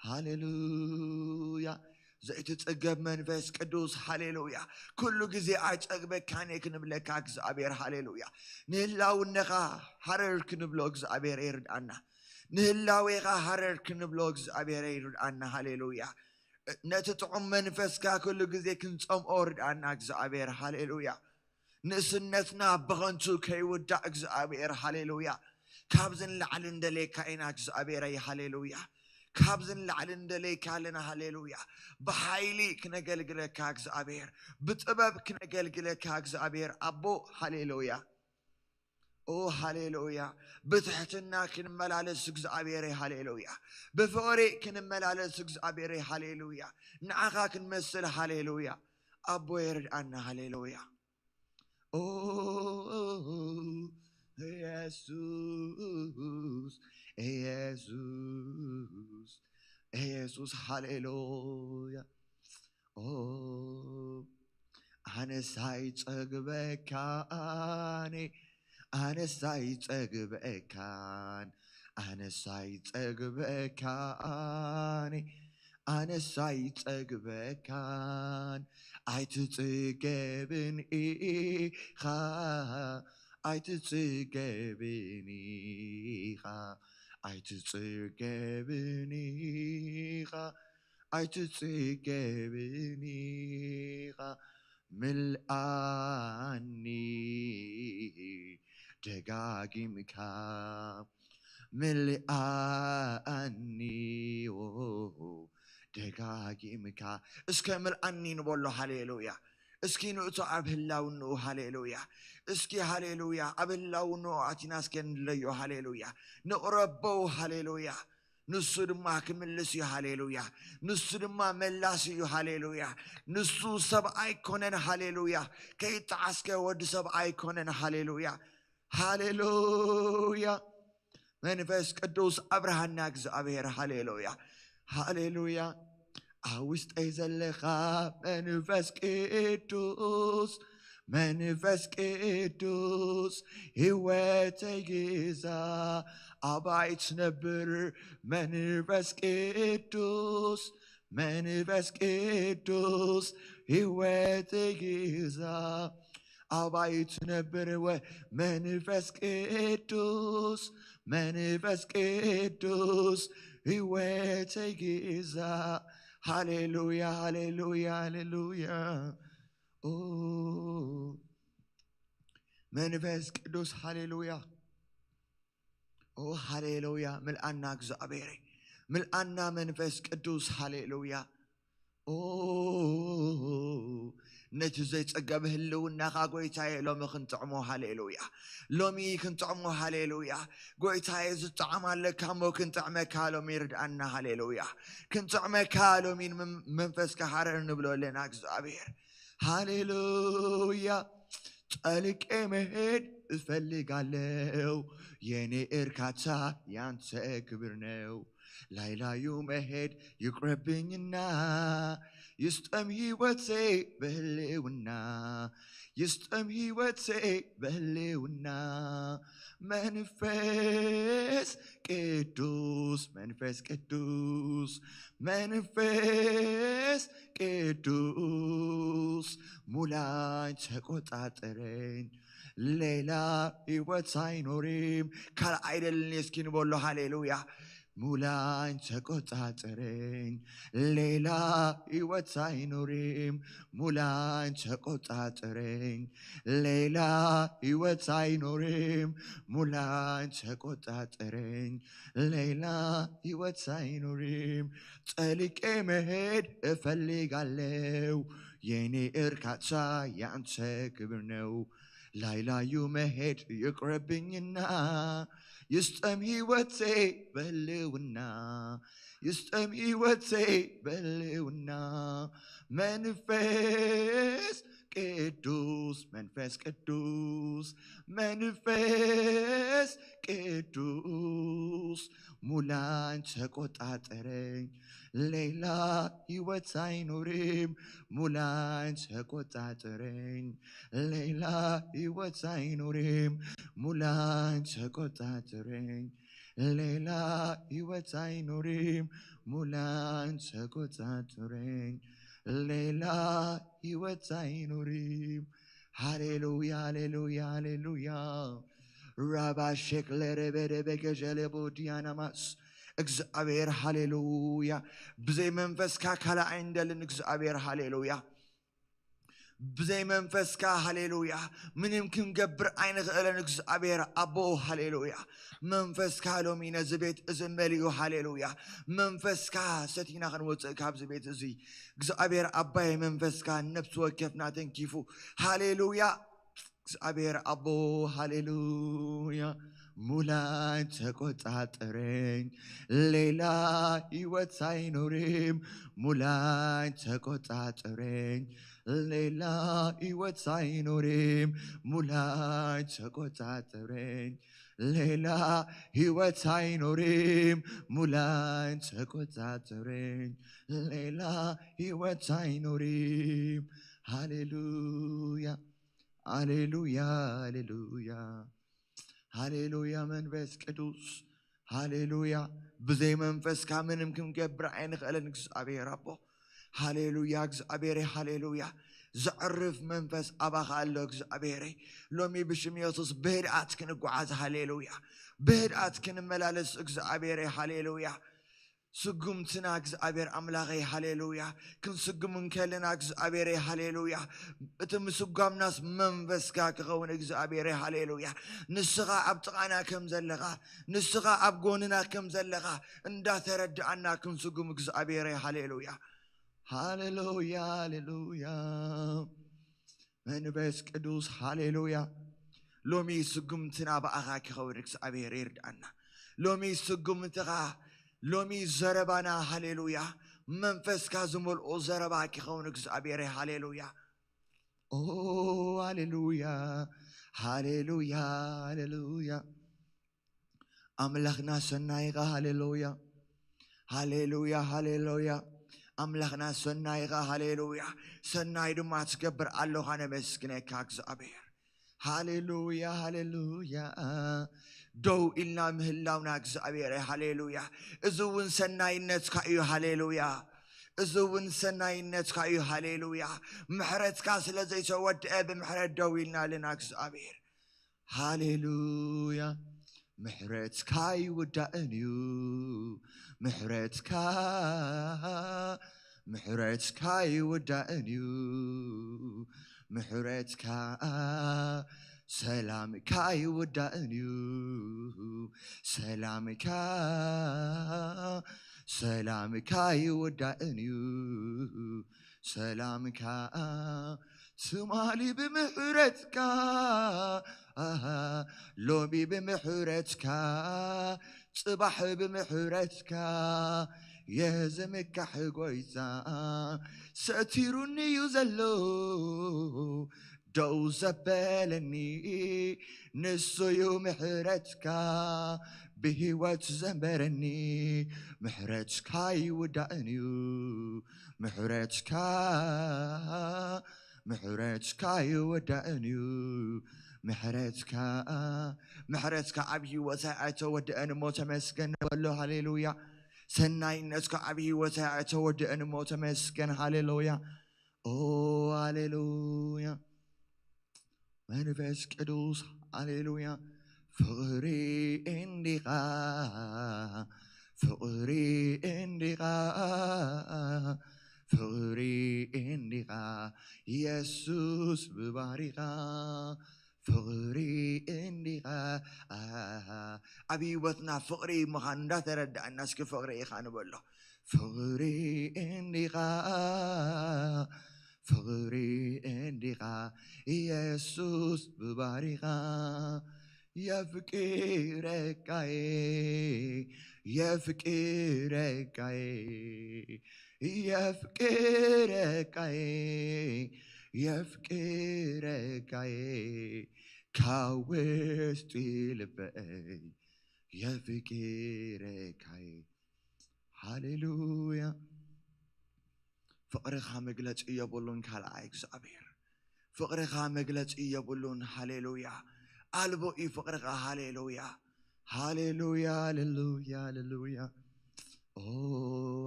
ሃሌሉያ። ዘይትጽገብ መንፈስ ቅዱስ፣ ሃሌሉያ። ኩሉ ግዜ ኣይጸግበካን እየ ክንብለካ እግዚኣብሔር፣ ሃሌሉያ። ንህላውነኻ ሃረር ክንብሎ እግዚኣብሔር ይርድኣና። ንህላዌኻ ሃረር ክንብሎ እግዚኣብሔር ይርድኣና፣ ሃሌሉያ። ነቲ ጥዑም መንፈስካ ኩሉ ግዜ ክንጸምኦ ርድኣና እግዚኣብሔር፣ ሃሌሉያ። ንእስነትና ብኸንቱ ከይውዳእ እግዚኣብሔር፣ ሃሌሉያ። ካብዚ ንላዕሊ እንደልየካ ኢና እግዚኣብሔረይ፣ ሃሌሉያ። ካብዚ ንላዕሊ እንደልየካ ኣለና፣ ሃሌሉያ። ብሓይሊ ክነገልግለካ እግዚኣብሔር፣ ብጥበብ ክነገልግለካ እግዚኣብሔር ኣቦ፣ ሃሌሉያ። ኦ ሃሌሉያ። ብትሕትና ክንመላለስ እግዚኣብሔረይ፣ ሃሌሉያ። ብፍቕሪ ክንመላለስ እግዚኣብሔረይ፣ ሃሌሉያ። ንዓኻ ክንመስል፣ ሃሌሉያ። ኣቦ የርድኣና፣ ሃሌሉያ። ኦ ኢየሱስ፣ ኢየሱስ፣ ኢየሱስ፣ ሃሌሉያ። ኦ ኣነስ ኣይጸግበካን፣ ኣነስ ኣይጸግበካን፣ ኣነስ ኣይጸግበካን፣ ኣነስ ኣይጸግበካን፣ ኣይትጽገብን ኢኻ፣ ኣይትጽገብን ኢኻ፣ ኣይትጽገብን ኢኻ፣ ኣይትጽገብን ኢኻ፣ ምልኣኒ ደጋጊምካ፣ ምልኣኒ ደጋጊምካ። እስከ ምልኣኒ ንበሎ፣ ሃሌሉያ። እስኪ ንእቶ ኣብ ህላውንኡ፣ ሃሌሉያ። እስኪ፣ ሃሌሉያ፣ ኣብ ህላውንኡ ኣቲና እስከ ንለዮ፣ ሃሌሉያ። ንቕረቦ፣ ሃሌሉያ። ንሱ ድማ ክምልስ እዩ፣ ሃሌሉያ። ንሱ ድማ መላስ እዩ፣ ሃሌሉያ። ንሱ ሰብ ኣይኮነን፣ ሃሌሉያ። ከይጠዓስከ ወዲ ሰብ ኣይኮነን፣ ሃሌሉያ። ሃሌሉያ። መንፈስ ቅዱስ ኣብርሃና እግዚኣብሔር፣ ሃሌሉያ፣ ሃሌሉያ። ኣብ ውሽጠይ ዘለኻ መንፈስ ቅዱስ፣ መንፈስ ቅዱስ ህይወተይ ግዛ፣ ኣባይ ትነብር መንፈስ ቅዱስ፣ መንፈስ ቅዱስ ህይወተይ ግዛ፣ ኣባይ ትነብር ወ-፣ መንፈስ ቅዱስ፣ መንፈስ ቅዱስ ህይወተይ ግዛ። ሃሌሉያ፣ ሃሌሉያ፣ ሃሌሉያ። ኦ መንፈስ ቅዱስ፣ ሃሌሉያ። ኦ ሃሌሉያ፣ ምልኣና እግዚኣብሔር፣ ምልኣና መንፈስ ቅዱስ፣ ሃሌሉያ። ኦ ነቲ ዘይጸገብ ህልውናኻ ጎይታየ፣ ሎሚ ክንጥዕሞ፣ ሃሌሉያ። ሎሚ ክንጥዕሞ፣ ሃሌሉያ። ጎይታየ፣ ዝጠዓም ኣለካ እሞ ክንጥዕመካ ሎሚ ርድኣና፣ ሃሌሉያ። ክንጥዕመካ ሎሚ ንመን-፣ መንፈስካ ሃረር ንብሎ ኣለና እግዚኣብሔር። ሃሌሉያ። ጠልቄ መሄድ እፈልጋለው፣ የኔ እርካታ ያንተ ክብር ነው። ላይላዩ መሄድ ይቅረብኝና፣ ይስጠም ህይወቴ በህልውና፣ ይስጠም ህይወቴ በህልውና። መንፈስ ቅዱስ፣ መንፈስ ቅዱስ፣ መንፈስ ቅዱስ ሙላኝ፣ ተቆጣጠረኝ፣ ሌላ ህይወት አይኖርም። ካልእ ኣይደልን እስኪ ንበሎ፣ ሃሌሉያ። ሙላኝ፣ ተቆጣጠረኝ፣ ሌላ ህይወት አይኖርም። ሙላኝ፣ ተቆጣጠረኝ፣ ሌላ ህይወት አይኖርም። ሙላኝ፣ ተቆጣጠረኝ፣ ሌላ ህይወት አይኖርም። ጠልቄ መሄድ እፈልጋለው፣ የኔ እርካታ ያንተ ክብር ነው። ላይላዩ መሄድ ይቅረብኝና፣ ይስጠም ህይወቴ በህልውና፣ ይስጠም ህይወቴ በህልውና። መንፈስ ቅዱስ፣ መንፈስ ቅዱስ፣ መንፈስ ቅዱስ ሙላኝ፣ ተቆጣጠረኝ፣ ሌላ ህይወት አይኖርም። ሙላኝ፣ ተቆጣጠረኝ፣ ሌላ ህይወት አይኖርም። ሙላኝ፣ ተቆጣጠረኝ፣ ሌላ ህይወት አይኖርም ሙላኝ ተቆጣጠረኝ። ሌላ ህይወት አይኖርም። ሃሌሉያ፣ ሃሌሉያ፣ ሃሌሉያ። ራባ ሼክ ለረበረበ ገጀለቦ ዲያናማስ። እግዚኣብሔር ሃሌሉያ። ብዘይ መንፈስካ ካልእ ኣይንደልን እግዚኣብሔር ሃሌሉያ። ብዘይ መንፈስካ ሃሌሉያ ምንም ክንገብር ኣይንኽእልን እግዚኣብሔር ኣቦ ሃሌሉያ። መንፈስካ ሎሚ ነዚ ቤት እዚ መሊኡ ሃሌሉያ። መንፈስካ ሰቲና ክንወፅእ ካብዚ ቤት እዚ እግዚኣብሔር ኣባይ መንፈስካ ነብሲ ወከፍና ተንኪፉ ሃሌሉያ። እግዚኣብሔር ኣቦ ሃሌሉያ። ሙላኝ ተቆጣጠረኝ ሌላ ህይወት አይኖርም። ሙላኝ ተቆጣጠረኝ ሌላ ህይወት አይኖርም። ሙላኝ ተቆጣጠረኝ ሌላ ህይወት አይኖርም። ሙላኝ ተቆጣጠረኝ ሌላ ህይወት አይኖርም። ሃሌሉያ፣ ሃሌሉያ፣ ሃሌሉያ፣ ሃሌሉያ። መንፈስ ቅዱስ ሃሌሉያ። ብዘይ መንፈስካ ምንም ክንገብር ኣይንኽእልን እግዚኣብሔር ኣቦ። ሃሌሉያ እግዚኣብሔረይ፣ ሃሌሉያ። ዘዕርፍ መንፈስ ኣባኻ ኣሎ እግዚኣብሔረይ። ሎሚ ብሽም የሱስ ብህድኣት ክንጓዓዝ፣ ሃሌሉያ። ብህድኣት ክንመላለስ እግዚኣብሔረይ፣ ሃሌሉያ። ስጉምትና እግዚኣብሔር ኣምላኸይ፣ ሃሌሉያ። ክንስጉም እንከለና እግዚኣብሔረይ፣ ሃሌሉያ። እቲ ምስጓምናስ መንፈስካ ክኸውን እግዚኣብሔረይ፣ ሃሌሉያ። ንስኻ ኣብ ጥቓና ከም ዘለኻ፣ ንስኻ ኣብ ጎንና ከም ዘለኻ እንዳተረድኣና ክንስጉም እግዚኣብሔረይ፣ ሃሌሉያ። ሃሌሉያ፣ ሃሌሉያ። መንፈስ ቅዱስ ሃሌሉያ። ሎሚ ስጉምትና ብኣኻ ክኸውን እግዚኣብሔር ይርድኣና። ሎሚ ስጉምትኻ፣ ሎሚ ዘረባና ሃሌሉያ። መንፈስካ ዝመልኦ ዘረባ ክኸውን እግዚኣብሔር ሃሌሉያ። ኦ ሃሌሉያ፣ ሃሌሉያ፣ ሃሌሉያ። ኣምላኽና ሰናይ ኢኻ። ሃሌሉያ፣ ሃሌሉያ፣ ሃሌሉያ። ኣምላኽና ሰናይ ኢኻ። ሃሌሉያ። ሰናይ ድማ ትገብር ኣለኻ። ነመስግነካ እግዚኣብሔር። ሃሌሉያ፣ ሃሌሉያ። ደው ኢልና ምህላውና እግዚኣብሔር፣ ሃሌሉያ። እዚ እውን ሰናይነትካ እዩ። ሃሌሉያ። እዚ እውን ሰናይነትካ እዩ። ሃሌሉያ። ምሕረትካ ስለ ዘይተወድአ ብምሕረት ደው ኢልና ኣለና እግዚኣብሔር። ሃሌሉያ። ምሕረትካ ይውዳእን እዩ። ምሕረትካ፣ ምሕረትካ ይውዳእን እዩ። ምሕረትካ፣ ሰላምካ ይውዳእን እዩ። ሰላምካ፣ ሰላምካ ይውዳእን እዩ። ሰላምካ ትማሊ ብምሕረትካ፣ ኣሃ፣ ሎሚ ብምሕረትካ፣ ጽባሕ ብምሕረትካ፣ የዝምካሕ ጎይታ፣ ሰቲሩኒ እዩ ዘሎ፣ ደው ዘበለኒ፣ ንሱ እዩ ምሕረትካ፣ ብህይወት ዘንበረኒ፣ ምሕረትካ ይውዳእን እዩ፣ ምሕረትካ፣ ምሕረትካ ይውዳእን እዩ። ምሕረትካ፣ ምሕረትካ ኣብ ህይወተይ ኣይተወድአን እሞ ተመስገን በሎ። ሃሌሉያ። ሰናይነትካ ኣብ ህይወተይ ኣይተወድአን እሞ ተመስገን። ሃሌሉያ። ኦ፣ ሃሌሉያ። መንፈስ ቅዱስ፣ ሃሌሉያ። ፍቕሪ እንዲኻ፣ ፍቕሪ እንዲኻ፣ ፍቕሪ እንዲኻ፣ የሱስ ብባህሪኻ። ፍቕሪ እንዲኻ፣ ኣሃ። ኣብ ህይወትና ፍቕሪ ምዃን እንዳተረዳእና፣ እስኪ ፍቕሪ ኢኻ ንበሎ። ፍቕሪ እንዲኻ፣ ፍቕሪ እንዲኻ፣ የሱስ ብባህሪኻ። የፍቅረካዬ፣ የፍቅረካዬ፣ የፍቅረካዬ፣ የፍቅረካዬ፣ ካብ ውሽጢ ልበይ የፍቅረካዬ። ሃሌሉያ። ፍቕርኻ መግለጺ የብሉን ካልኣይ እግዚኣብሔር። ፍቕርኻ መግለጺ የብሉን። ሃሌሉያ። ኣልቦ እዩ ፍቕርኻ። ሃሌሉያ። ሃሌሉያ፣ ሃሌሉያ፣ ሃሌሉያ። ኦ፣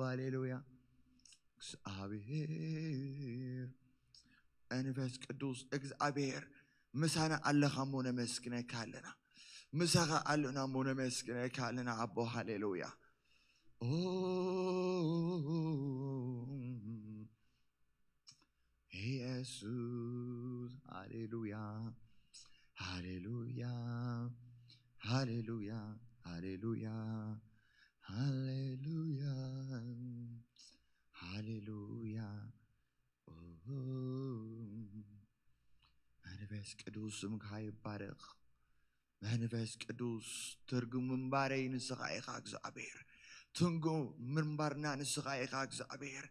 ሃሌሉያ። እግዚኣብሔር መንፈስ ቅዱስ እግዚኣብሔር ምሳና ኣለኻ እሞ ነመስግነካ ኣለና። ምሳኻ ኣለና እሞ ነመስግነካ ኣለና ኣቦ። ሃሌሉያ። ኦ፣ ኢየሱስ፣ ሃሌሉያ፣ ሃሌሉያ፣ ሃሌሉያ፣ ሃሌሉያ፣ ሃሌሉያ፣ ሃሌሉያ። ኦ፣ መንፈስ ቅዱስ ስምካ ይባረኽ። መንፈስ ቅዱስ ትርጉም ምንባረይ ንስኻ ኢኻ እግዚኣብሔር። ትርጉም ምንባርና ንስኻ ኢኻ እግዚኣብሔር።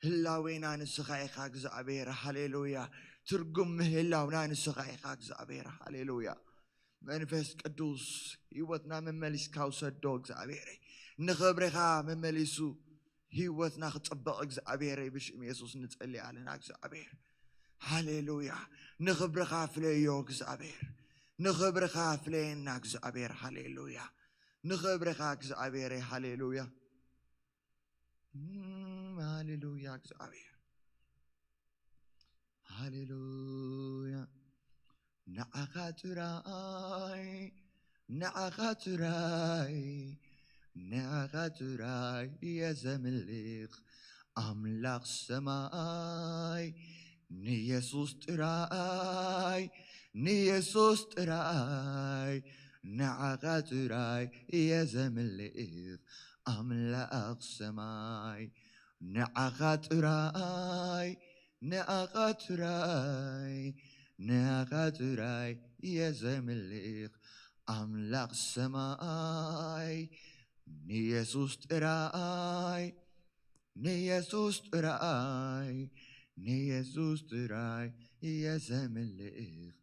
ህላዌና ንስኻ ኢኻ እግዚኣብሔር። ሃሌሉያ። ትርጉም ምህላውና ንስኻ ኢኻ እግዚኣብሔር። ሃሌሉያ። መንፈስ ቅዱስ ህይወትና መመሊስካ ውሰዶ እግዚኣብሔረይ። ንኽብርኻ መመሊሱ ህይወትና ክጽበቕ እግዚኣብሔረይ ብሽም የሱስ ንጸሊ ኣለና እግዚኣብሔር። ሃሌሉያ። ንኽብርኻ ፍለዮ እግዚኣብሔር። ንኽብርኻ ፍለየና እግዚኣብሔር። ሃሌሉያ። ንኽብርኻ እግዚኣብሔረይ። ሃሌሉያ። እም፣ ሃሌሉያ እግዚኣብሔር። ሃሌሉያ። ንዓኻ ጥራይ፣ ንዓኻ ጥራይ፣ ንዓኻ ጥራይ እየ ዘምልኽ ኣምላኽ ሰማይ። ንየሱስ ጥራይ፣ ንየሱስ ጥራይ፣ ንዓኻ ጥራይ እየ ዘምልኽ ኣምላኽ ሰማይ። ንዓኻ ጥራይ፣ ንዓኻ ጥራይ፣ ንዓኻ ጥራይ እየ ዘምልኽ ኣምላኽ ሰማይ። ንየሱስ ጥራይ፣ ንየሱስ ጥራይ፣ ንየሱስ ጥራይ እየ ዘምልኽ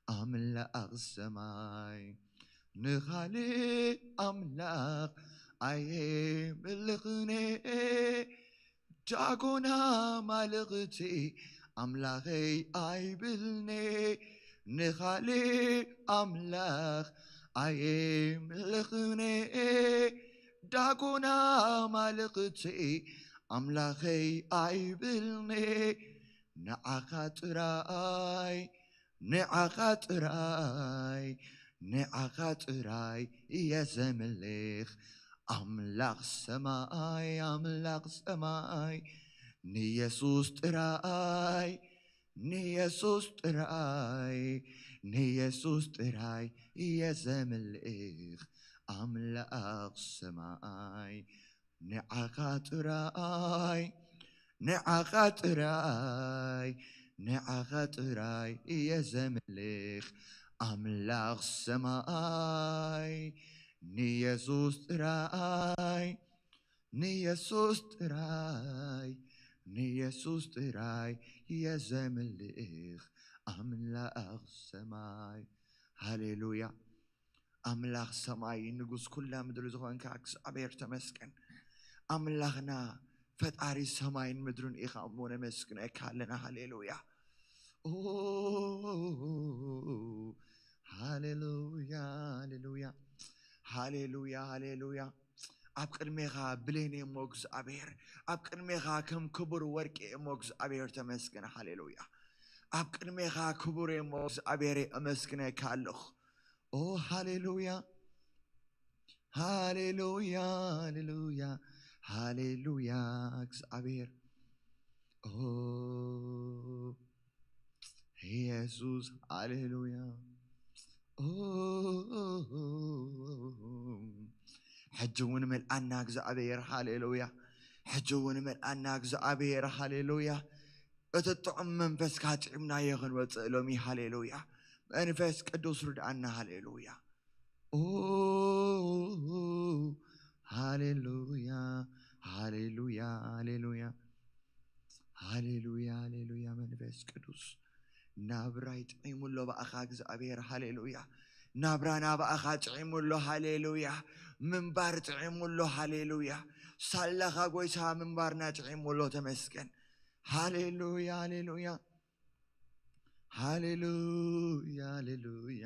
ኣምላኽ ሰማይ። ንኻልእ ኣምላኽ ኣየምልኽን እየ፣ ዳጎና ኣማልኽቲ ኣምላኸይ ኣይብልኒ። ንኻልእ ኣምላኽ ኣየምልኽን እየ፣ ዳጎና ኣማልኽቲ ኣምላኸይ ኣይብልኒ። ንዓኻ ጥራይ፣ ንዓኻ ጥራይ፣ ንዓኻ ጥራይ እየ ዘምልኽ ኣምላኽ ሰማይ፣ ኣምላኽ ሰማይ። ንየሱስ ጥራይ፣ ንየሱስ ጥራይ፣ ንየሱስ ጥራይ እየ ዘምልኽ ኣምላኽ ሰማይ። ንዓኻ ጥራይ፣ ንዓኻ ጥራይ፣ ንዓኻ ጥራይ እየ ዘምልኽ ኣምላኽ ሰማይ። ንየሱስ ጥራይ፣ ንየሱስ ጥራይ፣ ንየሱስ ጥራይ እየ ዘምልኽ ኣምላኽ ሰማይ። ሃሌሉያ። ኣምላኽ ሰማይ ንጉስ ኩላ ምድሪ ዝኾንካ እግዚኣብሔር ተመስገን። ኣምላኽና ፈጣሪ ሰማይን ምድርን ኢኻ እሞ ነመስግነካ ኣለና። ሃሌሉያ። ኦ፣ ሃሌሉያ፣ ሃሌሉያ፣ ሃሌሉያ፣ ሃሌሉያ። ኣብ ቅድሜኻ ብሌን እየ እሞ እግዚኣብሔር፣ ኣብ ቅድሜኻ ከም ክቡር ወርቂ እየ እሞ እግዚኣብሔር ተመስገን። ሃሌሉያ። ኣብ ቅድሜኻ ክቡር እየ እሞ እግዚኣብሔር እመስግነካ ኣለኹ። ኦ፣ ሃሌሉያ፣ ሃሌሉያ፣ ሃሌሉያ፣ ሃሌሉያ። እግዚኣብሔር፣ ኦ፣ ኢየሱስ፣ ሃሌሉያ። ኦ፣ ሕጂ እውን መልኣና እግዚኣብሔር፣ ሃሌሉያ። ሕጂ እውን መልኣና እግዚኣብሔር፣ ሃሌሉያ። እቲ ጥዑም መንፈስካ ጥዒምናዮ ክንወፅእ ሎሚ፣ ሃሌሉያ። መንፈስ ቅዱስ ርድኣና፣ ሃሌሉያ። ኦ፣ ሃሌሉያ፣ ሃሌሉያ፣ ሃሌሉያ፣ ሃሌሉያ፣ ሃሌሉያ። መንፈስ ቅዱስ ናብራይ ጥዒሙ ኣሎ ብኣኻ እግዚኣብሔር፣ ሃሌሉያ። ናብራና ብኣኻ ጥዒሙ ኣሎ፣ ሃሌሉያ። ምንባር ጥዒሙ ኣሎ፣ ሃሌሉያ። ሳላኻ ጎይታ ምንባርና ጥዒሙ ኣሎ፣ ተመስገን። ሃሌሉያ፣ ሃሌሉያ። ሃሌሉያ፣ ሃሌሉያ።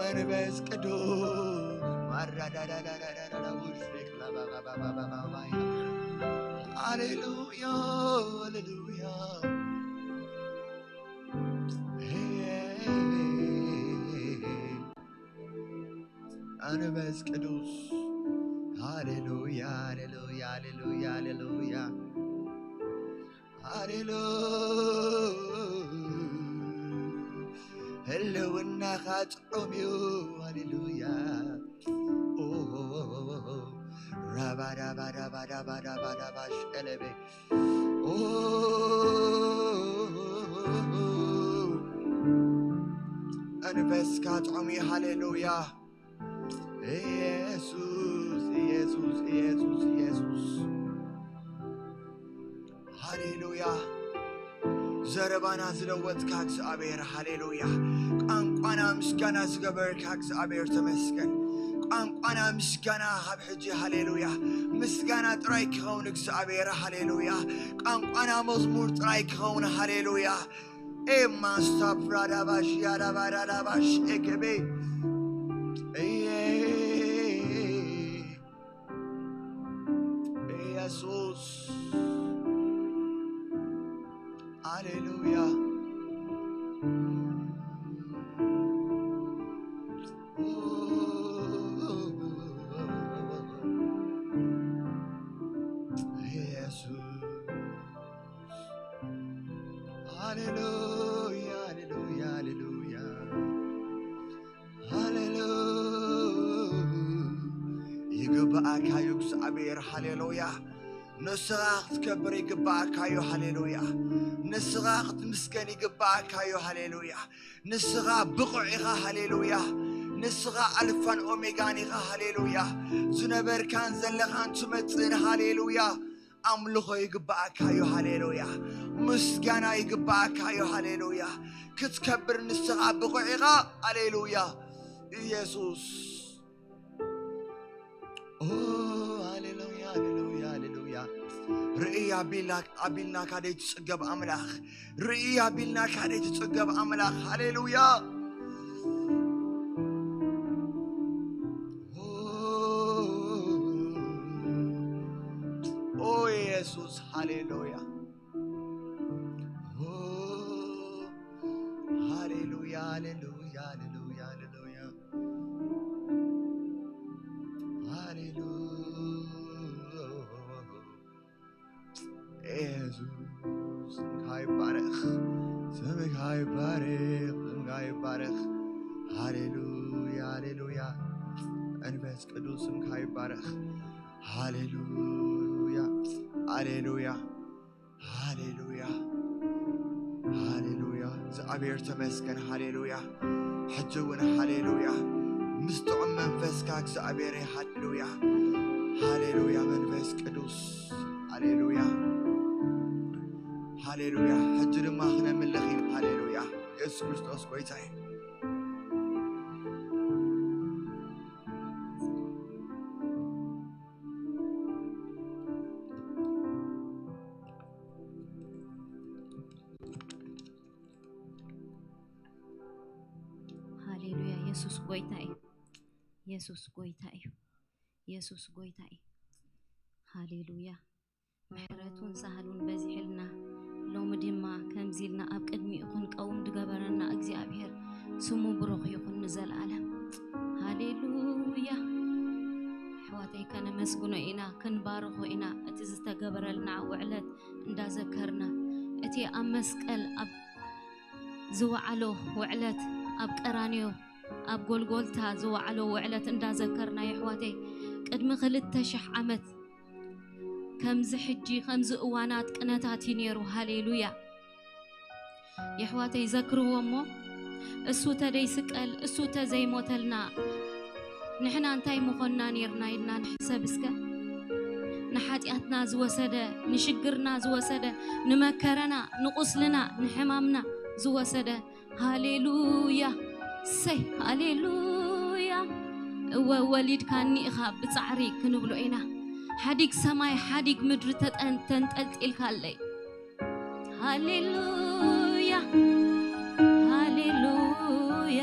መንፈስ ቅዱስ ማራዳዳዳዳዳዳ ውሽክ ላባባባባባባያ። ሃሌሉያ፣ ሃሌሉያ። መንፈስ ቅዱስ። ሃሌሉያ፣ ሃሌሉያ፣ ሃሌሉያ፣ ሃሌሉያ። ሃሌሉ-፣ ህልውናኻ ጥዑም እዩ። ሃሌሉያ። ኦ፣ ራባዳባዳባዳባዳባዳባ ሸለቤ። ኦ፣ መንፈስካ ጥዑም እዩ። ሃሌሉያ። ኢየሱስ፣ ኢየሱስ፣ ኢየሱስ፣ ኢየሱስ። ሃሌሉያ። ዘረባና ዝለወጥካ እግዚኣብሔር፣ ሃሌሉያ። ቋንቋና ምስጋና ዝገበርካ እግዚኣብሔር ተመስገን። ቋንቋና ምስጋና ካብ ሕጂ፣ ሃሌሉያ። ምስጋና ጥራይ ክኸውን እግዚኣብሔር፣ ሃሌሉያ። ቋንቋና መዝሙር ጥራይ ክኸውን፣ ሃሌሉያ። ኤማስታ ፕራዳባሽ ያዳባዳዳባሽ ኤኬቤ። እየ። ኢየሱስ። ሃሌሉያ። ኢየሱስ። ሃሌሉያ፣ ሃሌሉያ፣ ሃሌሉያ። ሃሌሉ-፣ ይግብኣካ እዩ እግዚኣብሔር፣ ሃሌሉያ። ንስኻ ክትከብር ይግብኣካ እዩ፣ ሃሌሉያ። ንስኻ ክትምስገን ይግብኣካ እዩ፣ ሃሌሉያ። ንስኻ ብቑዕ ኢኻ፣ ሃሌሉያ። ንስኻ ኣልፋን ኦሜጋን ኢኻ፣ ሃሌሉያ። ዝነበርካን ዘለኻን ትመጽእን፣ ሃሌሉያ። ኣምልኾ ይግብኣካ እዩ፣ ሃሌሉያ። ምስጋና ይግብኣካ እዩ፣ ሃሌሉያ። ክትከብር ንስኻ ብቑዕ ኢኻ፣ ሃሌሉያ። ኢየሱስ። ኦ፣ ሃሌሉያ፣ ሃሌሉያ፣ ሃሌሉያ። ርእይ ኣቢልና፣ ኣቢልና ካደይ ትጽገብ ኣምላኽ። ርእይ ኣቢልና ካደይ ትጽገብ ኣምላኽ። ሃሌሉያ። ኦ፣ ኦ፣ ኢየሱስ፣ ሃሌሉያ። ኦ፣ ሃሌሉያ፣ ሃሌሉያ፣ ሃሌሉያ፣ ሃሌሉያ። ሃሌሉያ። ኢየሱስ፣ ስምካ ይባረኽ፣ ስምካ ይባረኽ፣ ስምካ ይባረኽ። ሃሌሉያ፣ ሃሌሉያ። መንፈስ ቅዱስ፣ ስምካ ይባረኽ። ሃሌሉያ፣ ሃሌሉያ፣ ሃሌሉያ፣ ሃሌሉያ። እግዚኣብሔር ተመስገን። ሃሌሉያ። ሕጂ እውን ሃሌሉያ፣ ምስ ጥዑም መንፈስካ እግዚኣብሔር፣ ሃሌሉያ፣ ሃሌሉያ። መንፈስ ቅዱስ፣ ሃሌሉያ፣ ሃሌሉያ። ሕጂ ድማ ክነምልኽ ኢና። ሃሌሉያ። ኢየሱስ ክርስቶስ ጎይታ እዩ። ሃሌሉያ። ኢየሱስ ጎይታ እዩ። ኢየሱስ ጎይታ እዩ። ኢየሱስ ጎይታ እዩ። ሃሌሉያ። ምሕረቱን ሳህሉን በዚሕልና፣ ሎሚ ድማ ከምዚ ኢልና ኣብ ቅድሚኡ ክንቀውም ዝገበረና እግዚኣብሔር ስሙ ብሩኽ ይኹን ንዘለኣለም። ሃሌሉያ። ኣሕዋተይ፣ ከነመስግኖ ኢና፣ ክንባርኾ ኢና። እቲ ዝተገበረልና ውዕለት እንዳዘከርና፣ እቲ ኣብ መስቀል ኣብ ዝወዓሎ ውዕለት፣ ኣብ ቀራንዮ ኣብ ጎልጎልታ ዝወዓሎ ውዕለት እንዳዘከርና፣ የሕዋተይ፣ ቅድሚ ክልተ ሽሕ ዓመት ከምዚ ሕጂ፣ ከምዚ እዋናት ቅነታት እዩ ነይሩ። ሃሌሉያ። የሕዋተይ፣ ዘክርዎ እሞ፣ እሱ ተደይስቀል፣ እሱ ተዘይሞተልና፣ ንሕና እንታይ ምኾንና ነይርና ኢልና ንሕሰብ እስከ። ንሓጢኣትና ዝወሰደ፣ ንሽግርና ዝወሰደ፣ ንመከረና፣ ንቑስልና፣ ንሕማምና ዝወሰደ። ሃሌሉያ፣ ሰይ፣ ሃሌሉያ። እወ፣ ወሊድካኒ ኢኻ ብጻዕሪ ክንብሎ ኢና። ሓዲግ ሰማይ፣ ሓዲግ ምድሪ ተጠን-፣ ተንጠልጢልካለይ። ሃሌሉያ፣ ሃሌሉያ።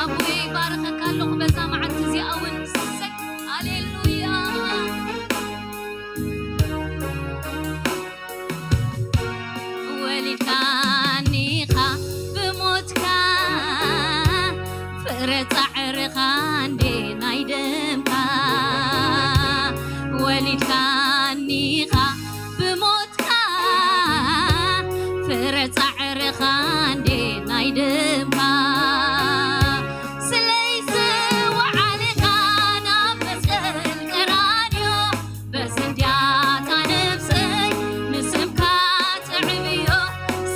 ኣቦይ ባረኸካ ኣለኹ በዛ መዓልቲ እዚኣ እውን። ሰይ፣ ሃሌሉያ። ወሊድካኒኻ ብሞትካ፣ ፍረ ጻዕርኻ እንዴ ናይ ደምካ። ወሊድካኒኻ ብሞትካ፣ ፍረ ጻዕርኻ እንዴ ናይ ደምካ። ስለይ ዝወዓልካ ናብ መስቀል ቀራንዮ፣ በስንድያታ ነብሰይ ንስምካ ትዕብዮ።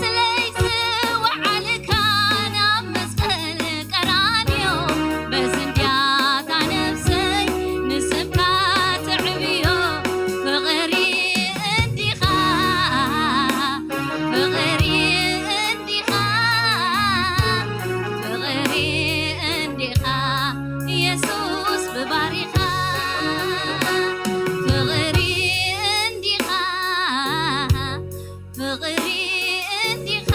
ስለይ ዝወዓልካ ናብ መስቀል ቀራንዮ፣ በስንድያታ ነብሰይ ንስምካ ትዕብዮ። ፍቕሪ እንዲኻ፣ ፍቕሪ እንዲኻ፣ ፍቕሪ እንዲኻ፣ የሱስ ብባሪኻ። ፍቕሪ እንዲኻ፣ ፍቕሪ እንዲኻ፣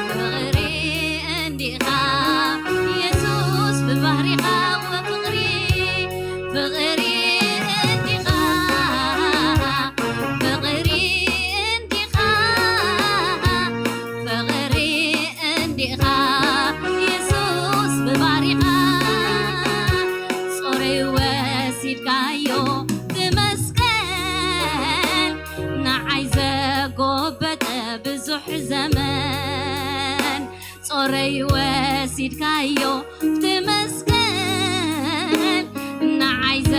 ፍቕሪ እንዲኻ፣ የሱስ ብባህሪኻ። ፍቕሪ፣ ፍቕሪ እንዲኻ፣ ፍቕሪ እንዲኻ፣ ፍቕሪ እንዲኻ፣ የሱስ ብባሪኻ። ጾረይ ወሲድካዮ፣ ትመስገን። ንዓይ ዘጎበጠ ብዙሕ ዘመን፣ ጾረይ ወሲድካዮ፣ ትመስገን። ንዓይ ዘ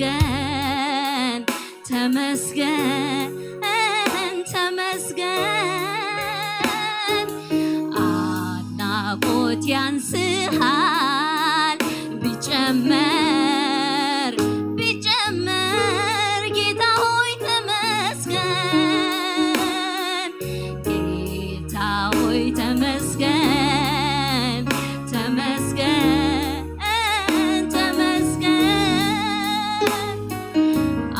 ተመስገን፣ ተመስገን፣ ተመስገን። አድናቆት ያንስሃል ቢጨመር፣ ቢጨመር ጌታ ሆይ ተመስገን፣ ጌታ ሆይ ተመስገን፣ ተመስገን፣ ተመስገን።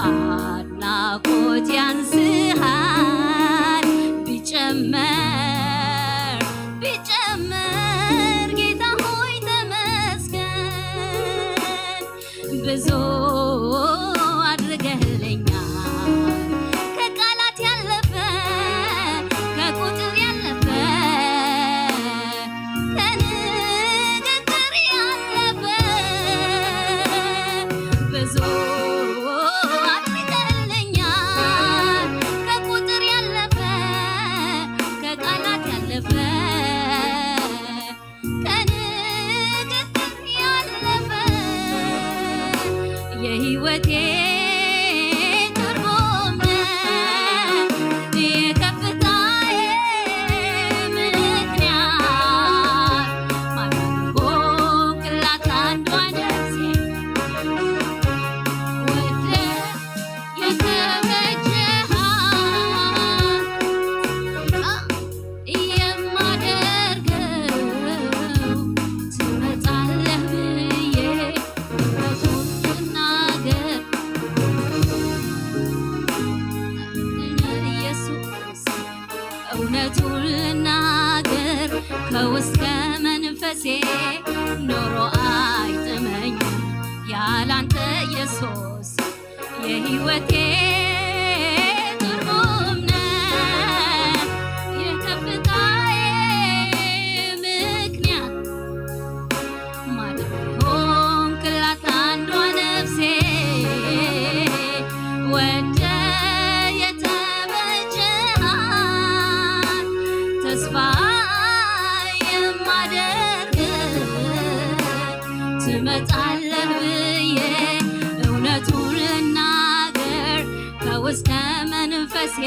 አድናቆት ያንስሃል ቢጨመር፣ ቢጨመር ጌታ ሆይ ተመስገን። ብዙ አድርገህልኛል ከቃላት ያለፈ፣ ከቁጥር ያለፈ፣ ከንግግር ያለፈ። ብዙ አድርገህልኛል ከቁጥር ያለፈ፣ ከቃላት ያለፈ፣ ከንግግር ያለፈ። የህይወቴ ትርጉም ነህ፣ የከፍታዬ ምክንያት፣ ማዳን ሆንክላት አንዷ ነፍሴ። ወደህ የተበጀሃት የማደርገው ትመጣለህ ብዬ እውነቱን ልናገር። ኢየሱስ፣ እውነቱን ልናገር ከውስጥ ከመንፈሴ፣ ኑሮ አይጥመኝም ያላንተ ኢየሱስ። የህይወቴ ትርጉም ነህ፣ የከፍታዬ ምክንያት፣ ማዳን ሆንክላት አንዷ ነፍሴ። ወደህ የተበጀሃት፣ ተስፋ የማደርግ ትመጣለህ ብዬ እውነቱን ልናገር ከውስጥ ከመንፈሴ፣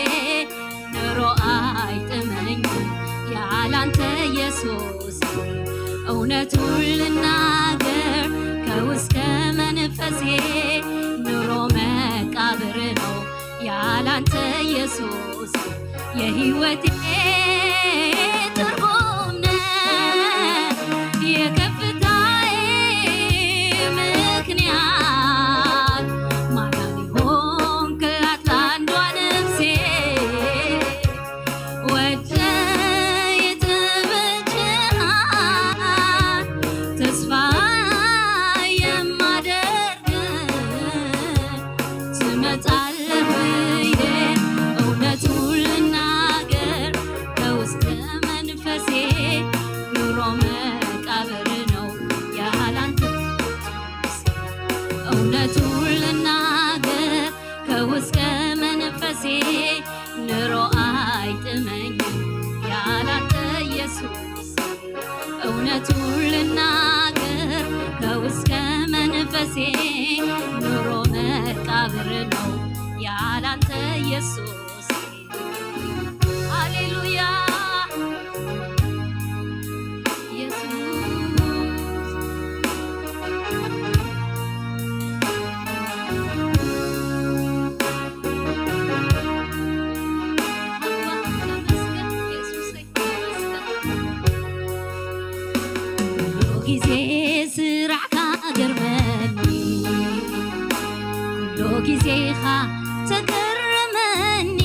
ኑሮ አይጥመኝም ያላንተ ኢየሱስ። እውነቱን ልናገር ከውስጥ ከመንፈሴ፣ ኑሮ መቃብር ነው ያላንተ ኢየሱስ። የህይወቴ ትርጉም ነህ፣ የከፍታዬ ምክንያት፣ ማዳን ሆንክላት ለአንዷ ነፍሴ። ወደህ የተበጀሃት፣ ተስፋ የማደርግ ትመጣለህ ብዬ እውነቱን ልናገር ከውስጥ መንፈሴ፣ ኑሮ መቃብር ነው ያላንተ። እውነቱን ልናገር ከውስጥ መንፈሴ፣ ኑሮ አይጥመኝም ያላንተ ኢየሱስ። እውነቱን ልናገር ከውስጥ መንፈሴ፣ ኑሮ መቃብር ነው ያላንተ ኢየሱስ። ሃሌሉያ ኢየሱስ። ኩሉ ግዜ ስራሕካ ገርመኒ፣ ኩሉ ግዜኻ ተገርመኒ፣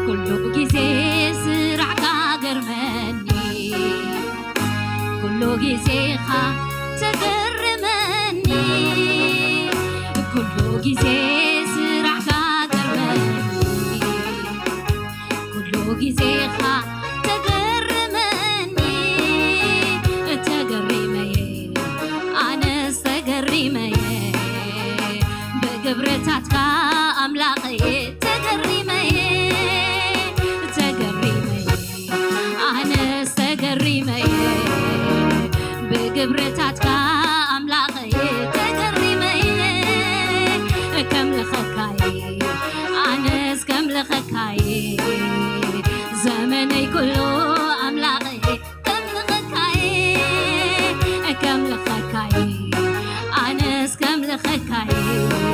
ኩሉ ግዜ ስራሕካ ገርመኒ፣ ኩሉ ግዜኻ ተገርመኒ፣ ኩሉ ግዜ ስራሕካ ገርመኒ፣ ኩሉ ግዜኻ ተገርመኒ፣ ተገሪመየ ኣነስ ተገሪመየ፣ ብግብርታትካ ኣምላኸየ ተገሪመየ፣ ተገሪመየ ኣነስ ተገሪመየ፣ ብግብርታትካ ኣምላኸየ ተገሪመየ፣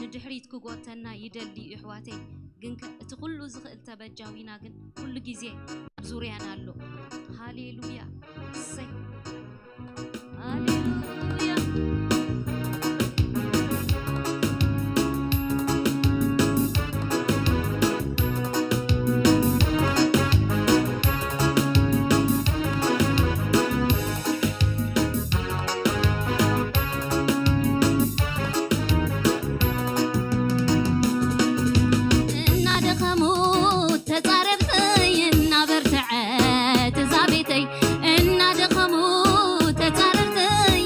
ንድሕሪት ክጎተና ይደሊ እዩ ኣሕዋተይ። ግንከ እቲ ኩሉ ዝኽእል ተበጃዊና ግን ኩሉ ግዜ ኣብ ዙርያና ኣሎ። ሃሌሉያ። እሰይ። ሃሌሉያ። እናደኸሙ ተጻረርተይ እናበርትዐት እዛ ቤተይ። እናደኸሙ ተጻረርተይ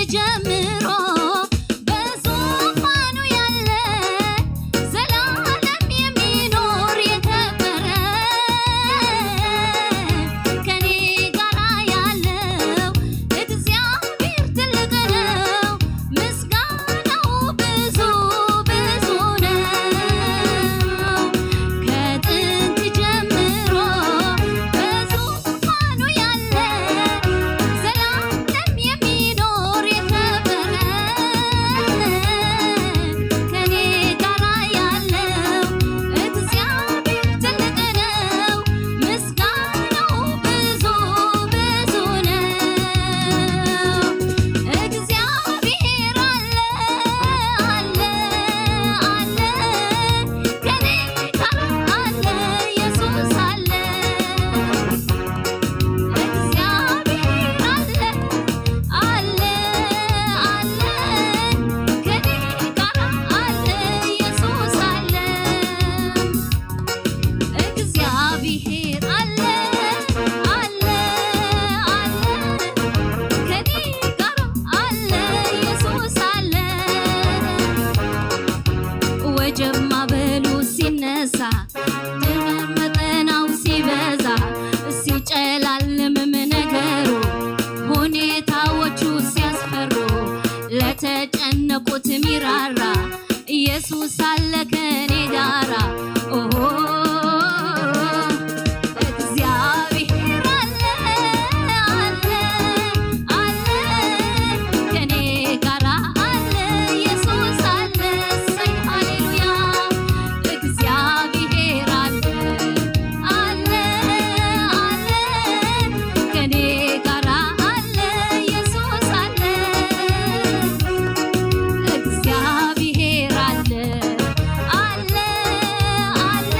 ጀምሮ በዙፋኑ ያለ፣ ዘላለም የሚኖር የከበረ፣ ከኔ ጋራ ያለው እግዚአብሔር ትልቅ ነው። ምስጋናው ብዙ ብዙ ነው። ከጥንት ጀምሮ በዙፋኑ ያለ፣ ዘላለም የሚኖር የከበረ፣ ከኔ ጋራ ያለው እግዚአብሔር ትልቅ ነው። ምስጋናው ብዙ ብዙ ነው። እግዚአብሔር አለ፣ አለ፣ አለ፣ ከኔ ጋር አለ፣ ኢየሱስ አለ። እግዚአብሔር አለ፣ አለ፣ አለ፣ ከኔ ጋር አለ፣ ኢየሱስ አለ። እግዚአብሔር አለ፣ አለ፣ አለ፣ ከኔ ጋር አለ፣ ኢየሱስ አለ። ወጀብ ማዕበሉ ሲነሳ፣ ድምር መጠናው ሲበዛ፣ ሲጨላልምም ነገሩ፣ ሁኔታዎቹ ሲያስፈሩ፣ ለተጨነቁት ሚራራ ኢየሱስ አለ ከኔ ጋራ። ኦሆ፣ እግዚአብሔር አለ፣ አለ፣ አለ፣ ከኔ ጋራ አለ፣ ኢየሱስ አለ። እሰይ፣ ሃሌሉያ። እግዚአብሔር አለ፣ አለ፣ አለ፣ ከኔ ጋራ አለ፣ ኢየሱስ አለ። እግዚአብሔር አለ፣ አለ፣ አለ፣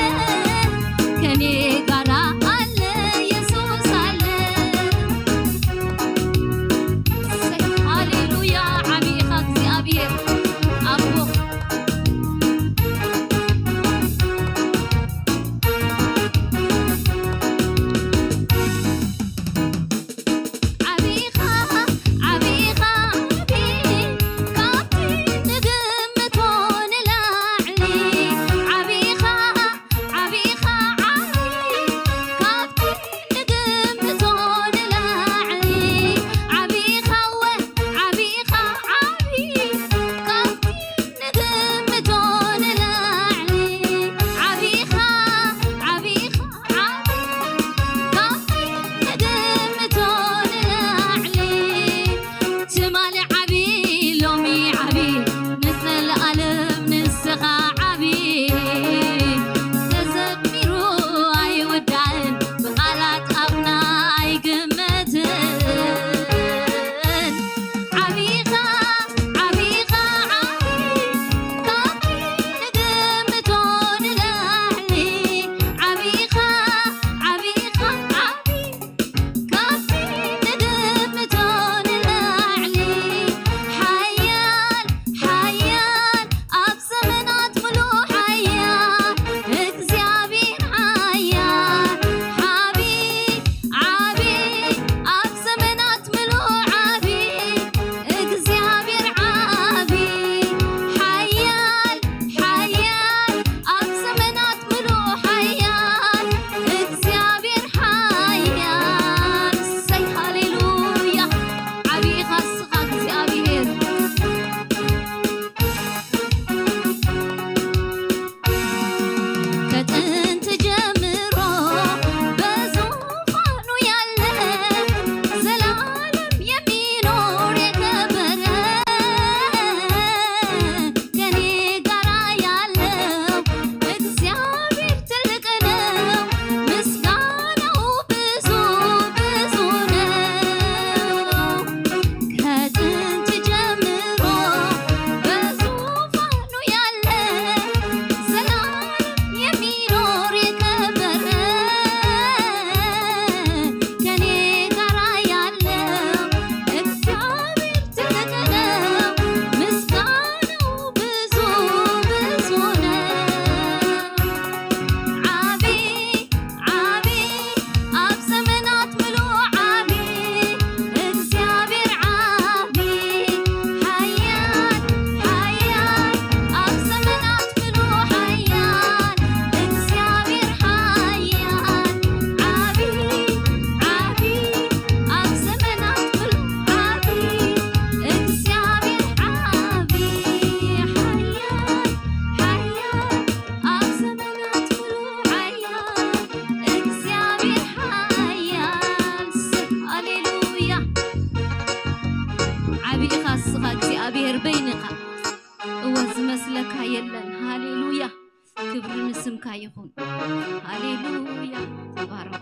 እግዚኣብሔር በይንኻ፣ እወ፣ ዝመስለካ የለን። ሃሌሉያ፣ ክብሪ ንስምካ ይኹን። ሃሌሉያ፣ ተባረኹ።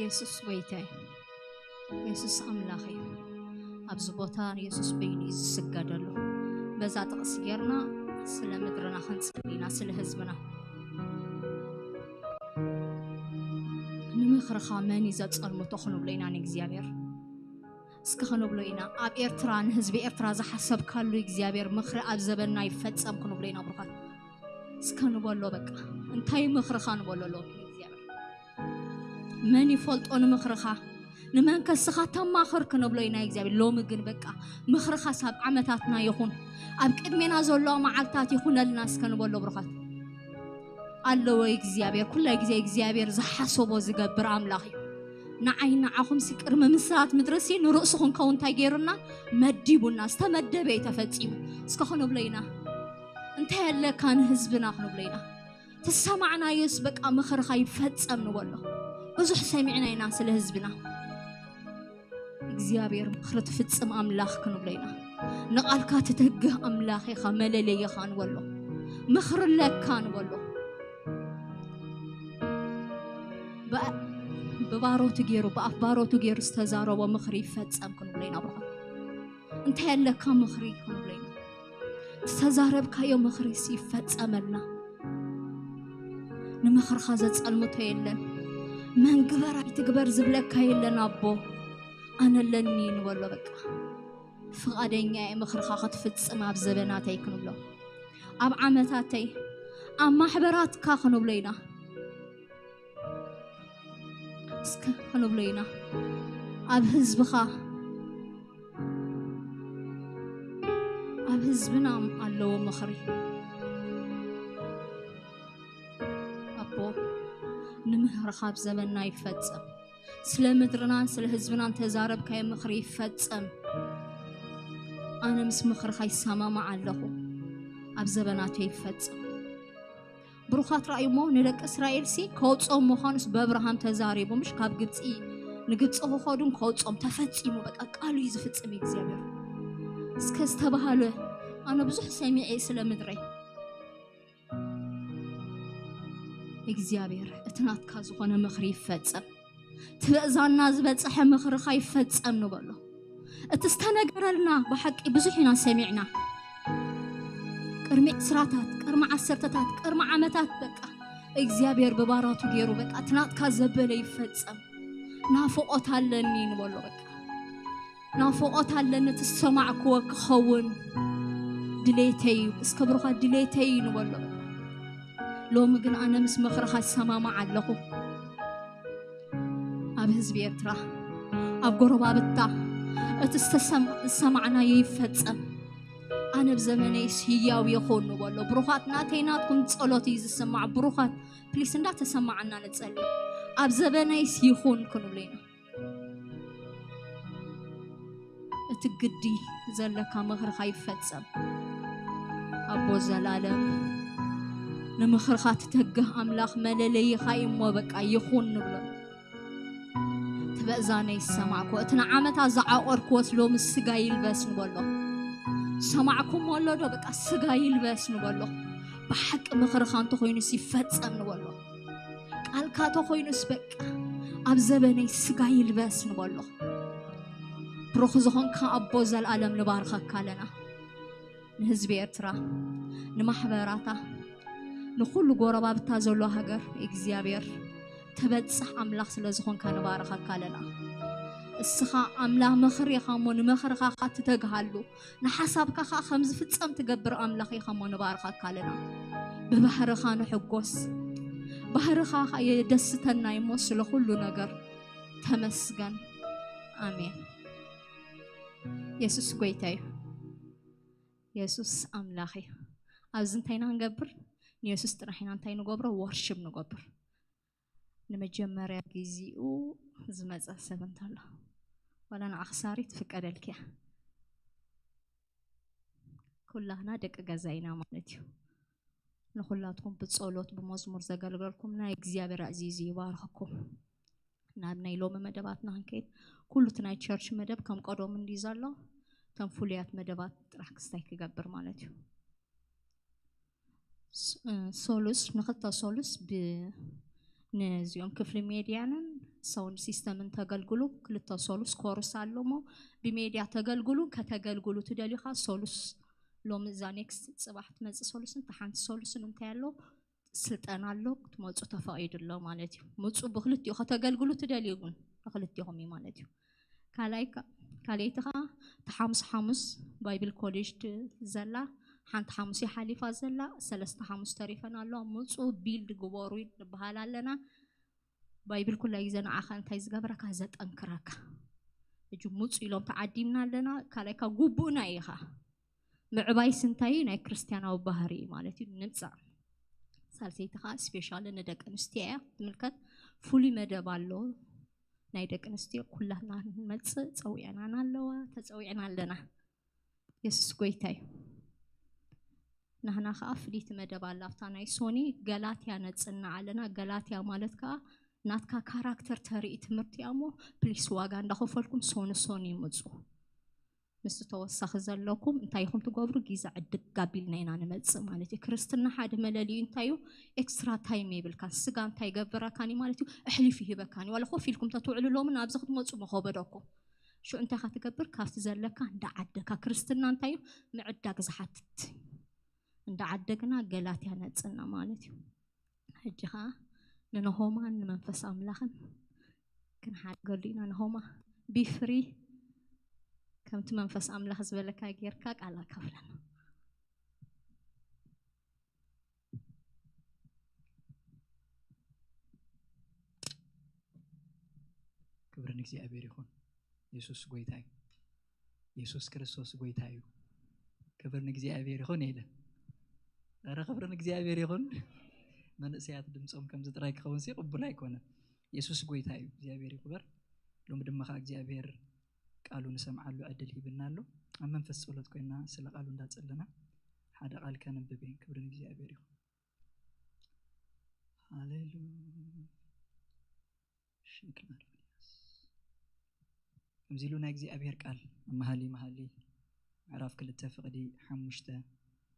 የሱስ ጎይታ እዩ። የሱስ ኣምላኽ እዩ። ኣብዚ ቦታ የሱስ በይኑ እዩ ዝስገደሉ። በዛ ጥቕሲ ጌርና ስለ ምድርና ክንጽሊ ኢና፣ ስለ ህዝብና። ንምኽርኻ መን እዩ ዘጸልምቶ ክንብሎ ኢና ንእግዚኣብሔር። እስከ ክንብሎ ኢና፣ ኣብ ኤርትራ፣ ንህዝቢ ኤርትራ ዝሓሰብካሉ እግዚኣብሔር ምኽሪ ኣብ ዘበንና ይፈጸም ክንብሎ ኢና ብሩኻት። እስከ ንበሎ በቃ፣ እንታይ ምኽርኻ ንበሎ ሎሚ ንእግዚኣብሔር። መን ይፈልጦ ንምኽርኻ? ንመን ከስኻ ተማኽር ክንብሎ ኢና እግዚኣብሔር። ሎሚ ግን በቃ ምኽርኻስ ኣብ ዓመታትና ይኹን፣ ኣብ ቅድሜና ዘለዋ መዓልታት ይኹነልና እስከ ንበሎ ብሩኻት። ኣለወ እግዚኣብሔር፣ ኩላይ ግዜ እግዚኣብሔር ዝሓሰቦ ዝገብር ኣምላኽ እዩ። ንዓይ ንዓኹምሲ ቅድሚ ምስራት ምድርሲ ንርእሱ ክንከውን እንታይ ገይሩና? መዲቡና፣ ዝተመደበ እዩ ተፈጺሙ። እስከ ክንብሎ ኢና፣ እንታይ ኣለካ ንህዝብና ክንብሎ ኢና። ተሰማዕናዮስ በቃ ምኽርኻ ይፈጸም ንበሎ። ብዙሕ ሰሚዕና ኢና ስለ ህዝብና። እግዚኣብሔር ምኽሪ ትፍጽም ኣምላኽ ክንብሎ ኢና። ንቓልካ ትተግህ ኣምላኽ ኢኻ፣ መለለይኻ ንበሎ። ምኽሪ ኣለካ ንበሎ። ብኣ-፣ ብባሮቱ ገይሩ፣ ብኣፍ ባሮቱ ገይሩ ዝተዛረቦ ምኽሪ ይፈጸም ክንብሎ ኢና ብሩኻት። እንታይ ኣለካ ምኽሪ ክንብሎ ኢና። ዝተዛረብካዮ ምኽሪስ ይፈጸመልና። ንምኽርኻ ዘጸልምቶ የለን። መን ግበር ኣይትግበር ዝብለካ የለን ኣቦ። ኣነ ኣለኒ ንበሎ በቃ። ፍቓደኛ እየ ምኽርኻ ክትፍጽም ኣብ ዘበናተይ ክንብሎ። ኣብ ዓመታተይ፣ ኣብ ማሕበራትካ ክንብሎ ኢና። እስከ ክንብሎ ኢና። ኣብ ህዝብኻ፣ ኣብ ህዝብና ኣለዎ ምኽሪ። ኣቦ፣ ንምኽርኻ ኣብ ዘበንና ይፈጸም። ስለ ምድርናን ስለ ህዝብናን ተዛረብካዮ ምኽሪ ይፈጸም። ኣነ ምስ ምኽርኻ ይሰማማዕ ኣለኹ። ኣብ ዘበናቱ ይፈጸም። ብሩኻት ረኣዩ እሞ ንደቂ እስራኤልሲ ከውጽኦም ምዃኑስ በብርሃም ተዛሪቡ፣ ምሽ ካብ ግብጺ ንግብጺ ክኸዱን ከውጽኦም ተፈጺሙ። በቃ ቃሉ እዩ ዝፍጽም እግዚኣብሔር። እስከ ዝተባህለ ኣነ ብዙሕ ሰሚዐ ስለ ምድረይ። እግዚኣብሔር እቲ ናትካ ዝኾነ ምኽሪ ይፈጸም። ትበእዛና ዝበጽሐ ምኽርኻ ይፈጸም ንበሎ። እቲ ዝተነገረልና ብሓቂ ብዙሕ ኢና ሰሚዕና። ቅድሚ ዕስራታት፣ ቅድሚ ዓሰርተታት፣ ቅድሚ ዓመታት በቃ እግዚኣብሔር ብባራቱ ገይሩ በቃ እቲ ናትካ ዘበለ ይፈጸም። ናፍቖት ኣለኒ ንበሎ በቃ። ናፍቖት ኣለኒ እቲ ዝሰማዕክዎ ክኸውን ድሌተይ እዩ። እስከ ብሩኻ ድሌተይ እዩ ንበሎ። ሎሚ ግን ኣነ ምስ ምኽርኻ ይሰማማዕ ኣለኹ። ኣብ ህዝቢ ኤርትራ፣ ኣብ ጎረባብታ እቲ ዝተሰም-፣ ዝሰማዕናዮ ይፈጸም። ኣነ ኣብ ዘመነይስ ህያው ይኹን ንበሎ። ብሩኻት ናተይ ናትኩም ጸሎት እዩ ዝስማዕ። ብሩኻት ፕሊስ እንዳተሰማዓና ንጸሊ። ኣብ ዘበነይስ ይኹን ክንብሎ ኢና። እቲ ግዲ ዘለካ ምኽርኻ ይፈጸም። ኣቦ ዘላለም ንምኽርኻ ትተግህ ኣምላኽ መለለይኻ እዩ እሞ በቃ ይኹን ንብሎ። ትበእዛነ ይሰማዕኮ። እቲ ንዓመታት ዝዓቆርክዎስ ሎሚ ስጋ ይልበስ ንበሎ። ሰማዕኩሞ ኣሎ ዶ? በቃ ስጋ ይልበስ ንበሎ። ብሓቂ ምኽርኻ እንተኾይኑስ ይፈጸም ንበሎ። ቃልካ ተኾይኑስ በቃ ኣብ ዘበነይ ስጋ ይልበስ ንበሎ። ብሩኽ ዝኾንካ ኣቦ ዘልኣለም ንባርኸካ ኣለና። ንህዝቢ ኤርትራ፣ ንማሕበራታ፣ ንኹሉ ጎረባብታ ዘሎ ሃገር እግዚኣብሔር ተበጽሕ ኣምላኽ ስለ ዝኾንካ ንባርኸካ ኣለና። እስኻ ኣምላኽ ምኽሪ ኢኻ እሞ ንምኽርኻ ኸኣ ትተግሃሉ፣ ንሓሳብካ ኸኣ ከም ዝፍጸም ትገብር ኣምላኽ ኢኻ እሞ ንባርኸካ ኣለና። ብባህርኻ ንሕጎስ፣ ባህርኻ ኸኣ የደስተና እዩ እሞ ስለ ኩሉ ነገር ተመስገን። ኣሜን። የሱስ ጐይታ እዩ። የሱስ ኣምላኽ እዩ። ኣብዚ እንታይ ኢና ክንገብር? ንየሱስ ጥራሕ ኢና እንታይ ንገብሮ? ወርሽፕ ንገብር። ንመጀመርያ ግዜኡ ዝመጸ ሰብ እንተሎ። ዋላ ንዓኺ ሳሪ ትፍቀደልኪ እያ። ኩላህና ደቂ ገዛ ኢና ማለት እዩ። ንኹላትኩም ብጸሎት ብመዝሙር ዘገልገልኩም ናይ እግዚኣብሔር ኣዚዙ ይባርኽኩም። ናብ ናይ ሎሚ መደባትና ክንከይድ፣ ኩሉ እቲ ናይ ቸርች መደብ ከም ቀደሙ እንዲ ዘሎ፣ እተን ፍሉያት መደባት ጥራሕ ክስታይ ክገብር ማለት እዩ። ሶሉስ ንክልተ ሶሉስ ብ ነዚኦም ክፍሊ ሜድያንን ሳውንድ ሲስተምን ተገልግሉ። ክልተ ሶሉስ ኮርስ ኣሎ እሞ ብሜድያ ተገልግሉ። ከተገልግሉ ትደልዩኻ ሶሉስ ሎሚ እዛ ኔክስት ጽባሕ ትመጽእ ሶሉስን ተሓንቲ ሶሉስን እንታይ ኣሎ ስልጠና ኣሎ ክትመጹ ተፈቒዱ ኣሎ ማለት እዩ። ምጹ ብክልቲኡ ከተገልግሉ ትደልዩ እውን ንክልቲኹም እዩ ማለት እዩ። ካልኣይ ካ- ካልኣይቲ ከዓ እቲ ሓሙስ ሓሙስ ባይብል ኮሌጅ ድ- ዘላ ሓንቲ ሓሙስ ሓሊፋ ዘላ ሰለስተ ሓሙስ ተሪፈን ኣለዋ። ምፁ ቢልድ ግበሩ ንበሃል ኣለና። ባይብል ኩላ ግዜ ንዓኻ እንታይ ዝገብረካ ዘጠንክረካ እጁ ምፁ ኢሎም ተዓዲምና ኣለና። ካልኣይ ካብ ግቡእና ኢኻ ምዕባይስ እንታይ እዩ ናይ ክርስቲያናዊ ባህሪ እዩ ማለት እዩ። ንምፃእ ሳልሰይቲ ከዓ ስፔሻሊ ንደቂ ኣንስትዮ እያ ትምልከት። ፍሉይ መደብ ኣሎ ናይ ደቂ ኣንስትዮ ኩላትና ንመፅእ ፀዊዕናና ኣለዋ ተፀዊዕና ኣለና። የሱስ ጎይታ እዩ። ናህና ከዓ ፍልይቲ መደብ ኣላ ኣብታ ናይ ሶኒ ገላትያ ነፅና ኣለና። ገላትያ ማለት ከዓ ናትካ ካራክተር ተርኢ ትምህርቲ እያ እሞ ፕሊስ ዋጋ እንዳኸፈልኩም ሶኒ ሶኒ ይምፁ። ምስ ተወሳኺ ዘለኩም እንታይ ኢኹም ትገብሩ? ጊዛ ዕድግ ጋቢልና ኢና ንመፅእ ማለት እዩ። ክርስትና ሓደ መለልዩ እንታይ እዩ? ኤክስትራ ታይም የብልካን። ስጋ እንታይ ይገብረካን እዩ ማለት እዩ? ኣሕሊፉ ይህበካን እዩ። ዋላ ኮፍ ኢልኩም ተትውዕሉ ሎምን ኣብዚ ክትመፁ መኸበደኩም። ሽዑ እንታይ ኢኻ ትገብር? ካብቲ ዘለካ እንዳዓደካ። ክርስትና እንታይ እዩ? ምዕዳግ ዝሓትት። እንዳዓደግና ገላትያ ነፅና ማለት እዩ። ሕጂ ኸዓ ንነሆማን ንመንፈስ ኣምላኽን ክንሓድገሉ ኢና። ነሆማ ቢፍሪ ከምቲ መንፈስ ኣምላኽ ዝበለካ ጌርካ ቃል ኣካፍለና። ክብሪ ንእግዚኣብሔር ይኹን። የሱስ ጎይታ እዩ። የሱስ ክርስቶስ ጎይታ እዩ። ክብሪ ንእግዚኣብሔር ይኹን ኢለ። ኧረ ክብሪ ንእግዚኣብሔር ይኹን። መንእሰያት ድምፆም ከምዚ ጥራይ ክኸውን ሲ ቅቡል ኣይኮነን። የሱስ ጎይታ እዩ። እግዚኣብሔር ይኽበር። ሎሚ ድማ ከዓ እግዚኣብሔር ቃሉ ንሰምዓሉ ዕድል ሂብና ኣሎ። ኣብ መንፈስ ጸሎት ኮይና ስለ ቃሉ እንዳጸለና ሓደ ቃል ከንብብ እየ። ክብሪ ንእግዚኣብሔር ይኹን። ሃሌሉያ። ሽክና ዶንያስ። ከምዚ ኢሉ ናይ እግዚኣብሔር ቃል ኣብ መሃሊ መሃሊ ምዕራፍ ክልተ ፍቕዲ ሓሙሽተ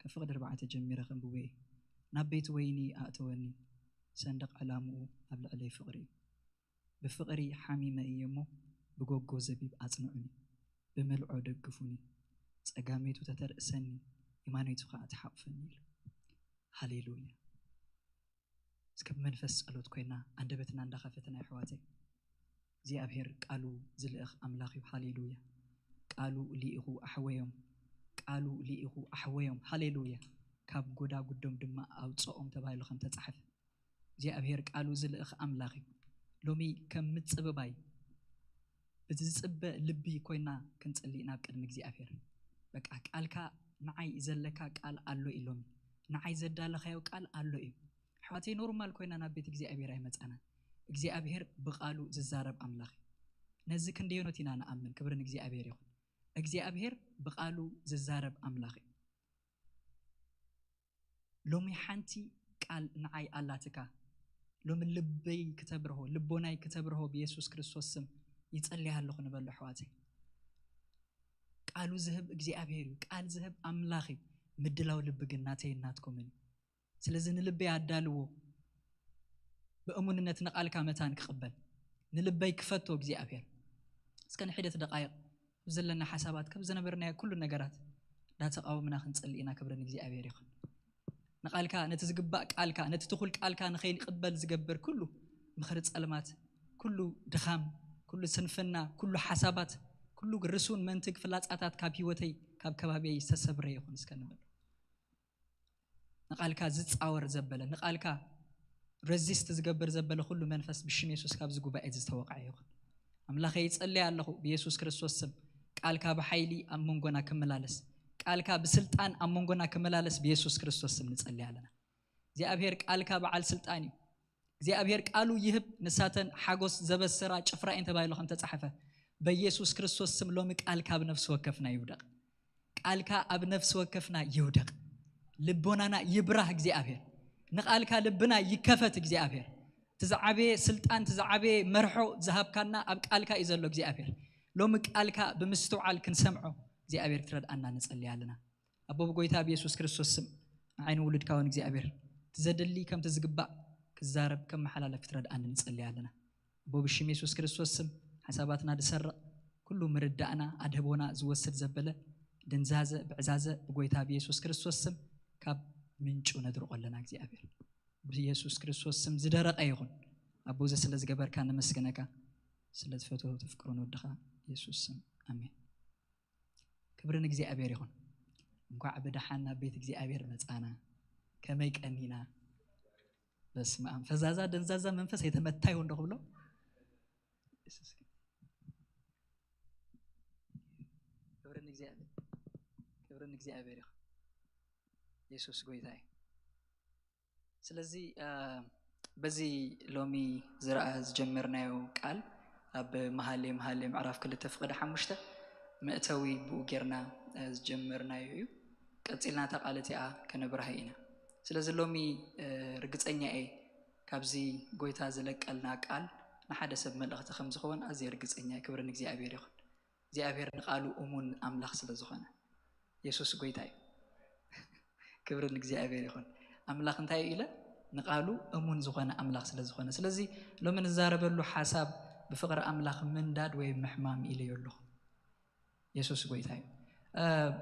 ካብ ፍቕዲ ኣርባዕተ ጀሚረ ከንብቦ እየ። ናብ ቤት ወይኒ ኣእተወኒ፣ ሰንደቕ ዕላምኡ ኣብ ልዕለይ ፍቕሪ እዩ። ብፍቕሪ ሓሚመ እየ እሞ ብጎጎ ዘቢብ ኣጽንዑኒ፣ ብምልዖ ደግፉኒ፣ ጸጋመይቱ ተተርእሰኒ፣ የማነይቱ ኸኣ ትሓቑፈኒ ኢሉ። ሃሌሉያ። እስከ ብመንፈስ ጸሎት ኮይና ኣንደበትና እንዳኸፈትና የሕዋተይ። እግዚኣብሔር ቃሉ ዝልእኽ ኣምላኽ እዩ። ሃሌሉያ። ቃሉ ልኢኹ ኣሕወዮም። ቃሉ ልኢኹ ኣሕወዮም። ሃሌሉያ። ካብ ጎዳጉዶም ድማ ኣውፅኦም ተባሂሉ ከም ተጻሕፈ እግዚኣብሔር ቃሉ ዝልእኽ ኣምላኽ እዩ። ሎሚ ከም ምጽብባይ ብዝጽበ ልቢ ኮይና ክንጽሊ ናብ ቅድሚ እግዚኣብሔር። በቃ ቃልካ ንዓይ ዘለካ ቃል ኣሎ እዩ። ሎሚ ንዓይ ዘዳለኻዮ ቃል ኣሎ እዩ። ኣሕዋተይ ኖርማል ኮይና ናብ ቤት እግዚኣብሔር ኣይመጻናን። እግዚኣብሔር ብቃሉ ዝዛረብ ኣምላኽ እዩ። ነዚ ክንደዮኖት ኢና ንኣምን። ክብሪ ንእግዚኣብሔር ይኹን። እግዚኣብሔር ብቃሉ ዝዛረብ ኣምላኽ እዩ። ሎሚ ሓንቲ ቃል ንዓይ ኣላትካ። ሎሚ ልበይ ክተብርሆ ልቦናይ ክተብርሆ ብየሱስ ክርስቶስ ስም ይጸልይ ኣለኹ ንበሉ ኣሕዋተይ። ቃሉ ዝህብ እግዚኣብሔር እዩ። ቃል ዝህብ ኣምላኽ እዩ። ምድላው ልቢ ግን ናተይን ናትኩምን እዩ። ስለዚ ንልበይ ኣዳልዎ ብእሙንነት ንቃልካ መታን ክቕበል ንልበይ ክፈቶ እግዚኣብሔር። እስከ ንሒደት ደቃይቕ ካብ ዘለና ሓሳባት ካብ ዝነበርናዮ ኩሉ ነገራት እንዳተቃወምና ክንጸሊ ኢና። ክብሪ ንእግዚኣብሔር ይኹን። ንቃልካ ነቲ ዝግባእ ቃልካ ነቲ ትኹል ቃልካ ንኸይንቅበል ዝገብር ኩሉ ምኽሪ ጸልማት ኩሉ ድኻም ኩሉ ስንፍና ኩሉ ሓሳባት ኩሉ ርሱን መንትግ ፍላጻታት ካብ ህይወተይ ካብ ከባቢየይ ዝተሰብረ ይኹን እስከ ንበል። ንቃልካ ዝጻወር ዘበለ ንቃልካ ረዚስት ዝገብር ዘበለ ኩሉ መንፈስ ብሽም የሱስ ካብዚ ጉባኤ ዝተወቕዐ ይኹን። ኣምላኸ ይጸልይ ኣለኹ ብየሱስ ክርስቶስ ስም ቃልካ ብሓይሊ ኣብ መንጎና ክመላለስ ቃልካ ብስልጣን ኣብ መንጎና ክመላለስ ብየሱስ ክርስቶስ ስም ንጸልይ ኣለና። እግዚኣብሔር ቃልካ በዓል ስልጣን እዩ። እግዚኣብሔር ቃሉ ይህብ ንሳተን ሓጎስ ዘበስራ ጭፍራ እየን ተባሂሉ ከም ተጻሕፈ በኢየሱስ ክርስቶስ ስም ሎሚ ቃልካ ኣብ ነፍሲ ወከፍና ይውደቕ። ቃልካ ኣብ ነፍሲ ወከፍና ይውደቕ። ልቦናና ይብራህ እግዚኣብሔር። ንቃልካ ልብና ይከፈት እግዚኣብሔር። ትዝዓበየ ስልጣን፣ ትዝዓበየ መርሖ ዝሃብካና ኣብ ቃልካ እዩ ዘሎ እግዚኣብሔር። ሎሚ ቃልካ ብምስትውዓል ክንሰምዖ እግዚኣብሔር ክትረድኣና ንጸልይ ኣለና። ኣቦ ብጎይታ ብየሱስ ክርስቶስ ስም ንዓይን ውሉድካ እውን እግዚኣብሔር ትዘደሊ ከምቲ ዝግባእ ክዛረብ ከመሓላለፍ ክትረድኣኒ ንጸልይ ኣለና። ኣቦ ብሽም የሱስ ክርስቶስ ስም ሓሳባትና ዝሰርቕ ኩሉ ምርዳእና ኣድህቦና ዝወስድ ዘበለ ድንዛዘ ብዕዛዘ ብጎይታ ብየሱስ ክርስቶስ ስም ካብ ምንጩ ነድርቆ ኣለና እግዚኣብሔር። ብየሱስ ክርስቶስ ስም ዝደረቐ ይኹን። ኣቦ እዚ ስለ ዝገበርካ ነመስግነካ። ስለ ትፈትዎ ተፍቅሮ ንወድኻ የሱስ ስም ኣሜን። ክብሪ ንእግዚኣብሔር ይኹን። እንኳዕ ብደሓን ናብ ቤት እግዚኣብሔር መጻና። ከመይ ቀኒና። በስመ ኣብ። ፈዛዛ ደንዛዛ መንፈስ የተመታ ይሆን ዶ ክብሎ? የሱስ። ክብሪ ንእግዚኣብሔር። ክብሪ ንእግዚኣብሔር ይኹን። የሱስ ጎይታ እዩ። ስለዚ በዚ ሎሚ ዝረኣ ዝጀመርናዮ ቃል ኣብ መሃሌ መሃሌ ምዕራፍ ክልተ ፍቕዲ ሓሙሽተ መእተዊ ብኡ ጌርና ዝጀመርናዮ እዩ። ቀጺልና እታ ቃል እቲኣ ከነብርሃ ኢና። ስለዚ ሎሚ ርግጸኛ እየ ካብዚ ጎይታ ዝለቀልና ቃል ንሓደ ሰብ መልእኽቲ ከም ዝኸውን ኣዝየ ርግጸኛ እየ። ክብሪ ንእግዚኣብሔር ይኹን። እግዚኣብሔር ንቃሉ እሙን ኣምላኽ ስለ ዝኾነ የሱስ ጎይታ እዩ። ክብሪ ንእግዚኣብሔር ይኹን። ኣምላኽ እንታይ እዩ ኢለ? ንቃሉ እሙን ዝኾነ ኣምላኽ ስለ ዝኾነ። ስለዚ ሎሚ ንዛረበሉ ሓሳብ ብፍቕሪ ኣምላኽ ምንዳድ ወይ ምሕማም ኢለዮ ኣለኹ። የሱስ ጎይታ እዩ።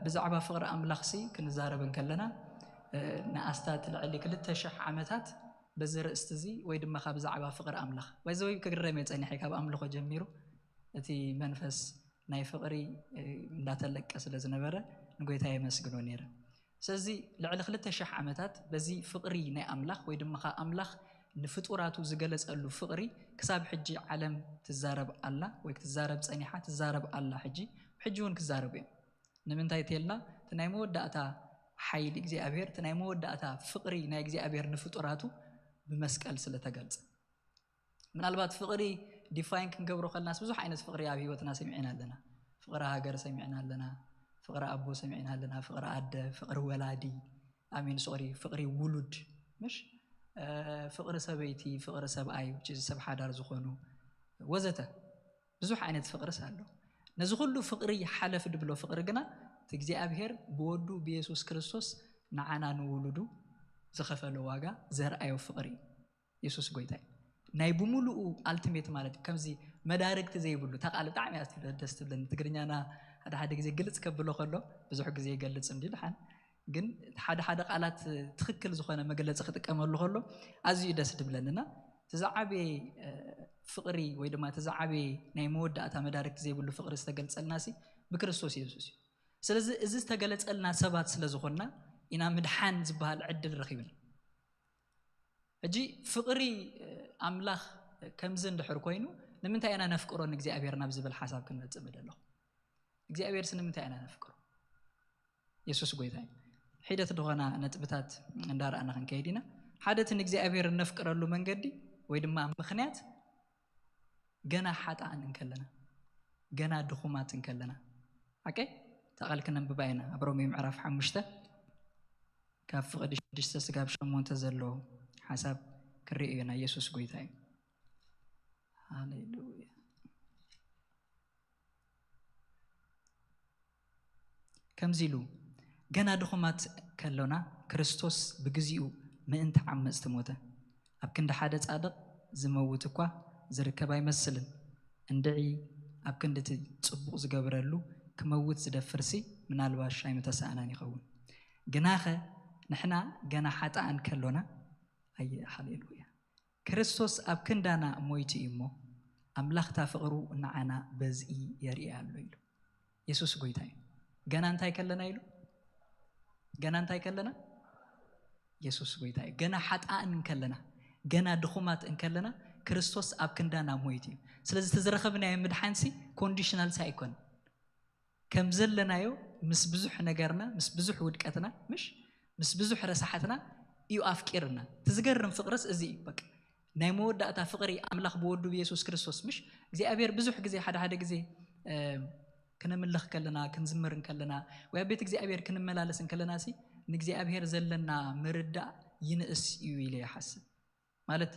ብዛዕባ ፍቕሪ ኣምላኽሲ ክንዛረብ እንከለና ንኣስታት ልዕሊ ክልተ ሽሕ ዓመታት በዚ ርእስቲ እዚ ወይ ድማ ካብ ብዛዕባ ፍቕሪ ኣምላኽ ባይዘወይ ክግረም እየ ጸኒሐ ካብ ኣምልኾ ጀሚሩ እቲ መንፈስ ናይ ፍቕሪ እንዳተለቀ ስለ ዝነበረ ንጎይታ የመስግኖ ነይረ። ስለዚ ልዕሊ ክልተ ሽሕ ዓመታት በዚ ፍቕሪ ናይ ኣምላኽ ወይ ድማ ካብ ኣምላኽ ንፍጡራቱ ዝገለጸሉ ፍቕሪ ክሳብ ሕጂ ዓለም ትዛረብ ኣላ ወይ ክትዛረብ ጸኒሓ ትዛረብ ኣላ። ሕጂ ሕጂ እውን ክዛረቡ እዮም። ንምንታይ ተልና እቲ ናይ መወዳእታ ሓይሊ እግዚኣብሔር እቲ ናይ መወዳእታ ፍቕሪ ናይ እግዚኣብሔር ንፍጡራቱ ብመስቀል ስለ ተገልጸ። ምናልባት ፍቕሪ ዲፋይን ክንገብሮ ከለናስ ብዙሕ ዓይነት ፍቕሪ ኣብ ህይወትና ሰሚዕና ኣለና። ፍቕሪ ሃገር ሰሚዕና ኣለና። ፍቕሪ ኣቦ ሰሚዕና ኣለና። ፍቕሪ ኣደ፣ ፍቕሪ ወላዲ፣ ኣሜን ሶሪ ፍቕሪ ውሉድ ምሽ ፍቕሪ ሰበይቲ ፍቕሪ ሰብኣይ ሰብ ሓዳር ዝኾኑ ወዘተ ብዙሕ ዓይነት ፍቕርስ ኣሎ። ነዚ ኩሉ ፍቕሪ ሓለፍ ድብሎ ፍቕሪ ግና እቲ እግዚኣብሔር ብወዱ ብየሱስ ክርስቶስ ንዓና ንውሉዱ ዝኸፈሎ ዋጋ ዘርኣዮ ፍቕሪ እዩ። የሱስ ጎይታ እዩ። ናይ ብምሉኡ ኣልቲሜት ማለት እዩ። ከምዚ መዳርግቲ ዘይብሉ እታ ቃል ብጣዕሚ እያ ደስ ትብለኒ። ትግርኛና ሓደ ሓደ ግዜ ግልፅ ከብሎ ከሎ ብዙሕ ግዜ ይገልፅ እንዲ ድሓን ግን ሓደ ሓደ ቃላት ትኽክል ዝኾነ መግለፂ ክጥቀመሉ ከሎ ኣዝዩ ደስ ድብለንና። እቲ ዝዓበየ ፍቕሪ ወይ ድማ እቲ ዝዓበየ ናይ መወዳእታ መዳርግቲ ዘይብሉ ፍቕሪ ዝተገልፀልና ሲ ብክርስቶስ የሱስ እዩ። ስለዚ እዚ ዝተገለፀልና ሰባት ስለ ዝኾንና ኢና ምድሓን ዝበሃል ዕድል ረኺብና። ሕጂ ፍቕሪ ኣምላኽ ከምዚ እንድሕር ኮይኑ ንምንታይ ኢና ነፍቅሮ ንእግዚኣብሔር ናብ ዝብል ሓሳብ ክንመፅእ ምደለኹ። እግዚኣብሔርስ ንምንታይ ኢና ነፍቅሮ? የሱስ ጎይታ እዩ። ሒደት ዝኾና ነጥብታት እንዳረኣና ክንከይድ ኢና። ሓደ እቲ ንእግዚኣብሔር እነፍቅረሉ መንገዲ ወይ ድማ ምኽንያት ገና ሓጣን እንከለና ገና ድኹማት እንከለና ሓቀይ ተቓል ክነንብባ ኢና። ኣብ ሮሜ ምዕራፍ ሓሙሽተ ካብ ፍቕዲ ሽዱሽተ ስጋብ ሸሞንተ ዘሎ ሓሳብ ክርኢ እዩ። ናይ የሱስ ጎይታ እዩ። ሃሌሉያ። ከምዚ ኢሉ ገና ድኹማት ከሎና ክርስቶስ ብግዚኡ ምእንቲ ዓመፅቲ ሞተ። ኣብ ክንዲ ሓደ ጻድቕ ዝመውት እኳ ዝርከብ ኣይመስልን። እንድዒ ኣብ ክንዲ እቲ ጽቡቕ ዝገብረሉ ክመውት ዝደፍርሲ ምናልባሽ ኣይምተሳእናን ይኸውን። ግናኸ ንሕና ገና ሓጥኣን ከሎና ኣየ ሃሌሉያ። ክርስቶስ ኣብ ክንዳና ሞይቱ እዩ እሞ ኣምላኽታ ፍቕሩ ንዓና በዝኢ የርኢ ኣሎ ኢሉ። የሱስ ጎይታ እዩ። ገና እንታይ ከለና ኢሉ? ገና እንታይ ከለና? የሱስ ጎይታ እዩ። ገና ሓጣእን እንከለና ገና ድኹማት እንከለና ክርስቶስ ኣብ ክንዳና ሞይቱ እዩ። ስለዚ እቲ ዝረኸብናዮ ምድሓንሲ ኮንዲሽናልሲ ኣይኮን ከም ዘለናዮ ምስ ብዙሕ ነገርና ምስ ብዙሕ ውድቀትና ምሽ ምስ ብዙሕ ረሳሓትና እዩ ኣፍቂርና። እቲ ዝገርም ፍቕርስ እዚ እዩ። በቃ ናይ መወዳእታ ፍቕሪ ኣምላኽ ብወዱ ብየሱስ ክርስቶስ ምሽ እግዚኣብሔር ብዙሕ ግዜ ሓደ ሓደ ግዜ እ፣ ክነምልኽ ከለና፣ ክንዝምር እንከለና፣ ወይ ኣብ ቤት እግዚኣብሔር ክንመላለስ እንከለና ሲ ንእግዚኣብሔር ዘለና ምርዳእ ይንእስ እዩ ኢለ ይሓስብ። ማለት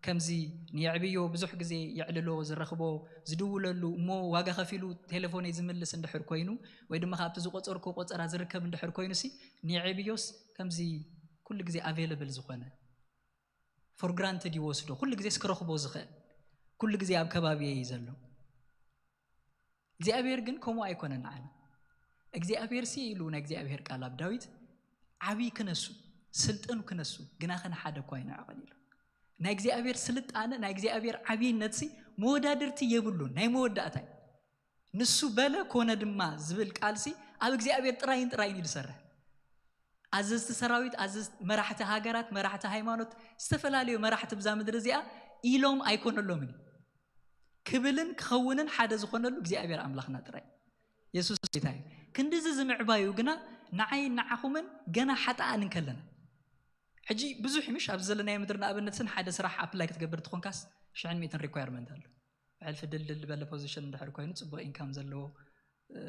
ከምዚ ንየዕብዮ ብዙሕ ግዜ የዕልሎ፣ ዝረኽቦ፣ ዝድውለሉ፣ እሞ ዋጋ ከፊሉ ቴሌፎነይ ዝምልስ እንድሕር ኮይኑ፣ ወይ ድማ ካብቲ ዝቆጸርኮ ቆጸራ ዝርከብ እንድሕር ኮይኑ ሲ ንየዕብዮስ ከምዚ ኩሉ ግዜ ኣቬለብል ዝኾነ፣ ፎር ግራንትድ ይወስዶ፣ ኩሉ ግዜ ስክረኽቦ ዝኽእል፣ ኩሉ ግዜ ኣብ ከባቢየ እዩ ዘሎ። እግዚኣብሔር ግን ከምኡ ኣይኮነን። ንዓና እግዚኣብሔር ሲ ኢሉ ናይ እግዚኣብሔር ቃል ኣብ ዳዊት፣ ዓብይ ክነሱ፣ ስልጥን ክነሱ፣ ግናኸ ንሓደ እኳ ኣይንዕቕን ኢሉ። ናይ እግዚኣብሔር ስልጣነ፣ ናይ እግዚኣብሔር ዓብይነት ሲ መወዳድርቲ የብሉን። ናይ መወዳእታ እዩ። ንሱ በለ ኮነ ድማ ዝብል ቃል ሲ ኣብ እግዚኣብሔር ጥራይን ጥራይን እዩ ዝሰርሕ። ኣዘዝቲ ሰራዊት፣ ኣዘዝቲ መራሕቲ ሃገራት፣ መራሕቲ ሃይማኖት፣ ዝተፈላለዩ መራሕቲ ብዛ ምድሪ እዚኣ ኢሎም ኣይኮነሎምን እዩ። ክብልን ክኸውንን ሓደ ዝኾነሉ እግዚኣብሔር ኣምላኽና ጥራይ። የሱስ ጌታ እዩ። ክንድዚ ዝምዕባዩ ግና ንዓይ ንዓኹምን ገና ሓጣኣን እንከለና። ሕጂ ብዙሕ ምሽ ኣብዚ ዘለናዮ ምድሪ ንኣብነት ስን ሓደ ስራሕ ኣፕላይ ክትገብር ትኾንካስ ሽሕን ሚእትን ሪኳየርመንት ኣሎ። ብሕልፊ ድልድል ዝበለ ፖዚሽን እንድሕር ኮይኑ ጽቡቕ ኢንካም ዘለዎ፣ እ፣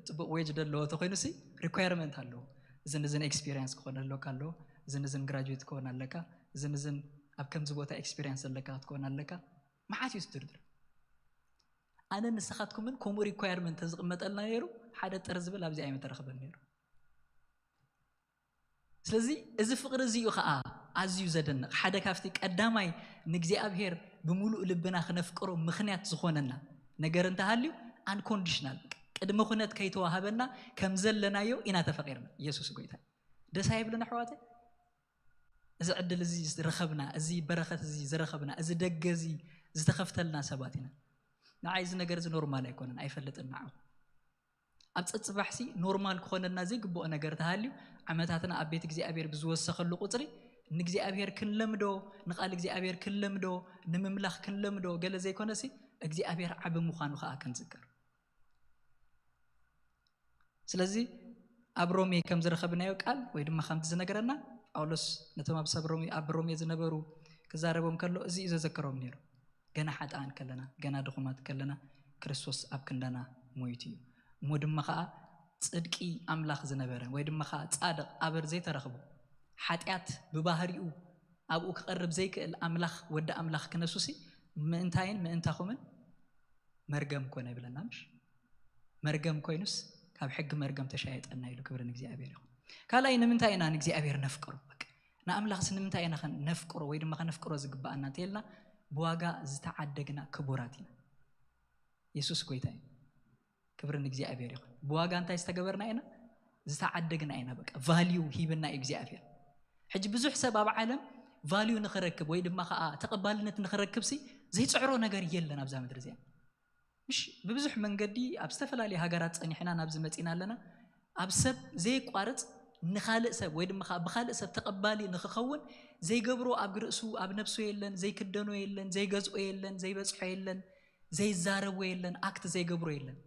ጽቡቕ ዌጅ ዘለዎ ተኾይኑ ሲ ሪኳየርመንት ኣለዎ። እዝን እዝን ኤክስፒሪየንስ ክኾን ኣለካ ኣለዎ። እዝን እዝን ግራጁዌት ክኾን ኣለካ። እዝን እዝን ኣብ ከምዚ ቦታ ኤክስፒሪየንስ ዘለካ ክትኮን ኣለካ። መዓት እዩ ዝድርድር። ኣነ ንስኻትኩምን ከምኡ ሪኳየርመንት ተዝቕመጠልና ነይሩ፣ ሓደ ጥር ዝብል ኣብዚ ኣይምተረኽበን ነይሩ። ስለዚ እዚ ፍቕሪ እዚ እዩ ኸዓ ኣዝዩ ዘደንቕ። ሓደ ካብቲ ቀዳማይ ንእግዚኣብሔር ብምሉእ ልብና ክነፍቅሮ ምኽንያት ዝኾነና ነገር እንተሃልዩ፣ ኣንኮንዲሽናል፣ ቅድመ ኩነት ከይተዋሃበና ከም ዘለናዮ ኢና ተፈቒርና። ኢየሱስ ጎይታ። ደስ ኣይብልን ኣሕዋተይ? እዚ ዕድል እዚ ዝረኸብና፣ እዚ በረኸት እዚ ዝረኸብና፣ እዚ ደገ እዚ ዝተኸፍተልና ሰባት ኢና። ንዓይ እዚ ነገር እዚ ኖርማል ኣይኮነን፣ ኣይፈልጥን ንዓኹም። ኣብ ጸጽባሕሲ ኖርማል ክኾነልና ዘይግብኦ ነገር ተሃልዩ፣ ዓመታትና ኣብ ቤት እግዚኣብሔር ብዝወሰኸሉ ቁጽሪ፣ ንእግዚኣብሔር ክንለምዶ፣ ንቓል እግዚኣብሔር ክንለምዶ፣ ንምምላኽ ክንለምዶ፣ ገለ ዘይኮነሲ እግዚኣብሔር ዓቢ ምዃኑ ከኣ ክንዝክር። ስለዚ ኣብ ሮሜ ከም ዝረኸብናዮ ቃል ወይ ድማ ከምቲ ዝነገረና፣ ጳውሎስ ነቶም ኣብ ሰብ ሮሜ፣ ኣብ ሮሜ ዝነበሩ ክዛረቦም ከሎ እዚ እዩ ዘዘከሮም ነይሩ። ገና ሓጥኣን ከለና፣ ገና ድኹማት ከለና፣ ክርስቶስ ኣብ ክንዳና ሞይቱ እዩ። እሞ ድማ ኸዓ ጽድቂ ኣምላኽ ዝነበረ ወይ ድማ ኸዓ ጻድቕ ኣበር ዘይተረኽቦ፣ ሓጢኣት ብባህሪኡ ኣብኡ ክቐርብ ዘይክእል ኣምላኽ፣ ወዲ ኣምላኽ ክነሱሲ ምእንታይን ምእንታኹምን መርገም ኮነ ይብለና ምሽ? መርገም ኮይኑስ ካብ ሕጊ መርገም ተሻየጠና ኢሉ። ክብሪ ንእግዚኣብሔር ይኹን። ካልኣይ ንምንታይ ኢና ንእግዚኣብሔር ነፍቅሮ? በቃ ንኣምላኽስ ንምንታይ ኢና ኸን ነፍቅሮ ወይ ድማ ኸነፍቅሮ ዝግብኣና እንተኢልና ብዋጋ ዝተዓደግና ክቡራት ኢና። የሱስ ጎይታ እዩ። ክብሪ ንእግዚኣብሔር ይኹን። ብዋጋ እንታይ ዝተገበርና ኢና? ዝተዓደግና ኢና። በቃ ቫልዩ ሂብና እዩ እግዚኣብሔር። ሕጂ ብዙሕ ሰብ ኣብ ዓለም ቫልዩ ንኽረክብ ወይ ድማ ኸዓ ተቐባልነት ንኽረክብ ሲ ዘይፅዕሮ ነገር የለን ኣብዛ ምድሪ እዚኣ። ምሽ ብብዙሕ መንገዲ ኣብ ዝተፈላለዩ ሃገራት ጸኒሕና ናብዚ መጺና ኣለና። ኣብ ሰብ ዘየቋርጽ ንኻልእ ሰብ ወይ ድማ ኸዓ ብኻልእ ሰብ ተቐባሊ ንኽኸውን ዘይገብሮ ኣብ ርእሱ ኣብ ነብሱ የለን፣ ዘይክደኖ የለን፣ ዘይገዝኦ የለን፣ ዘይበጽሖ የለን፣ ዘይዛረቦ የለን፣ ኣክት ዘይገብሮ የለን።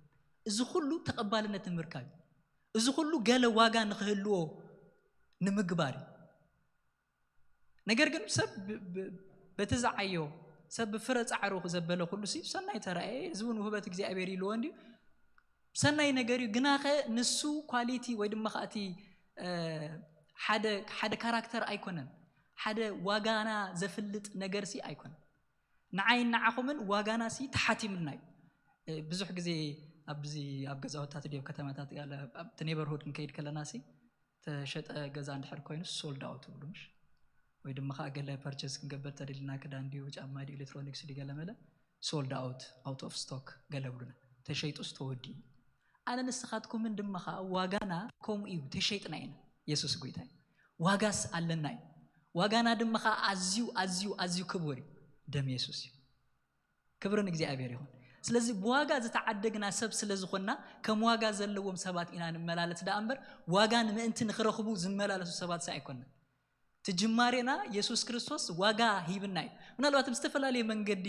እዚ ኩሉ ተቐባልነት ንምርካብ እዩ። እዚ ኩሉ ገለ ዋጋ ንኽህልዎ ንምግባር እዩ። ነገር ግን ሰብ ብ-፣ ብ-፣ በቲ ዝዓዮ፣ ሰብ ብፍረ ጻዕሩ ዘበለ ኩሉ ሲ ሰናይ ተራእየ፣ እዚ እውን ውህበት እግዚኣብሔር ኢልዎ እንድዩ። ሰናይ ነገር እዩ፣ ግናኸ ንሱ ኳሊቲ ወይ ድማ ኸኣቲ፣ እ፣ ሓደ፣ ሓደ ካራክተር ኣይኮነን። ሓደ ዋጋና ዘፍልጥ ነገር ሲ ኣይኮነን። ንዓይን ንዓኹምን ዋጋና ሲ ተሓቲምልና እዩ። እ፣ ብዙሕ ግዜ ኣብዚ ኣብ ገዛውታት ድዮ ከተማታት ያለ ኣብቲ ኔበርሁድ ክንከይድ ከለና ሲ ተሸጠ ገዛ እንድሕር ኮይኑ ሶልድ ኣውት ትብሉ ምሽ? ወይ ድማ ኸዓ ገለ ፐርቸስ ክንገብር ተደሊና ክዳን ድዩ ጫማ ድዩ ኤሌክትሮኒክስ ድዩ ገለ መለ ሶልድ ኣውት፣ ኣውት ኦፍ ስቶክ ገለ ብሉና። ተሸይጡስ ተወዲኡ። ኣነ ንስኻትኩምን ድማ ኸዓ ዋጋና ከምኡ እዩ፣ ተሸይጥና ኢና። የሱስ ጎይታ እዩ። ዋጋስ ኣለና እዩ። ዋጋና ድማ ኸዓ ኣዝዩ፣ ኣዝዩ፣ ኣዝዩ ክቡር እዩ። ደም የሱስ እዩ። ክብሪ ንእግዚኣብሔር ይኹን። ስለዚ ብዋጋ ዝተዓደግና ሰብ ስለ ዝኾንና ከም ዋጋ ዘለዎም ሰባት ኢና ንመላለስ ደኣ እምበር ዋጋ ንምእንቲ ንኽረኽቡ ዝመላለሱ ሰባት ሲ ኣይኮንና። እቲ ጅማሬና የሱስ ክርስቶስ ዋጋ ሂብና እዩ። ምናልባት ብዝተፈላለየ መንገዲ፣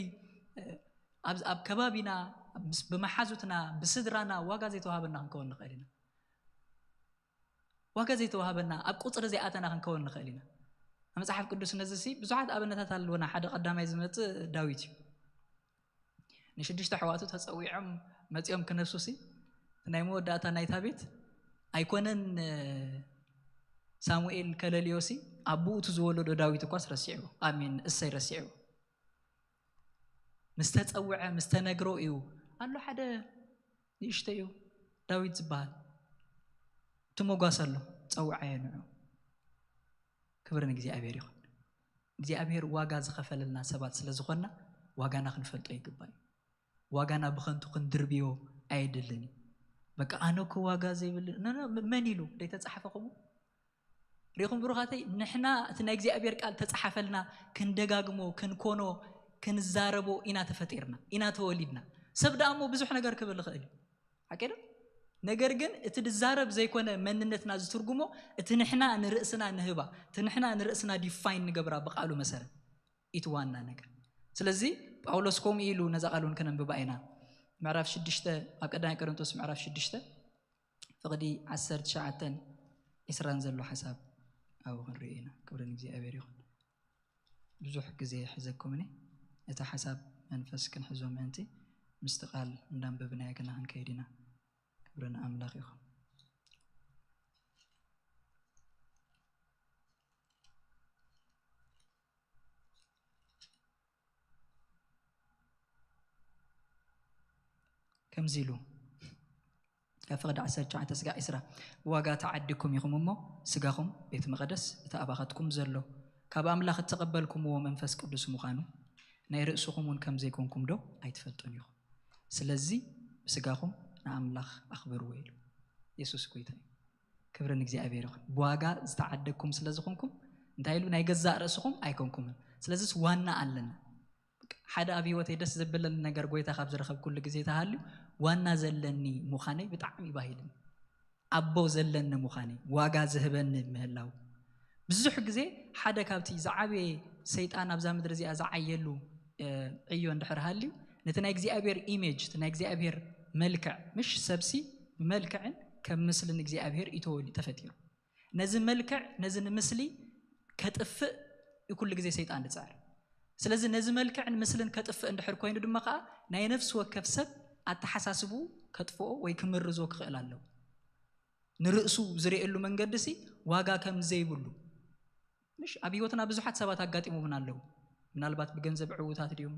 እ፣ ኣብ፣ ኣብ ከባቢና፣ ምስ፣ ብመሓዙትና፣ ብስድራና ዋጋ ዘይተዋሃበና ክንከውን ንኽእል ኢና። ዋጋ ዘይተዋሃበና፣ ኣብ ቁጽሪ ዘይኣተና ክንከውን ንኽእል ኢና። ኣብ መጽሓፍ ቅዱስ ነዚ ሲ ብዙሓት ኣብነታት ኣለዉና። ሓደ ቀዳማይ ዝመጽእ ዳዊት እዩ። ንሽዱሽተ ኣሕዋቱ ተጸዊዖም መጺኦም ክነሱ ሲ ናይ መወዳእታ ናይታ ቤት ኣይኮነን። ሳሙኤል ከለልዮ ሲ ኣቦኡ እቲ ዝወለዶ ዳዊት እኳስ ረሲዕዎ፣ ኣሚን እሰይ ረሲዕዎ። ምስ ተጸውዐ ምስ ተነግሮ እዩ ኣሎ ሓደ ንእሽቶ እዩ ዳዊት ዝበሃል እቲ መጓስ ኣሎ ጸውዓዮ ንዑ። ክብሪ ንእግዚኣብሔር ይኹን። እግዚኣብሔር ዋጋ ዝኸፈለልና ሰባት ስለ ዝኾንና ዋጋና ክንፈልጦ ይግባእ እዩ። ዋጋና ብኸንቱ ክንድርብዮ ኣየድልን እዩ። በቃ ኣነ እኮ ዋጋ ዘይብል መን ኢሉ ዘይተፃሓፈ ከምኡ ሪኹም ብሩኻተይ። ንሕና እቲ ናይ እግዚኣብሔር ቃል ተፃሓፈልና ክንደጋግሞ ክንኮኖ ክንዛረቦ ኢና ተፈጢርና ኢና ተወሊድና። ሰብ ደኣ እሞ ብዙሕ ነገር ክብል ይኽእል እዩ ሓቂ ዶ? ነገር ግን እቲ ድዛረብ ዘይኮነ መንነትና ዝትርጉሞ እቲ ንሕና ንርእስና ንህባ እቲ ንሕና ንርእስና ዲፋይን ንገብራ ብቃሉ መሰረት እቲ ዋና ነገር። ስለዚ ጳውሎስ ከምኡ ኢሉ ነዛ ቃል እውን ከነንብባ ኢና። ምዕራፍ ሽዱሽተ ኣብ ቀዳማይ ቆሮንቶስ ምዕራፍ ሽዱሽተ ፍቕዲ ዓሰርተ ትሽዓተን ዕስራን ዘሎ ሓሳብ ኣብኡ ክንርኢ ኢና። ክብሪ ንእግዚኣብሔር ይኹን። ብዙሕ ግዜ ይሕዘኩምኒ። እቲ ሓሳብ መንፈስ ክንሕዞ ምእንቲ ምስቲ ቃል እንዳንበብናዮ ግና ክንከይድ ኢና። ክብሪ ንኣምላኽ ይኹን። ከምዚ ኢሉ ካብ ፍቕዲ ዓሰርተ ትሽዓተ ስጋዕ ዕስራ፣ ብዋጋ ተዓዲግኩም ኢኹም እሞ፣ ስጋኹም ቤት መቐደስ፣ እቲ ኣባኻትኩም ዘሎ፣ ካብ ኣምላኽ እተቐበልኩምዎ መንፈስ ቅዱስ ምዃኑ፣ ናይ ርእስኹም እውን ከም ዘይኮንኩም ዶ ኣይትፈልጡን ኢኹም? ስለዚ ብስጋኹም ንኣምላኽ ኣኽብርዎ ኢሉ። የሱስ ጐይታ እዩ። ክብሪ ንእግዚኣብሔር ይኹን። ብዋጋ ዝተዓደግኩም ስለ ዝኾንኩም፣ እንታይ ኢሉ? ናይ ገዛእ ርእስኹም ኣይኮንኩምን። ስለዚስ ዋና ኣለና። ሓደ ኣብ ህይወተይ ደስ ዘብለኒ ነገር ጐይታ ካብ ዝረኸብኩሉ ግዜ ተሃልዩ ዋና ዘለኒ ምዃነይ ብጣዕሚ እዩ ባሂልኒ። ኣቦ ዘለኒ ምዃነይ፣ ዋጋ ዝህበኒ ምህላው። ብዙሕ ግዜ ሓደ ካብቲ ዝዓበየ ሰይጣን ኣብዛ ምድሪ እዚኣ ዝዓየሉ ዕዮ እንድሕር ሃልዩ፣ ነቲ ናይ እግዚኣብሔር ኢሜጅ፣ እቲ ናይ እግዚኣብሔር መልክዕ፣ ምሽ ሰብሲ ብመልክዕን ከም ምስልን እግዚኣብሔር እዩ ተወሊ-፣ ተፈጢሩ። ነዚ መልክዕ፣ ነዚ ንምስሊ ከጥፍእ እዩ ኩሉ ግዜ ሰይጣን ዝጽዕር። ስለዚ ነዚ መልክዕን ምስልን ከጥፍእ እንድሕር ኮይኑ ድማ ከኣ ናይ ነፍሲ ወከፍ ሰብ ኣተሓሳስብኡ ከጥፍኦ ወይ ክምርዞ ክኽእል ኣለዎ። ንርእሱ ዝርእየሉ መንገዲ ሲ ዋጋ ከም ዘይብሉ። ምሽ ኣብ ህይወትና ብዙሓት ሰባት ኣጋጢሞምና ኣለዉ። ምናልባት ብገንዘብ ዕዉታት ድዮም፣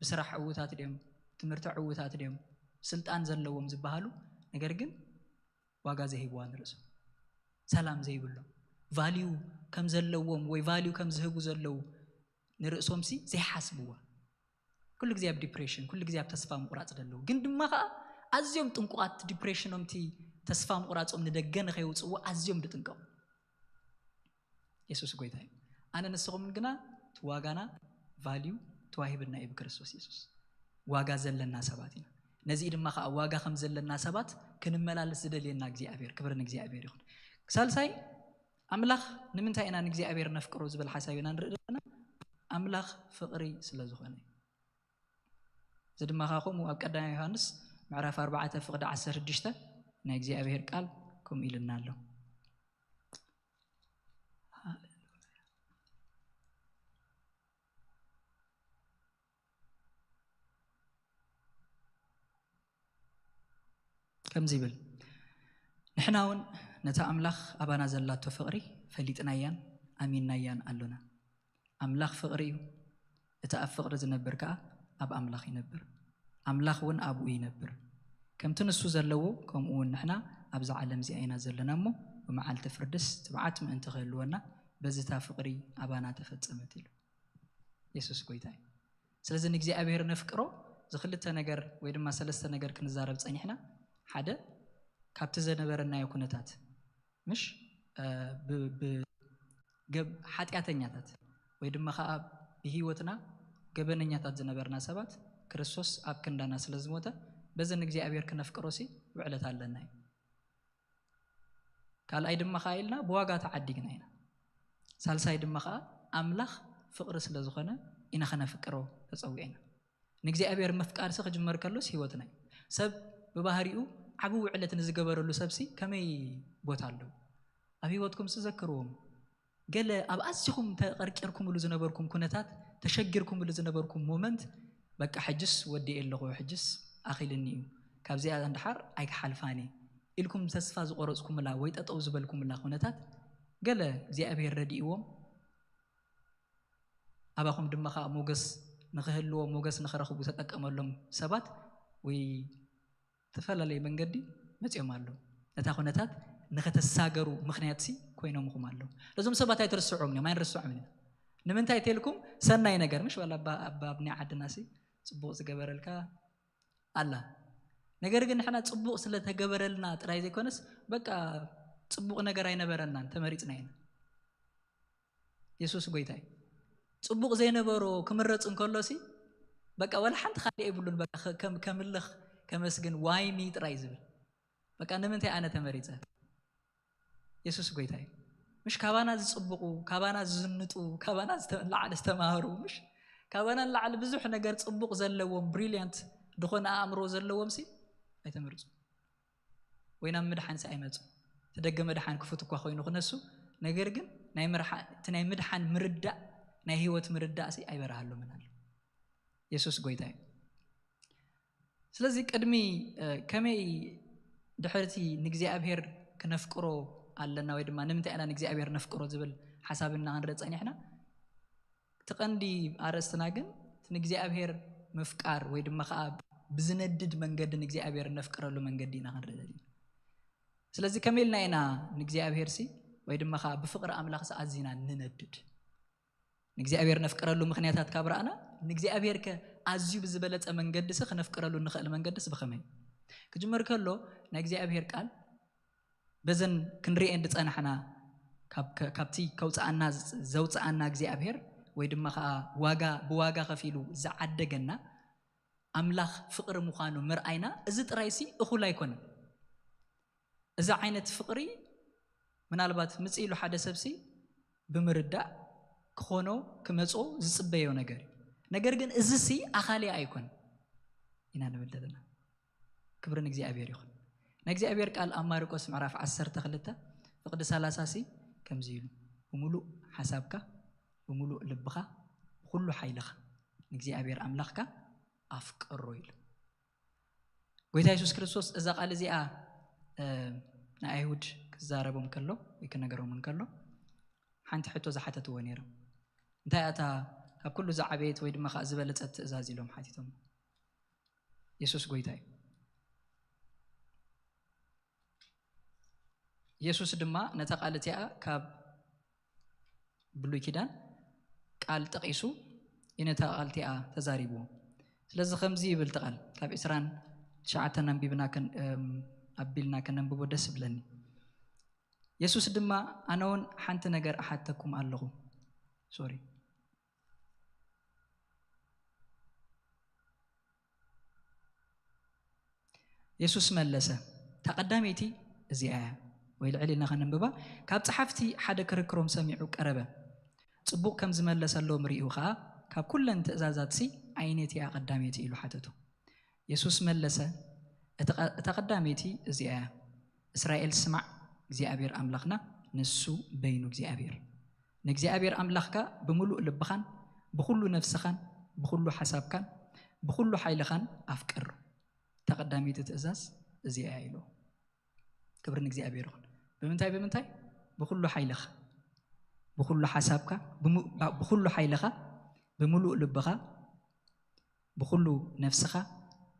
ብስራሕ ዕዉታት ድዮም፣ ትምህርቲ ዕዉታት ድዮም፣ ስልጣን ዘለዎም ዝበሃሉ፣ ነገር ግን ዋጋ ዘይህብዋ ንርእሶም፣ ሰላም ዘይብሎም፣ ቫልዩ ከም ዘለዎም ወይ ቫልዩ ከም ዝህቡ ዘለዉ ንርእሶም ሲ ዘይሓስብዋ። ኩሉ ግዜ ኣብ ዲፕሬሽን፣ ኩሉ ግዜ ኣብ ተስፋ ምቑራጽ ዘለዉ። ግን ድማ ከኣ ኣዝዮም ጥንቁቓት ዲፕሬሽኖም እቲ ተስፋ ምቑራጾም ንደገ ንኸይውጽእዎ ኣዝዮም ዝጥንቀቑ። የሱስ ጐይታ እዩ። ኣነ ንስኹምን ግና እቲ ዋጋና ቫልዩ ተዋሂብና እዩ ብክርስቶስ የሱስ። ዋጋ ዘለና ሰባት ኢና። ነዚ ድማ ከኣ ዋጋ ከም ዘለና ሰባት ክንመላለስ ዝደልየና እግዚኣብሔር፣ ክብሪ ንእግዚኣብሔር ይኹን። ሳልሳይ፣ ኣምላኽ ንምንታይ ኢና ንእግዚኣብሔር ነፍቅሮ ዝብል ሓሳብ ኢና ንርኢ ዘለና። ኣምላኽ ፍቕሪ ስለ ዝኾነ እዩ። እዚ ድማ ከኣ ከምኡ ኣብ ቀዳማይ ዮሃንስ ምዕራፍ ኣርባዕተ ፍቕዲ ዓሰርተ ሽዱሽተ ናይ እግዚኣብሔር ቃል ከምኡ ኢልና ኣሎ። ከምዚ ይብል፣ ንሕና እውን ነታ ኣምላኽ ኣባና ዘላቶ ፍቕሪ ፈሊጥናያን ኣሚንናያን ኣሎና። ኣምላኽ ፍቕሪ እዩ። እቲ ኣብ ፍቕሪ ዝነብር ከኣ ኣብ ኣምላኽ ይነብር፣ ኣምላኽ እውን ኣብኡ ይነብር። ከምቲ ንሱ ዘለዎ፣ ከምኡ እውን ንሕና ኣብዛ ዓለም እዚኣ ኢና ዘለና እሞ፣ ብመዓልቲ ፍርድስ ትብዓት ምእንቲ ክህልወና፣ በዚ እታ ፍቕሪ ኣባና ተፈጸመት ኢሉ። የሱስ ጐይታ እዩ። ስለዚ ንእግዚኣብሔር ነፍቅሮ፣ እዚ ክልተ ነገር ወይ ድማ ሰለስተ ነገር ክንዛረብ ጸኒሕና፣ ሓደ ካብቲ ዘነበረናዮ ኩነታት፣ ምሽ፣ እ፣ ብ-፣ ብ-፣ ገብ-፣ ሓጢኣተኛታት ወይ ድማ ኸዓ ብህይወትና ገበነኛታት ዝነበርና ሰባት ክርስቶስ ኣብ ክንዳና ስለ ዝሞተ፣ በዚ ንእግዚኣብሔር ክነፍቅሮሲ ውዕለት ኣለና እዩ። ካልኣይ ድማ ኸዓ ኢልና ብዋጋ ተዓዲግና ኢና። ሳልሳይ ድማ ኸዓ ኣምላኽ ፍቕሪ ስለ ዝኾነ ኢና ኸነፍቅሮ ተጸዊዕና። ንእግዚኣብሔር ምፍቃርሲ ክጅመር ከሎስ ህይወትና እዩ። ሰብ ብባህሪኡ ዓቢ ውዕለት ንዝገበረሉ ሰብሲ ከመይ ቦታ ኣለዎ? ኣብ ህይወትኩም እስቲ ዘክርዎም። ገለ ኣብ ኣዚኹም ተቐርቂርኩምሉ ዝነበርኩም ኩነታት፣ ተሸጊርኩምሉ ዝነበርኩም ሞመንት፣ በቃ ሕጅስ ወዲኤ ኣለኹ፣ ሕጅስ ኣኺልኒ እዩ፣ ካብዚኣ እንድሓር ኣይክሓልፋን እየ ኢልኩም ተስፋ ዝቆረጽኩምላ ወይ ጠጠው ዝበልኩምላ ኩነታት፣ ገለ እግዚኣብሔር ረዲእዎም ኣባኹም ድማ ከዓ ሞገስ ንክህልዎም፣ ሞገስ ንክረኽቡ ተጠቀመሎም ሰባት ወይ ዝተፈላለየ መንገዲ መጺኦም ኣለዉ። ነታ ኩነታት ንክትሳገሩ ምኽንያት ሲ ኮይኖምኹም ኣለዉ። ነዞም ሰባት ኣይትርስዖም እዮም፣ ኣይንርስዖም ኢና። ንምንታይ ተልኩም ሰናይ ነገር፣ ምሽ ዋላ ኣባ፣ ኣባ ኣብኒ ዓድና ሲ ጽቡቕ ዝገበረልካ ኣላ። ነገር ግን ንሕና ጽቡቕ ስለተገበረልና ጥራይ ዘይኮነስ፣ በቃ ጽቡቕ ነገር ኣይነበረናን፣ ተመሪጽና ኢና። የሱስ ጎይታ እዩ። ጽቡቕ ዘይነበሮ ክምረጽ እንከሎ ሲ፣ በቃ ዋላ ሓንቲ ካልእ የብሉን፣ በቃ ከ-፣ ከም-፣ ከምልኽ፣ ከመስግን፣ ዋይ ሚ ጥራይ ዝብል። በቃ ንምንታይ ኣነ ተመሪጸ? የሱስ ጎይታ እዩ። ምሽ ካባና ዝጽብቑ፣ ካባና ዝዝንጡ፣ ካባና ዝተ-፣ ንላዕሊ ዝተማህሩ፣ ምሽ ካባና ንላዕሊ ብዙሕ ነገር ጽቡቕ ዘለዎም፣ ብሪልያንት ዝኾነ ኣእምሮ ዘለዎም ሲ ኣይተመርጹ። ወይ ናብ ምድሓን ሲ ኣይመጹ። እቲ ደገ መድሓን ክፉት እኳ ኮይኑ ክነሱ፣ ነገር ግን ናይ ምርሓ-፣ እቲ ናይ ምድሓን ምርዳእ፣ ናይ ህይወት ምርዳእ ሲ ኣይበርሃሎምን ኣሎ። የሱስ ጎይታ እዩ። ስለዚ ቅድሚ፣ እ፣ ከመይ ድሕርቲ ንእግዚኣብሔር ክነፍቅሮ ኣለና ወይ ድማ ንምንታይ ኢና ንእግዚኣብሔር ነፍቅሮ ዝብል ሓሳብ እና ክንርኢ ጸኒሕና፣ እቲ ቀንዲ ኣርእስትና ግን እቲ ንእግዚኣብሔር ምፍቃር ወይ ድማ ከዓ ብዝነድድ መንገዲ ንእግዚኣብሔር ነፍቅረሉ መንገዲ ኢና ክንርኢ ዘለና። ስለዚ ከመይ ኢልና ኢና ንእግዚኣብሔር ሲ ወይ ድማ ከዓ ብፍቅሪ ኣምላኽ ሲ ኣዚና ንነድድ? ንእግዚኣብሔር ነፍቅረሉ ምኽንያታት ካብ ረኣና፣ ንእግዚኣብሔር ከ ኣዝዩ ብዝበለጸ መንገዲ ሲ ክነፍቅረሉ እንኽእል መንገዲ ሲ ብኸመይ? ክጅመር ከሎ ናይ እግዚኣብሔር ቃል በዘን ክንሪኤን ዝጸናሕና ካብ-፣ ከ-፣ ካብቲ ከውጽኣና ዝ-፣ ዘውጽኣና እግዚኣብሔር ወይ ድማ ኸኣ ዋጋ፣ ብዋጋ ከፊሉ ዝዓደገና ኣምላኽ ፍቕሪ ምዃኑ ምርኣይና፣ እዚ ጥራይሲ እኹል ኣይኮነን። እዚ ዓይነት ፍቕሪ ምናልባት ምጽእ ኢሉ ሓደ ሰብሲ ብምርዳእ ክኾኖ ክመጾ ዝጽበዮ ነገር እዩ። ነገር ግን እዚሲ ኣኻሊ ኣይኮን ኢና ንብል ዘለና። ክብሪ ንእግዚኣብሔር ይኹን። ናይ እግዚኣብሔር ቃል ኣብ ማርቆስ ምዕራፍ ዓሰርተ ክልተ ፍቕዲ ሰላሳ ሲ ከምዚ ኢሉ፣ "ብምሉእ ሓሳብካ፣ ብምሉእ ልብኻ፣ ብኹሉ ሓይልኻ ንእግዚኣብሔር ኣምላኽካ ኣፍቅሮ" ኢሉ። ጎይታ የሱስ ክርስቶስ እዛ ቃል እዚኣ፣ እ፣ ንኣይሁድ ክዛረቦም ከሎ ወይ ክነገሮም እንከሎ ሓንቲ ሕቶ ዝሓተትዎ ነይሮም። እንታይ ኣታ ካብ ኩሉ ዝዓበየት ወይ ድማ ከኣ ዝበለጸት ትእዛዝ ኢሎም ሓቲቶም። የሱስ ጎይታ እዩ። የሱስ ድማ ነታ ቃል እቲኣ ካብ ብሉይ ኪዳን ቃል ጠቒሱ እዩ ነታ ቃል እቲኣ ተዛሪብዎ። ስለዚ ከምዚ ይብል እቲ ቃል፣ ካብ ዕስራን ትሽዓተን ኣንቢብና ከን-፣ እም፣ ኣቢልና ከነንብቦ ደስ ይብለኒ። የሱስ ድማ፣ "ኣነ እውን ሓንቲ ነገር እሓተኩም ኣለኹ።" ሶሪ። የሱስ መለሰ፣ "እታ ቀዳመይቲ እዚኣ እያ"፣ ወይ ልዕል ኢልና ከነንብባ፣ ካብ ጸሓፍቲ ሓደ ክርክሮም ሰሚዑ ቀረበ። ጽቡቕ ከም ዝመለሰሎም ርእዩ ኸኣ፣ "ካብ ኩለን ትእዛዛትሲ ኣየነይቲ እያ ቀዳመይቲ?" ኢሉ ሓተቶ። የሱስ መለሰ፣ "እቲ ቀ-፣ እታ ቀዳመይቲ እዚኣ እያ፣ እስራኤል ስማዕ፣ እግዚኣብሔር ኣምላኽና ንሱ በይኑ እግዚኣብሔር። ንእግዚኣብሔር ኣምላኽካ ብምሉእ ልብኻን ብኹሉ ነፍስኻን ብኹሉ ሓሳብካን ብኹሉ ሓይልኻን ኣፍቅር። እታ ቀዳመይቲ ትእዛዝ እዚኣ እያ" ኢሉ። ክብሪ ንእግዚኣብሔር ይኹን። ብምንታይ፣ ብምንታይ? ብኹሉ ሓይልኻ፣ ብኹሉ ሓሳብካ፣ ብሙ-፣ ባ-፣ ብኹሉ ሓይልኻ፣ ብምሉእ ልብኻ፣ ብኹሉ ነፍስኻ፣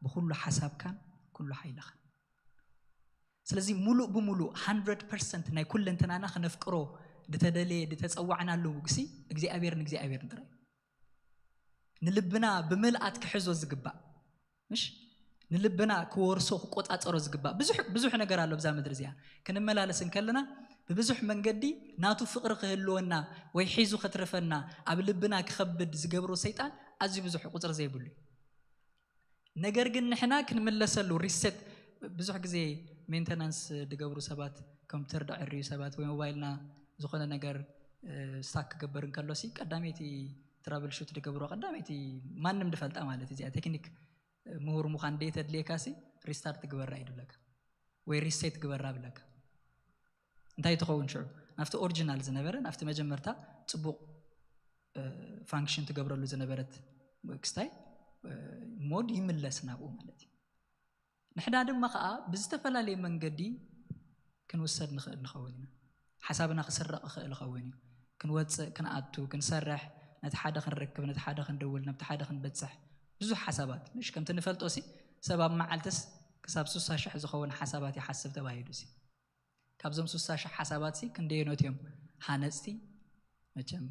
ብኹሉ ሓሳብካን ኩሉ ሓይልኻ። ስለዚ ሙሉእ ብሙሉእ ሃንድረድ ፐርሰንት ናይ ኩለንትናና ክነፍቅሮ ዝተደለየ፣ ዝተጸዋዕናሉ ግሲ እግዚኣብሔር ንእግዚኣብሔር ጥራይ። ንልብና ብምልኣት ክሕዞ ዝግባእ፣ ምሽ? ንልብና ክወርሶ፣ ክቆጻጸሮ ዝግባእ ብዙሕ፣ ብዙሕ ነገር ኣሎ ኣብዛ ምድሪ እዚኣ። ክንመላለስ እንከለና ብብዙሕ መንገዲ ናቱ ፍቕሪ ክህልወና ወይ ሒዙ ከትርፈና ኣብ ልብና ክኸብድ ዝገብሮ ሰይጣን ኣዝዩ ብዙሕ ቁጽሪ ዘይብሉ እዩ። ነገር ግን ንሕና ክንምለሰሉ፣ ሪሰት፣ ብዙሕ ግዜ ሜንተናንስ ዝገብሩ ሰባት፣ ኮምፒውተር ደዕርዩ ሰባት ወይ ሞባይልና ዝኾነ ነገር፣ እ፣ ስታክ ክገብር እንከሎ ሲ ቀዳመይቲ ትራብል ሹት ዝገብሮ ቀዳመይቲ ማንም ዝፈልጣ ማለት እዩ። እዚኣ ቴክኒክ ምሁር ምዃን ደይ ተድልየካ ሲ ሪስታርት ግበራ እዩ ዝብለካ ወይ ሪሴት ግበራ ብለካ። እንታይ ትኸውን ሽዑ? ናብቲ ኦሪጂናል ዝነበረ፣ ናብቲ መጀመርታ ጽቡቕ፣ እ፣ ፋንክሽን ትገብረሉ ዝነበረት ክስታይ፣ እ፣ ሞድ ይምለስ ናብኡ ማለት እዩ። ንሕና ድማ ከዓ ብዝተፈላለየ መንገዲ ክንውሰድ ንኽእል ንኸውን ኢና። ሓሳብና ክስረቕ ይኽእል ይኸውን እዩ። ክንወፅእ፣ ክንኣቱ፣ ክንሰርሕ፣ ነቲ ሓደ ክንረክብ፣ ነቲ ሓደ ክንድውል፣ ነብቲ ሓደ ክንበፅሕ፣ ብዙሕ ሓሳባት። ምሽ ከምቲ ንፈልጦ ሲ ሰብ ኣብ መዓልትስ ክሳብ ሱሳ ሽሕ ዝኸውን ሓሳባት ይሓስብ ተባሂሉ ሲ። ካብዞም ሱሳ ሽሕ ሓሳባት ሲ ክንደየኖት እዮም ሃነፅቲ? መቸም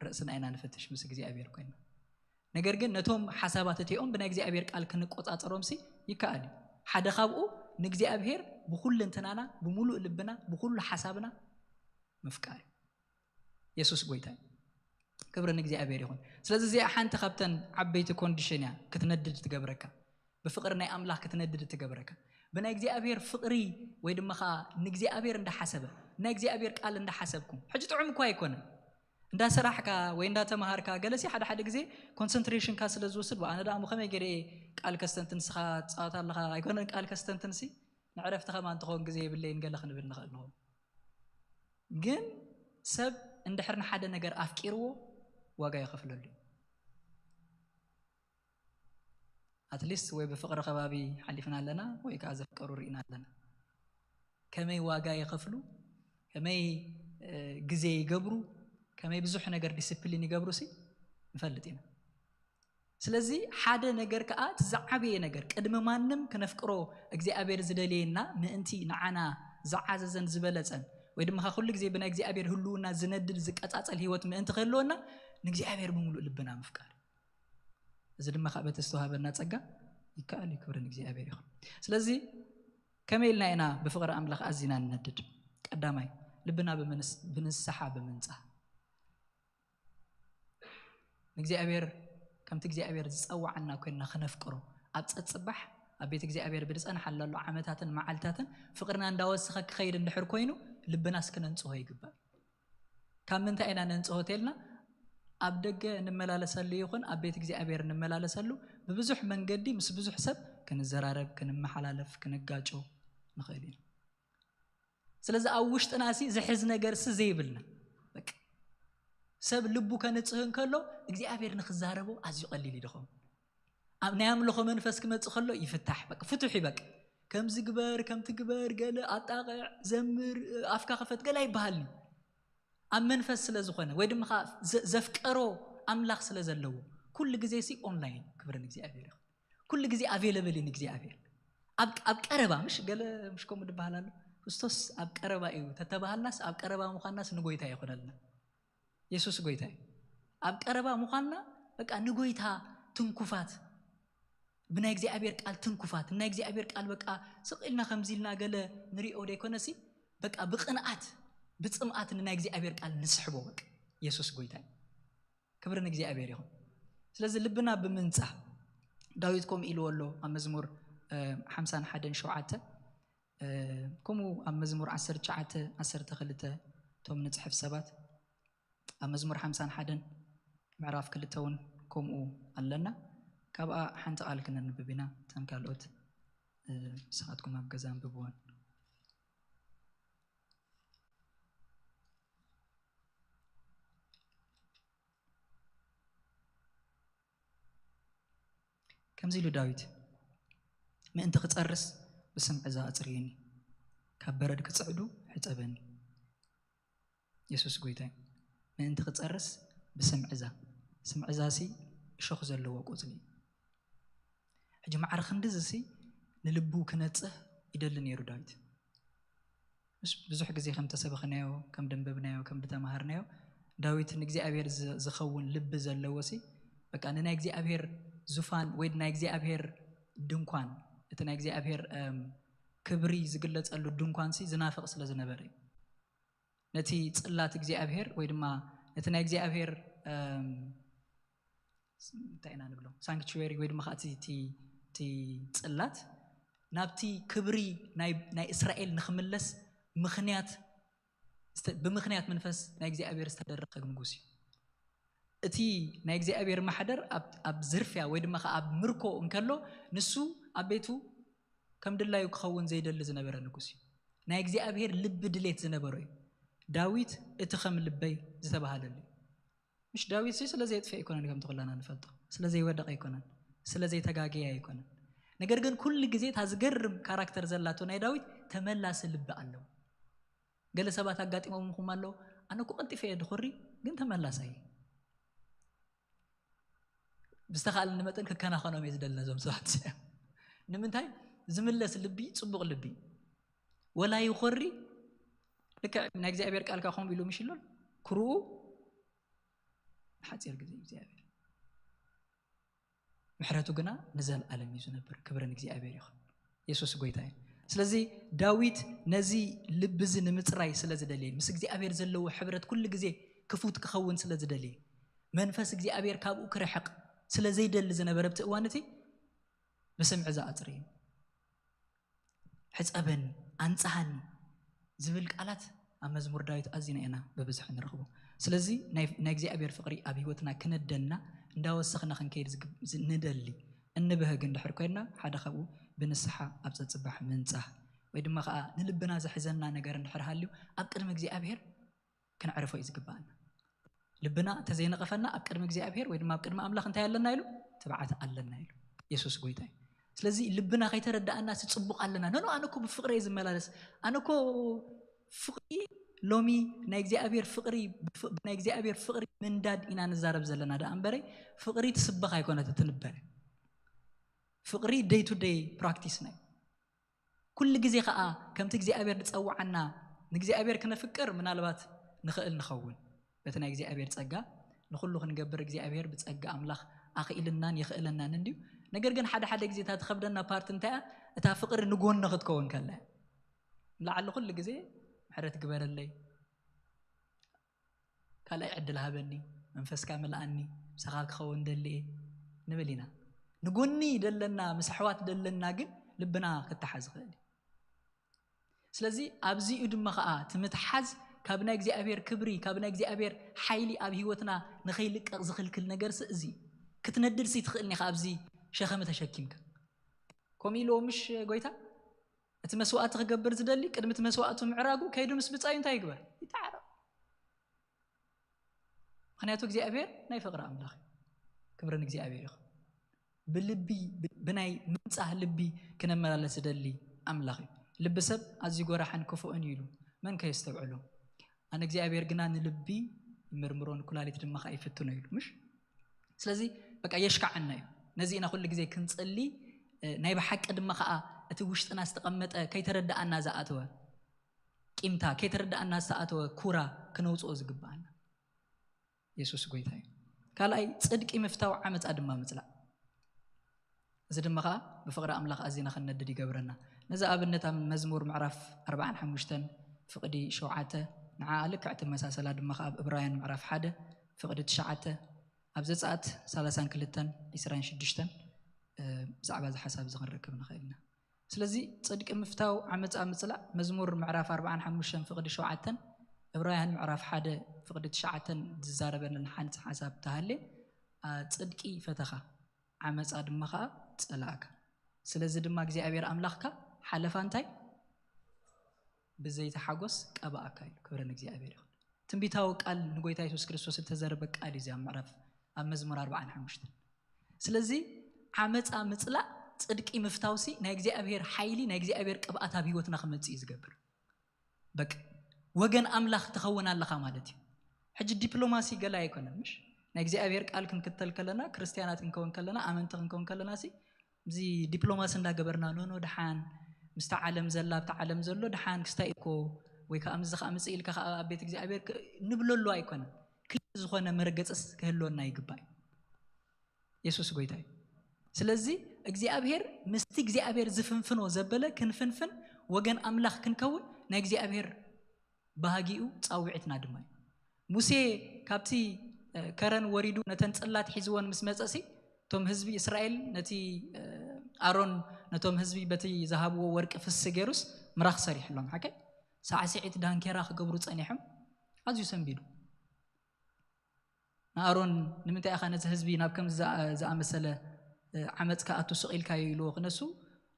ርእስና ኢና ንፈትሽ ምስ እግዚኣብሔር ኮይና። ነገር ግን ነቶም ሓሳባት እቲኦም ብናይ እግዚኣብሔር ቃል ክንቆፃፀሮም ሲ ይከኣል እዩ። ሓደ ካብኡ ንእግዚኣብሔር ብኩሉ እንትናና፣ ብምሉእ ልብና፣ ብኩሉ ሓሳብና ምፍቃር እዩ። የሱስ ጎይታ እዩ። ክብሪ ንእግዚኣብሔር ይኹን። ስለዚ እዚኣ ሓንቲ ካብተን ዓበይቲ ኮንዲሽን እያ ክትነድድ ትገብረካ። ብፍቕሪ ናይ ኣምላኽ ክትነድድ ትገብረካ። ብናይ እግዚኣብሔር ፍቕሪ ወይ ድማ ኸዓ ንእግዚኣብሔር እንዳሓሰበ፣ ናይ እግዚኣብሔር ቃል እንዳሓሰብኩም። ሕጂ ጥዑም እኳ ኣይኮነን። እንዳ ሰራሕካ ወይ እንዳ ተማሃርካ ገለሲ ሓደ ሓደ ግዜ ኮንሰንትሬሽንካ ስለ ዝወስድ፣ ኣነ ደኣ እሞ ከመይ ገይረ እየ ቃል ከስተንትን፣ ንስኻ ትጻወት ኣለኻ ኣይኮነን ቃል ከስተንትንሲ፣ ንዕረፍቲ ከማን ትኸውን ግዜ የብለይን ገለ ክንብል ንኽእል ንኸውን። ግን ሰብ እንድሕር ንሓደ ነገር ኣፍቂርዎ ዋጋ ይኸፍለሉ እዩ። ኣትሊስት ወይ ብፍቕሪ ከባቢ ሓሊፍና ኣለና ወይ ከዓ ዘፍቀሩ ርኢና ኣለና። ከመይ ዋጋ ይኸፍሉ፣ ከመይ እ፣ ግዜ ይገብሩ፣ ከመይ ብዙሕ ነገር ዲስፕሊን ይገብሩ ሲ ንፈልጥ ኢና። ስለዚ ሓደ ነገር ከዓ እቲ ዝዓበየ ነገር ቅድሚ ማንም ክነፍቅሮ እግዚኣብሔር ዝደልየና ምእንቲ ንዓና ዝዓዘዘን ዝበለጸን ወይ ድማ ኩሉ ግዜ ብናይ እግዚኣብሔር ህልውና ዝነድድ ዝቀጻጸል ህይወት ምእንቲ ክህልወና ንእግዚኣብሔር ብምሉእ ልብና ምፍቃር። እዚ ድማ ካብ በቲ ዝተዋሃበና ጸጋ ይከኣል እዩ። ክብሪ ንእግዚኣብሔር ይኹን። ስለዚ ከመይ ኢልና ኢና ብፍቕሪ ኣምላኽ ኣዚና ንነድድ? ቀዳማይ ልብና ብምንስ- ብንስሓ ብምንጻህ ንእግዚኣብሔር ከምቲ እግዚኣብሔር ዝጸዋዓና ኮይንና ክነፍቅሮ ኣብ ጸጽባሕ ኣብ ቤት እግዚኣብሔር ብዝጸንሓለሉ ዓመታትን መዓልታትን ፍቕርና እንዳወሰኸ ክኸይድ እንድሕር ኮይኑ ልብናስ ክነንጽሆ ይግባእ። ካብ ምንታይ ኢና ነንጽሆ ተልና ኣብ ደገ እንመላለሰሉ ይኹን ኣብ ቤት እግዚኣብሔር እንመላለሰሉ ብብዙሕ መንገዲ ምስ ብዙሕ ሰብ ክንዘራረብ ክንመሓላለፍ ክንጋጮ ንኽእል ኢና። ስለዚ ኣብ ውሽጥና ሲ ዝሕዝ ነገር ሲ ዘይብልና በቃ ሰብ ልቡ ከንጽህ እንከሎ እግዚኣብሔር ንክዛረቦ ኣዝዩ ቀሊል ይድኸም። ኣብ ናይ ኣምልኾ መንፈስ ክመጽእ ከሎ ይፍታሕ በቃ ፍቱሕ እዩ በቃ ከምዚ ግበር ከምቲ ግበር ገለ ኣጣቕዕ ዘምር ኣፍካ ክፈት ገለ ኣይበሃልን። ኣብ መንፈስ ስለ ዝኾነ ወይ ድማ ዘፍቀሮ ኣምላኽ ስለ ዘለዎ ኩሉ ግዜ ሲ ኦንላይን ክብርን እግዚኣብሔር ይኹን። ኩሉ ግዜ ኣቬለብል እዩ ንእግዚኣብሔር። ኣብ ቀረባ ምሽ ገለ ምሽ ከምኡ ድበሃል ኣሎ። ክርስቶስ ኣብ ቀረባ እዩ ተተባሃልናስ ኣብ ቀረባ ምዃንናስ ንጎይታ ይኾነልና። የሱስ ጎይታ እዩ። ኣብ ቀረባ ምዃንና በቃ ንጎይታ ትንኩፋት ብናይ እግዚኣብሔር ቃል ትንኩፋት ናይ እግዚኣብሔር ቃል በቃ ስቕ ኢልና ከምዚ ኢልና ገለ ንሪኦ ደይኮነሲ በቃ ብቕንኣት ብፅምኣት ንናይ እግዚኣብሔር ቃል ንስሕቦ በቃ የሱስ ጎይታ እዩ። ክብሪ ንእግዚኣብሔር ይኹን። ስለዚ ልብና ብምንጻህ ዳዊት ከምኡ ኢልዎ ኣሎ ኣብ መዝሙር ሓምሳን ሓደን ሸውዓተ ከምኡ ኣብ መዝሙር ዓሰርተ ትሽዓተ ዓሰርተ ክልተ እቶም ንጽሕፍ ሰባት ኣብ መዝሙር ሓምሳን ሓደን ምዕራፍ ክልተ እውን ከምኡ ኣለና። ካብኣ ሓንቲ ቃል ክነንብብ ኢና እተን ካልኦት ንስኻትኩም ኣብ ገዛ ኣንብብወን። ከምዚ ኢሉ ዳዊት ምእንቲ ክጸርስ ብስምዕዛ ኣጽርየኒ ካብ በረድ ክጽዕዱ ሕጸበኒ። የሱስ ጎይታይ ምእንቲ ክጸርስ ብስምዕዛ ስምዕዛ ሲ እሾኽ ዘለዎ ቆጽሊ ሕጂ ማዕረ ክንድዚ ሲ ንልቡ ክነጽህ ይደሊ ነይሩ ዳዊት። ምስ ብዙሕ ግዜ ከም ተሰበኽናዮ ከም ደንበብናዮ ከም ድተማሃርናዮ ዳዊት ንእግዚኣብሔር ዝኸውን ልቢ ዘለዎ ሲ በቃ ንናይ እግዚኣብሔር ዙፋን ወይ ናይ እግዚኣብሔር ድንኳን እቲ ናይ እግዚኣብሔር ክብሪ ዝግለጸሉ ድንኳን ሲ ዝናፍቕ ስለ ዝነበረ እዩ። ነቲ ጽላት እግዚኣብሔር ወይ ድማ ነቲ ናይ እግዚኣብሔር እንታይ ኢና ንብሎ ሳንክቹዌሪ ወይ ድማ እቲ ጽላት ናብቲ ክብሪ ናይ እስራኤል ንክምለስ ምክንያት ብምክንያት መንፈስ ናይ እግዚኣብሔር ዝተደረገ ንጉስ እዩ። እቲ ናይ እግዚኣብሔር ማሕደር ኣብ ዝርፍያ ወይ ድማ ኣብ ምርኮ እንከሎ ንሱ ኣብ ቤቱ ከም ድላዩ ክኸውን ዘይደሊ ዝነበረ ንጉስ እዩ። ናይ እግዚኣብሔር ልቢ ድሌት ዝነበሮ እዩ። ዳዊት እቲ ከም ልበይ ዝተባሃለሉ እዩ። ምሽ ዳዊት ሲ ስለ ዘየጥፍእ ኣይኮነን ከምቲ ኩላና ንፈልጦ ስለ ዘይወደቀ ኣይኮነን ስለ ዘይተጋገየ ኣይኮነን። ነገር ግን ኩሉ ግዜ እታ ዝገርም ካራክተር ዘላቶ ናይ ዳዊት ተመላሲ ልቢ ኣለዎ። ገለ ሰባት ኣጋጢሞምኹም ኣለዉ፣ ኣነ እኮ ቀልጢፈ እየ ድኾሪ፣ ግን ተመላሳይ እየ። ብዝተኻእለኒ መጠን ክከናኸኖም እየ ዝደሊ ነዞም ሰባት እዚኦም። ንምንታይ? ዝምለስ ልቢ ጽቡቕ ልቢ፣ ወላ ይኾሪ፣ ልክዕ ናይ እግዚኣብሔር ቃልካ ከምኡ ኢሉ ምሽ ኢሎን ክርኡ ንሓጺር ግዜ እግዚኣብሔር፣ ምሕረቱ ግና ንዘለኣለም እዩ ዝነብር። ክብሪ ንእግዚኣብሔር ይኹን። የሱስ ጎይታ እዩ። ስለዚ ዳዊት ነዚ ልቢ እዚ ንምጽራይ ስለ ዝደልየ፣ ምስ እግዚኣብሔር ዘለዎ ሕብረት ኩሉ ግዜ ክፉት ክኸውን ስለ ዝደልየ፣ መንፈስ እግዚኣብሔር ካብኡ ክርሕቕ ስለ ዘይደሊ ዝነበረ ኣብቲ እዋን እቲ ብስምዒ ዝኣጽር እዩ። ሕጸበኒ፣ ኣንጽሃኒ ዝብል ቃላት ኣብ መዝሙር ዳዊት ኣዚና ኢና ብብዝሒ ንረኽቦ። ስለዚ ናይ ናይ እግዚኣብሔር ፍቕሪ ኣብ ህይወትና ክነደና እንዳወሰኽና ክንከይድ ዝግ- ዝ- ንደሊ እንብህግ እንድሕር ኮይንና ሓደ ካብኡ ብንስሓ ኣብ ጸጽባሕ ምንጻህ ወይ ድማ ከዓ ንልብና ዘሕዘና ነገር እንድሕር ሃልዩ ኣብ ቅድሚ እግዚኣብሔር ክነዕርፎ እዩ ዝግባኣና። ልብና እንተዘይነቐፈና ኣብ ቅድሚ እግዚኣብሔር ወይ ድማ ኣብ ቅድሚ ኣምላኽ እንታይ ኣለና ኢሉ? ትብዓት ኣለና ኢሉ። የሱስ ጎይታ እዩ። ስለዚ ልብና ከይተረዳኣና ስጽቡቕ ኣለና። ኖኖ ኣነ እኮ ብፍቕሪ እየ ዝመላለስ። ኣነ እኮ ፍቕሪ ሎሚ ናይ እግዚኣብሔር ፍቕሪ ብፍ- ናይ እግዚኣብሔር ፍቕሪ ምንዳድ ኢና ንዛረብ ዘለና ደኣ እምበረይ ፍቕሪ ትስበኽ ኣይኮነት ትንበረ። ፍቕሪ ደይ ቱ ደይ ፕራክቲስና እዩ። ኩሉ ግዜ ከዓ ከምቲ እግዚኣብሔር ዝጸውዓና ንእግዚኣብሔር ክነፍቅር ምናልባት ንኽእል ንኸውን። በቲ ናይ እግዚኣብሔር ጸጋ ንኹሉ ክንገብር እግዚኣብሔር ብጸጋ ኣምላኽ ኣኽኢልናን የኽእለናን እንድዩ። ነገር ግን ሓደ ሓደ ግዜ እታ ትኸብደና ፓርት እንታይ እያ? እታ ፍቕሪ ንጎኒ ክትከውን ከላ እያ። ንላዕሊ ኩሉ ግዜ ምሕረት ግበረለይ፣ ካልኣይ ዕድል ሃበኒ፣ መንፈስካ ምልኣኒ፣ ምሳኻ ክኸውን ደሊ እየ ንብል ኢና። ንጎኒ ደለና ምስ ኣሕዋት ደለና ግን ልብና ክተሓዝ ይኽእል እዩ። ስለዚ ኣብዚኡ ድማ ከዓ እቲ ምትሓዝ ካብ ናይ እግዚኣብሔር ክብሪ ካብ ናይ እግዚኣብሔር ሓይሊ ኣብ ህይወትና ንኸይልቀቕ ዝኽልክል ነገር ስ እዚ ክትነድድ ሲ ትኽእልኒ ኢኻ ኣብዚ ሸኸሚ ተሸኪምካ። ከምኡ ኢልዎ ምሽ ጎይታ እቲ መስዋእቲ ክገብር ዝደሊ ቅድሚ እቲ መስዋእቱ ምዕራጉ ከይዱ ምስ ብፃዩ እንታይ ይግበር? ይተዓረቕ። ምክንያቱ እግዚኣብሔር ናይ ፍቕሪ ኣምላኽ እዩ። ክብሪ ንእግዚኣብሔር ይኹን። ብልቢ ብ- ብናይ ምንጻህ ልቢ ክነመላለስ ዝደሊ ኣምላኽ እዩ። ልቢ ሰብ ኣዝዩ ጎራሕን ክፉእን እዩ ኢሉ መን ከየስተውዕሎ? ኣነ እግዚኣብሔር ግና ንልቢ ይምርምሮ ንኩላሊት ድማ ከዓ ይፍትኖ ኢሉ ምሽ? ስለዚ በቃ የሽካዓና እዩ። ነዚ ኢና ኩሉ ግዜ ክንጽሊ እ፣ ናይ ብሓቂ ድማ ከዓ እቲ ውሽጥና ዝተቐመጠ ከይተረዳኣና ዝኣተወ ቂምታ ከይተረዳኣና ዝተኣተወ ኩራ ክነውፅኦ ዝግባኣና። የሱስ ጎይታ እዩ። ካልኣይ ጽድቂ ምፍታው ዓመፃ ድማ ምፅላእ። እዚ ድማ ከዓ ብፍቕሪ ኣምላኽ ኣዚና ክንነድድ ይገብረና። ነዚ ኣብነት ኣብ መዝሙር ምዕራፍ ኣርባዓን ሓሙሽተን ፍቕዲ ሸውዓተ ንዓ ልክዕ ትመሳሰላ ድማ ከዓ ኣብ እብራውያን ምዕራፍ ሓደ ፍቕዲ ትሽዓተ ኣብ ዘጻት ሰላሳን ክልተን ዕስራን ሽዱሽተን ብዛዕባ እዚ ሓሳብ እዚ ክንረክብ ንኽእል ኢና። ስለዚ ጽድቂ ምፍታው ዓመጻ ምጽላእ መዝሙር ምዕራፍ ኣርባዓን ሓሙሽተን ፍቕዲ ሸውዓተን እብራውያን ምዕራፍ ሓደ ፍቕዲ ትሽዓተን ዝዛረበንን ሓንቲ ሓሳብ ተሃልየ ጽድቂ ፈተኻ ዓመጻ ድማ ኸዓ ጸላእካ። ስለዚ ድማ እግዚኣብሔር ኣምላኽካ ሓለፋ እንታይ ብዘይቲ ሓጎስ ቀባኣካ ኢሉ። ክብሪ ንእግዚኣብሔር ይኹን። ትንቢታዊ ቃል ንጎይታ የሱስ ክርስቶስ ዝተዘረበ ቃል እዩ። እዚ ኣብ ምዕራፍ ኣብ መዝሙር ኣርባዓን ሓሙሽተን ስለዚ ዓመፃ ምፅላእ ጽድቂ ምፍታውሲ ናይ እግዚኣብሔር ሓይሊ ናይ እግዚኣብሔር ቅብኣት ኣብ ህይወትና ክመፅእ እዩ ዝገብር። በቃ ወገን ኣምላኽ ትኸውን ኣለኻ ማለት እዩ። ሕጂ ዲፕሎማሲ ገላ ኣይኮነን ምሽ ናይ እግዚኣብሔር ቃል ክንክተል ከለና ክርስትያናት ክንከውን ከለና ኣመንቲ ክንከውን ከለና ሲ እዚ ዲፕሎማሲ እንዳገበርና ኖኖ ድሓን ምስታ ዓለም ዘላ ኣብታ ዓለም ዘሎ ድሓን ክስታይ እኮ ወይ ከዓ ምዚ ከዓ ምፅእ ኢልካ ከዓ ኣብ ቤት እግዚኣብሔር ንብለሉ ኣይኮነን። ክሊ ዝኾነ መርገፅስ ክህልወና ይግባእ። የሱስ ጎይታ እዩ። ስለዚ እግዚኣብሔር ምስቲ እግዚኣብሔር ዝፍንፍኖ ዘበለ ክንፍንፍን ወገን ኣምላኽ ክንከውን ናይ እግዚኣብሔር ባህጊኡ ፃውዒትና ድማ እዩ። ሙሴ ካብቲ ከረን ወሪዱ ነተን ፅላት ሒዝወን ምስ መፀሲ እቶም ህዝቢ እስራኤል ነቲ ኣሮን ነቶም ህዝቢ በቲ ዝሃብዎ ወርቂ ፍሲ ገይሩስ ምራኽ ሰሪሕሎም ሓቀ ሳዕስዒት ዳንኬራ ክገብሩ ፀኒሖም። ኣዝዩ ሰንቢዱ ንኣሮን ንምንታይ ኢኻ ነዚ ህዝቢ ናብ ከም ዝኣመሰለ ዓመፅ ክኣቱ ስቕ ኢልካዮ ኢልዎ ክነሱ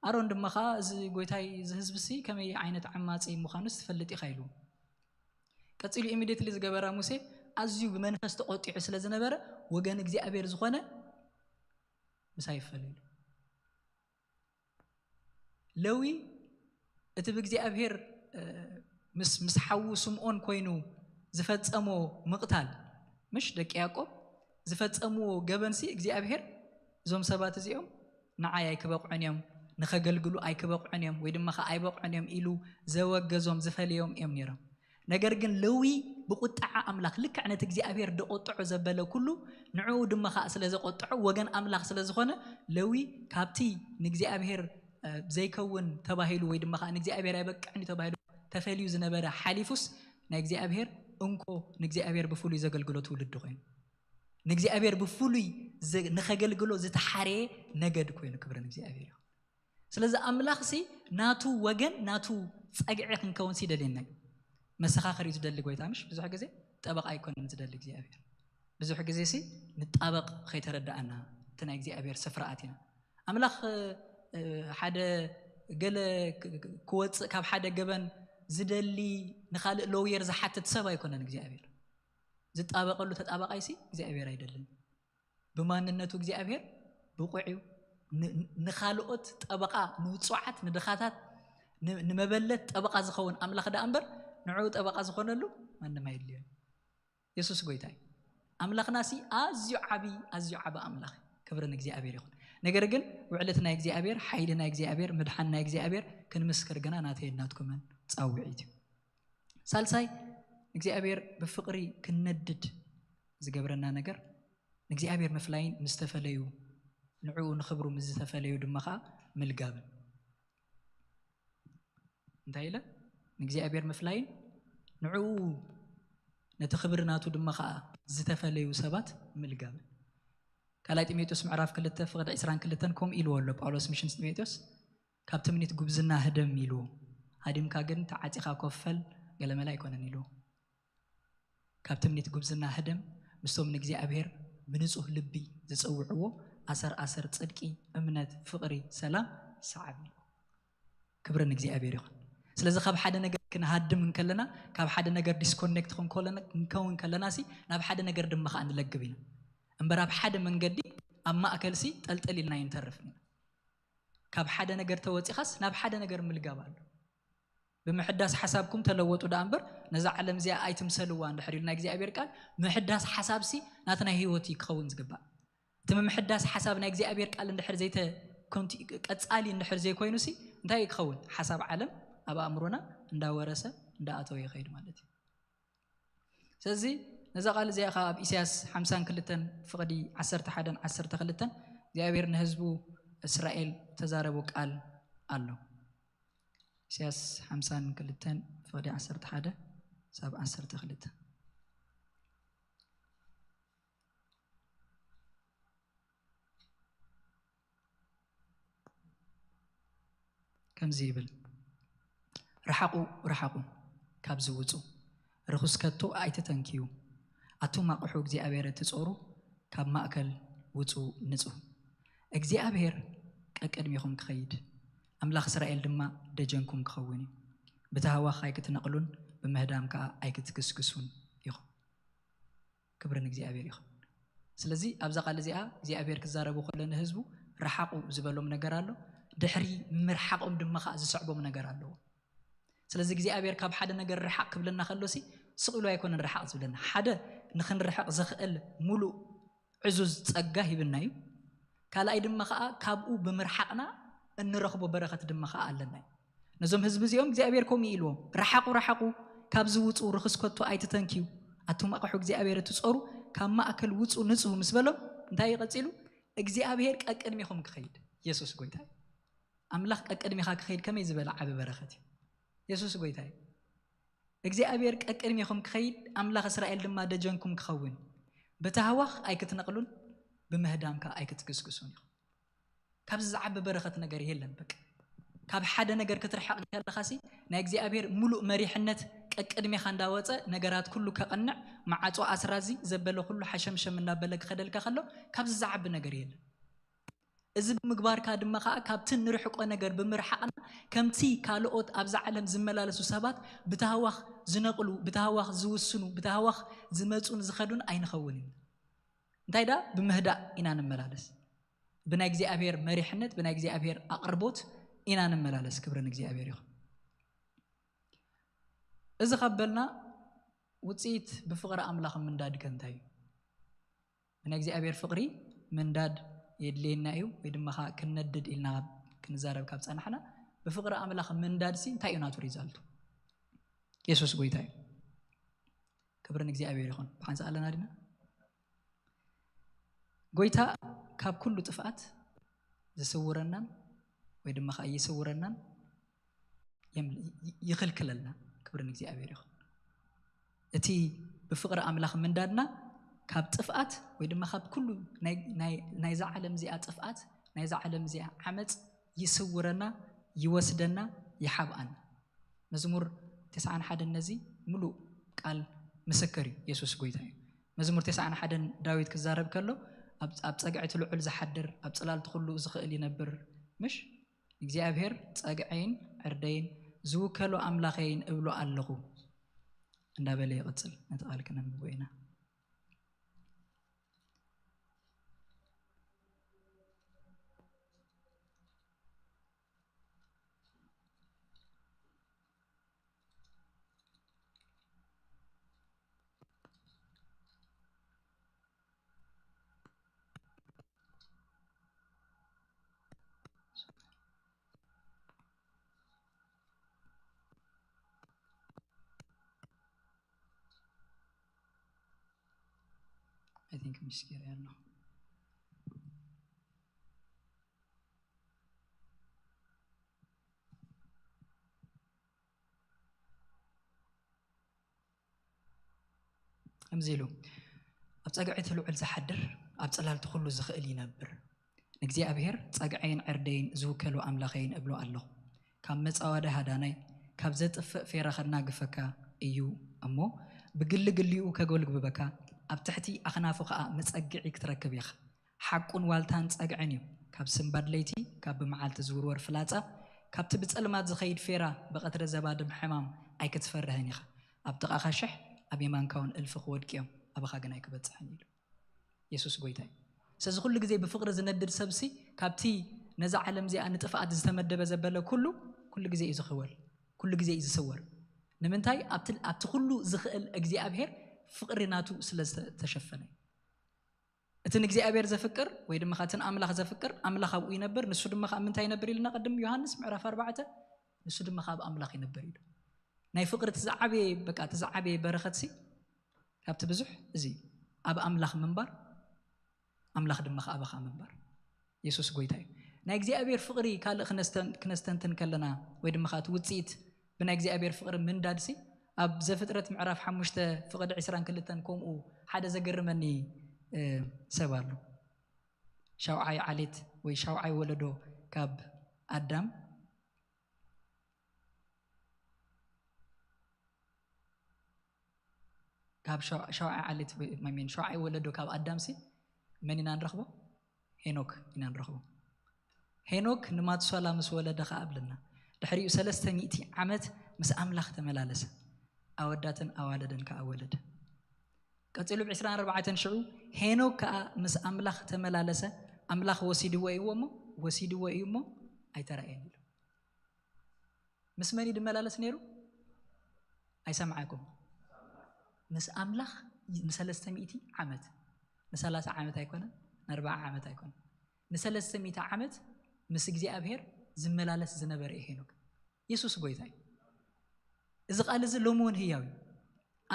ኣሮን ድማ ከዓ እዚ ጎይታይ እዚ ህዝቢ ሲ ከመይ ዓይነት ዓማፂ ምዃኑስ ትፈልጥ ኢኻ ኢሉ። ቀፂሉ ኢሚዲየትሊ ዝገበራ ሙሴ ኣዝዩ ብመንፈስ ተቆጢዑ ስለ ዝነበረ ወገን እግዚኣብሔር ዝኾነ ምሳይ ይፈለዩ ለዊ እቲ ብእግዚኣብሔር ምስ ምስ ሓዉ ስምዖን ኮይኑ ዝፈጸሞ ምቕታል፣ ምሽ ደቂ ያዕቆብ ዝፈጸምዎ ገበንሲ እግዚኣብሔር እዞም ሰባት እዚኦም ንዓይ ኣይክበቕዑን እዮም፣ ንኸገልግሉ ኣይክበቕዑን እዮም፣ ወይ ድማ ኸዓ ኣይበቕዑን እዮም ኢሉ ዘወገዞም ዝፈለዮም እዮም ነይሮም። ነገር ግን ለዊ ብቁጣዓ ኣምላኽ ልክዕ ነቲ እግዚኣብሔር ደቆጥዖ ዘበለ ኩሉ ንዕኡ ድማ ኸዓ ስለ ዘቆጥዖ ወገን ኣምላኽ ስለ ዝኾነ ለዊ ካብቲ ንእግዚኣብሔር ዘይከውን ተባሂሉ ወይ ድማ ኸዓ ንእግዚኣብሔር ኣይበቅዕን እዩ ተባሂሉ ተፈልዩ ዝነበረ ሓሊፉስ ናይ እግዚኣብሔር እንኮ ንእግዚኣብሔር ብፍሉይ ዘገልግሎ ትውልዲ ኮይኑ ንእግዚኣብሔር ብፍሉይ ንኸገልግሎ ዝተሓረየ ነገድ ኮይኑ ክብርን እግዚኣብሔር እዩ። ስለዚ ኣምላኽ ሲ ናቱ ወገን ናቱ ጸግዒ ክንከውን ሲ ደልየና እዩ። መሰኻኸር እዩ ዝደሊ ጎይታ ምሽ ብዙሕ ግዜ ጠበቃ ኣይኮነን ዝደሊ እግዚኣብሔር። ብዙሕ ግዜ ሲ ንጣበቕ ከይተረዳኣና እቲ ናይ እግዚኣብሔር ስፍራኣት ኢና። ኣምላኽ ሓደ ገለ ክወፅእ ካብ ሓደ ገበን ዝደሊ ንኻልእ ሎውየር ዝሓትት ሰብ ኣይኮነን እግዚኣብሔር። ዝጣበቀሉ ተጣባቃይ ሲ እግዚኣብሔር ኣይደልን። ብማንነቱ እግዚኣብሔር ብቑዕ እዩ። ንኻልኦት ጠበቃ ንውፁዓት ንድኻታት ንመበለት ጠበቃ ዝኸውን ኣምላኽ ደኣ እምበር ንዕኡ ጠበቃ ዝኾነሉ ማንም ኣየድልዮን። የሱስ ጎይታ እዩ። ኣምላኽና ሲ ኣዝዩ ዓቢ ኣዝዩ ዓቢ ኣምላኽ ክብሪ ንእግዚኣብሔር ይኹን። ነገር ግን ውዕለት ናይ እግዚኣብሔር ሓይሊ ናይ እግዚኣብሔር ምድሓን ናይ እግዚኣብሔር ክንምስክር ግና ናተይን ናትኩምን ጻውዒት እዩ። ሳልሳይ እግዚኣብሔር ብፍቕሪ ክንነድድ ዝገብረና ነገር ንእግዚኣብሔር ምፍላይን ምስ ተፈለዩ ንዕኡ ንኽብሩ ምስ ዝተፈለዩ ድማ ኸዓ ምልጋብን እንታይ ኢለ ንእግዚኣብሔር ምፍላይን ንዕኡ ነቲ ክብሪ ናቱ ድማ ኸዓ ዝተፈለዩ ሰባት ምልጋብን ካልኣይ ጢሞቴዎስ ምዕራፍ ክልተ ፍቕዲ ዕስራን ክልተን ከምኡ ኢልዎ ኣሎ ጳውሎስ ምሽን ጢሞቴዎስ ካብ ትምኒት ጉብዝና ህደም ኢልዎ ሃዲምካ ግን ተዓፂኻ ኮፈል ገለመላ ኣይኮነን ኢልዎ ካብ ትምኒት ጉብዝና ህደም ምስቶም ንእግዚኣብሔር ብንጹህ ልቢ ዝጸውዕዎ ኣሰር ኣሰር ጽድቂ፣ እምነት፣ ፍቕሪ፣ ሰላም ሰዓብ እዩ። ክብሪ ንእግዚኣብሔር ይኹን። ስለዚ ካብ ሓደ ነገር ክንሃድም እንከለና ካብ ሓደ ነገር ዲስኮኔክት ክንከውን ከለና ሲ ናብ ሓደ ነገር ድማ ከዓ ንለግብ ኢና እምበር ኣብ ሓደ መንገዲ ኣብ ማእከል ሲ ጠልጠል ኢልና ይንተርፍ ኢና። ካብ ሓደ ነገር ተወፂኻስ ናብ ሓደ ነገር ምልጋብ ኣሎ። ብምሕዳስ ሓሳብኩም ተለወጡ ደኣ እምበር ነዛ ዓለም እዚኣ ኣይትምሰልዋ እንድሕር ኢሉ ናይ እግዚኣብሔር ቃል ምሕዳስ ሓሳብሲ ናቲ ናይ ህይወት እዩ ክኸውን ዝግባእ። እቲ ምምሕዳስ ሓሳብ ናይ እግዚኣብሔር ቃል እንድሕር ዘይተ ቀፃሊ እንድሕር ዘይኮይኑሲ እንታይ እዩ ክኸውን? ሓሳብ ዓለም ኣብ ኣእምሮና እንዳወረሰ እንዳኣተወ ይኸይድ ማለት እዩ። ስለዚ ነዛ ቃል እዚኣ ካብ ኣብ ኢሳያስ ሓምሳን ክልተን ፍቕዲ ዓሰርተ ሓደን ዓሰርተ ክልተን እግዚኣብሔር ንህዝቡ እስራኤል ተዛረቡ ቃል ኣሎ። ኢሳያስ ሓምሳን ክልተን ፍቕዲ ዓሰርተ ሓደ ሳብ ዓሰርተ ክልተ ከምዚ ይብል፣ ርሓቑ ርሓቑ ካብዚ ውጹ፣ ርኹስ ከቶ ኣይትተንክዩ። ኣቱም ኣቕሑ እግዚኣብሔር እትጾሩ፣ ካብ ማእከል ውጹ ንጹ። እግዚኣብሔር ቀቅድሚኹም ክኸይድ፣ ኣምላኽ እስራኤል ድማ ደጀንኩም ክኸውን እዩ። ብታህዋኽ ኣይክትነቕሉን ብምህዳም ከኣ ኣይክትግስግሱን ኢኹም። ክብሪ ንእግዚኣብሔር ይኹን። ስለዚ ኣብዛ ቃል እዚኣ እግዚኣብሔር ክዛረቡ ከሎ ንህዝቡ ርሓቑ ዝበሎም ነገር ኣሎ። ድሕሪ ምርሓቖም ድማ ከዓ ዝስዕቦም ነገር ኣለዎ። ስለዚ እግዚኣብሔር ካብ ሓደ ነገር ርሓቕ ክብለና ከሎሲ ስቕ ኢሉ ኣይኮነን ርሓቕ ዝብለና። ሓደ ንኽንርሕቕ ዘኽእል ሙሉእ ዕዙዝ ጸጋ ሂብና እዩ። ካልኣይ ድማ ከዓ ካብኡ ብምርሓቕና እንረኽቦ በረኸት ድማ ከዓ ኣለና እዩ። ነዞም ህዝቢ እዚኦም እግዚኣብሔር ከምኡ ኢልዎም፣ ረሓቑ ረሓቑ፣ ካብዚ ውፁ፣ ርኽስ ከቶ ኣይትተንክዩ፣ ኣቱም ኣቕሑ እግዚኣብሔር እትጾሩ ካብ ማእከል ውፁ ንጹህ ምስ በሎም እንታይ እዩ ቀጺሉ? እግዚኣብሔር ቀቅድሚኹም ክኸይድ። የሱስ ጎይታ እዩ። ኣምላኽ ቀቅድሚኻ ክኸይድ ከመይ ዝበለ ዓቢ በረኸት እዩ። የሱስ ጎይታ እዩ። እግዚኣብሔር ቀቅድሚኹም ክኸይድ ኣምላኽ እስራኤል ድማ ደጀንኩም ክኸውን። ብታህዋኽ ኣይክትነቕሉን ብምህዳም ከዓ ኣይክትግስግሱን ኢኹም። ካብዚ ዝዓቢ በረኸት ነገር የለን። በቃ ካብ ሓደ ነገር ክትርሕቕ ከለኻሲ ናይ እግዚኣብሔር ሙሉእ መሪሕነት ቀቅድሜኻ እንዳወፀ ነገራት ኩሉ ከቕንዕ መዓፆ ኣስራዚ ዘበለ ኩሉ ሓሸምሸም እናበለ ክኸደልካ ከሎ ካብዚ ዝዓቢ ነገር የለን። እዚ ብምግባርካ ድማ ከዓ ካብቲ ንርሕቆ ነገር ብምርሓቕና ከምቲ ካልኦት ኣብዛ ዓለም ዝመላለሱ ሰባት ብታህዋኽ ዝነቕሉ ብታህዋኽ ዝውስኑ ብታህዋኽ ዝመፁን ዝኸዱን ኣይንኸውን ኢና። እንታይ ደኣ ብምህዳእ ኢና ንመላለስ። ብናይ እግዚኣብሔር መሪሕነት ብናይ እግዚኣብሔር ኣቕርቦት ኢና ንመላለስ። ክብሪ ንእግዚኣብሔር ይኹን። እዚ ካብ በልና ውፅኢት ብፍቕሪ ኣምላኽ ምንዳድ ከ እንታይ እዩ? ብናይ እግዚኣብሔር ፍቕሪ ምንዳድ የድልየና እዩ ወይ ድማ ከዓ ክንነድድ ኢልና ክንዛረብ ካብ ፀናሕና፣ ብፍቕሪ ኣምላኽ ምንዳድ ሲ እንታይ እዩ ናቱ ሪዛልቱ? የሱስ ጎይታ እዩ። ክብሪ ንእግዚኣብሔር ይኹን። ብሓንሳእ ኣለና ዲና? ጎይታ ካብ ኩሉ ጥፍኣት ዝስውረናን ወይ ድማ ከዓ ይስውረናን የም- ይ- ይኽልክለልና። ክብሪ ንእግዚኣብሔር ይኹን። እቲ ብፍቕሪ ኣምላኽ ምንዳድና ካብ ጥፍኣት ወይ ድማ ካብ ኩሉ ናይ- ናይ- ናይዛ ዓለም እዚኣ ጥፍኣት፣ ናይዛ ዓለም እዚኣ ዓመፅ ይስውረና፣ ይወስደና፣ ይሓብኣና። መዝሙር ተስዓን ሓደን ነዚ ምሉእ ቃል ምስክር እዩ። የሱስ ጎይታ እዩ። መዝሙር ተስዓን ሓደን ዳዊት ክዛረብ ከሎ ኣብ- ኣብ ፀግዒ እቲ ልዑል ዝሓድር፣ ኣብ ፅላልቲ ኩሉ ዝኽእል ይነብር፣ ምሽ እግዚኣብሔር ጸግዐይን ዕርደይን ዝውከሎ ኣምላኸይን እብሎ ኣለኹ እንዳበለ ይቕጽል። ነቲ ቃል ክነንብቦ ኢና። I think ምስኪር ያለው። ከምዚ ኢሉ፣ ኣብ ጸግዒ እቲ ልዑል ዝሓድር፣ ኣብ ጽላልቲ ኩሉ ዝኽእል ይነብር። ንእግዚኣብሔር ጸግዐይን ዕርደይን ዝውከሎ ኣምላኸይን እብሎ ኣለኹ። ካብ መጻወዲ ሃዳናይ፣ ካብ ዘጥፍእ ፌራ ከናግፈካ እዩ እሞ፣ ብግሊ ግሊኡ ከጎልብበካ፣ ኣብ ትሕቲ ኣኽናፉ ኸኣ መጸግዒ ክትረክብ ኢኻ። ሓቁን ዋልታን ጸግዕን እዩ። ካብ ስንባድ ለይቲ፣ ካብ ብመዓልቲ ዝውርወር ፍላጻ፣ ካብቲ ብጸልማት ዝኸይድ ፌራ፣ ብቐትሪ ዘባድም ሕማም ኣይክትፈርህን ኢኻ። ኣብ ጥቓኻ ሽሕ፣ ኣብ የማንካ እውን እልፊ ክወድቂ እዮም፣ ኣባኻ ግን ኣይክበጽሕን ኢሉ። የሱስ ጎይታ እዩ። ስለዚ ኩሉ ግዜ ብፍቕሪ ዝነድድ ሰብሲ፣ ካብቲ ነዛ ዓለም እዚኣ ንጥፍኣት ዝተመደበ ዘበለ ኩሉ፣ ኩሉ ግዜ እዩ ዝኽወል፣ ኩሉ ግዜ እዩ ዝስወር። ንምንታይ? ኣብቲ ኣብቲ ኩሉ ዝኽእል እግዚኣብሔር ፍቕሪ ናቱ ስለ ዝተሸፈነ እዩ። እቲ ንእግዚኣብሔር ዘፍቅር ወይ ድማ እቲ ንኣምላኽ ዘፍቅር ኣምላኽ ኣብኡ ይነብር፣ ንሱ ድማ ካብ ምንታይ ይነብር ኢልና ቅድም ዮሃንስ ምዕራፍ ኣርባዕተ፣ ንሱ ድማ ካብ ኣምላኽ ይነብር ኢሉ። ናይ ፍቕሪ እቲ ዝዓበየ፣ በቃ እቲ ዝዓበየ በረኸትሲ ካብቲ ብዙሕ እዚ ኣብ ኣምላኽ ምንባር፣ ኣምላኽ ድማ ከኣ ኣባኻ ምንባር። የሱስ ጎይታ እዩ። ናይ እግዚኣብሔር ፍቕሪ ካልእ ክነስተን- ክነስተንትን ከለና ወይ ድማ ከኣ እቲ ውፅኢት ብናይ እግዚኣብሔር ፍቕሪ ምንዳድሲ ኣብ ዘፍጥረት ምዕራፍ ሓሙሽተ ፍቕዲ ዕስራን ክልተን ከምኡ ሓደ ዘገርመኒ እ፣ ሰብ ኣሎ። ሻውዓይ ዓሌት ወይ ሻውዓይ ወለዶ ካብ ኣዳም ካብ ሸው- ሸውዓይ ዓሌት ወይ- I mean ሸውዓይ ወለዶ ካብ ኣዳምሲ መን ኢና ንረኽቦ? ሄኖክ ኢና ንረኽቦ። ሄኖክ ንማቱሳላ ምስ ወለደ ኸዓ ኣብልና ድሕሪኡ ሰለስተ ሚእቲ ዓመት ምስ ኣምላኽ ተመላለሰ፣ ኣወዳትን ኣዋለደን ከኣ ወለደ። ቀጺሉ ብ ዕስራን ኣርባዕተን ሽዑ ሄኖክ ከኣ ምስ ኣምላኽ ተመላለሰ፣ ኣምላኽ ወሲድዎ እዩ እሞ ወሲድዎ እዩ እሞ ኣይተራእየን ኢሉ። ምስ መን እዩ ድመላለስ ነይሩ? ኣይሰምዓኩም። ምስ ኣምላኽ ንሰለስተ ሚእቲ ዓመት፣ ንሰላሳ ዓመት ኣይኮነን፣ ንኣርባዓ ዓመት ኣይኮነን፣ ንሰለስተ ሚእቲ ዓመት ምስ እግዚኣብሔር ዝመላለስ ዝነበረ እዩ ሄኖክ። የሱስ ጎይታ እዩ። እዚ ቃል እዚ ሎሚ እውን ህያው እዩ።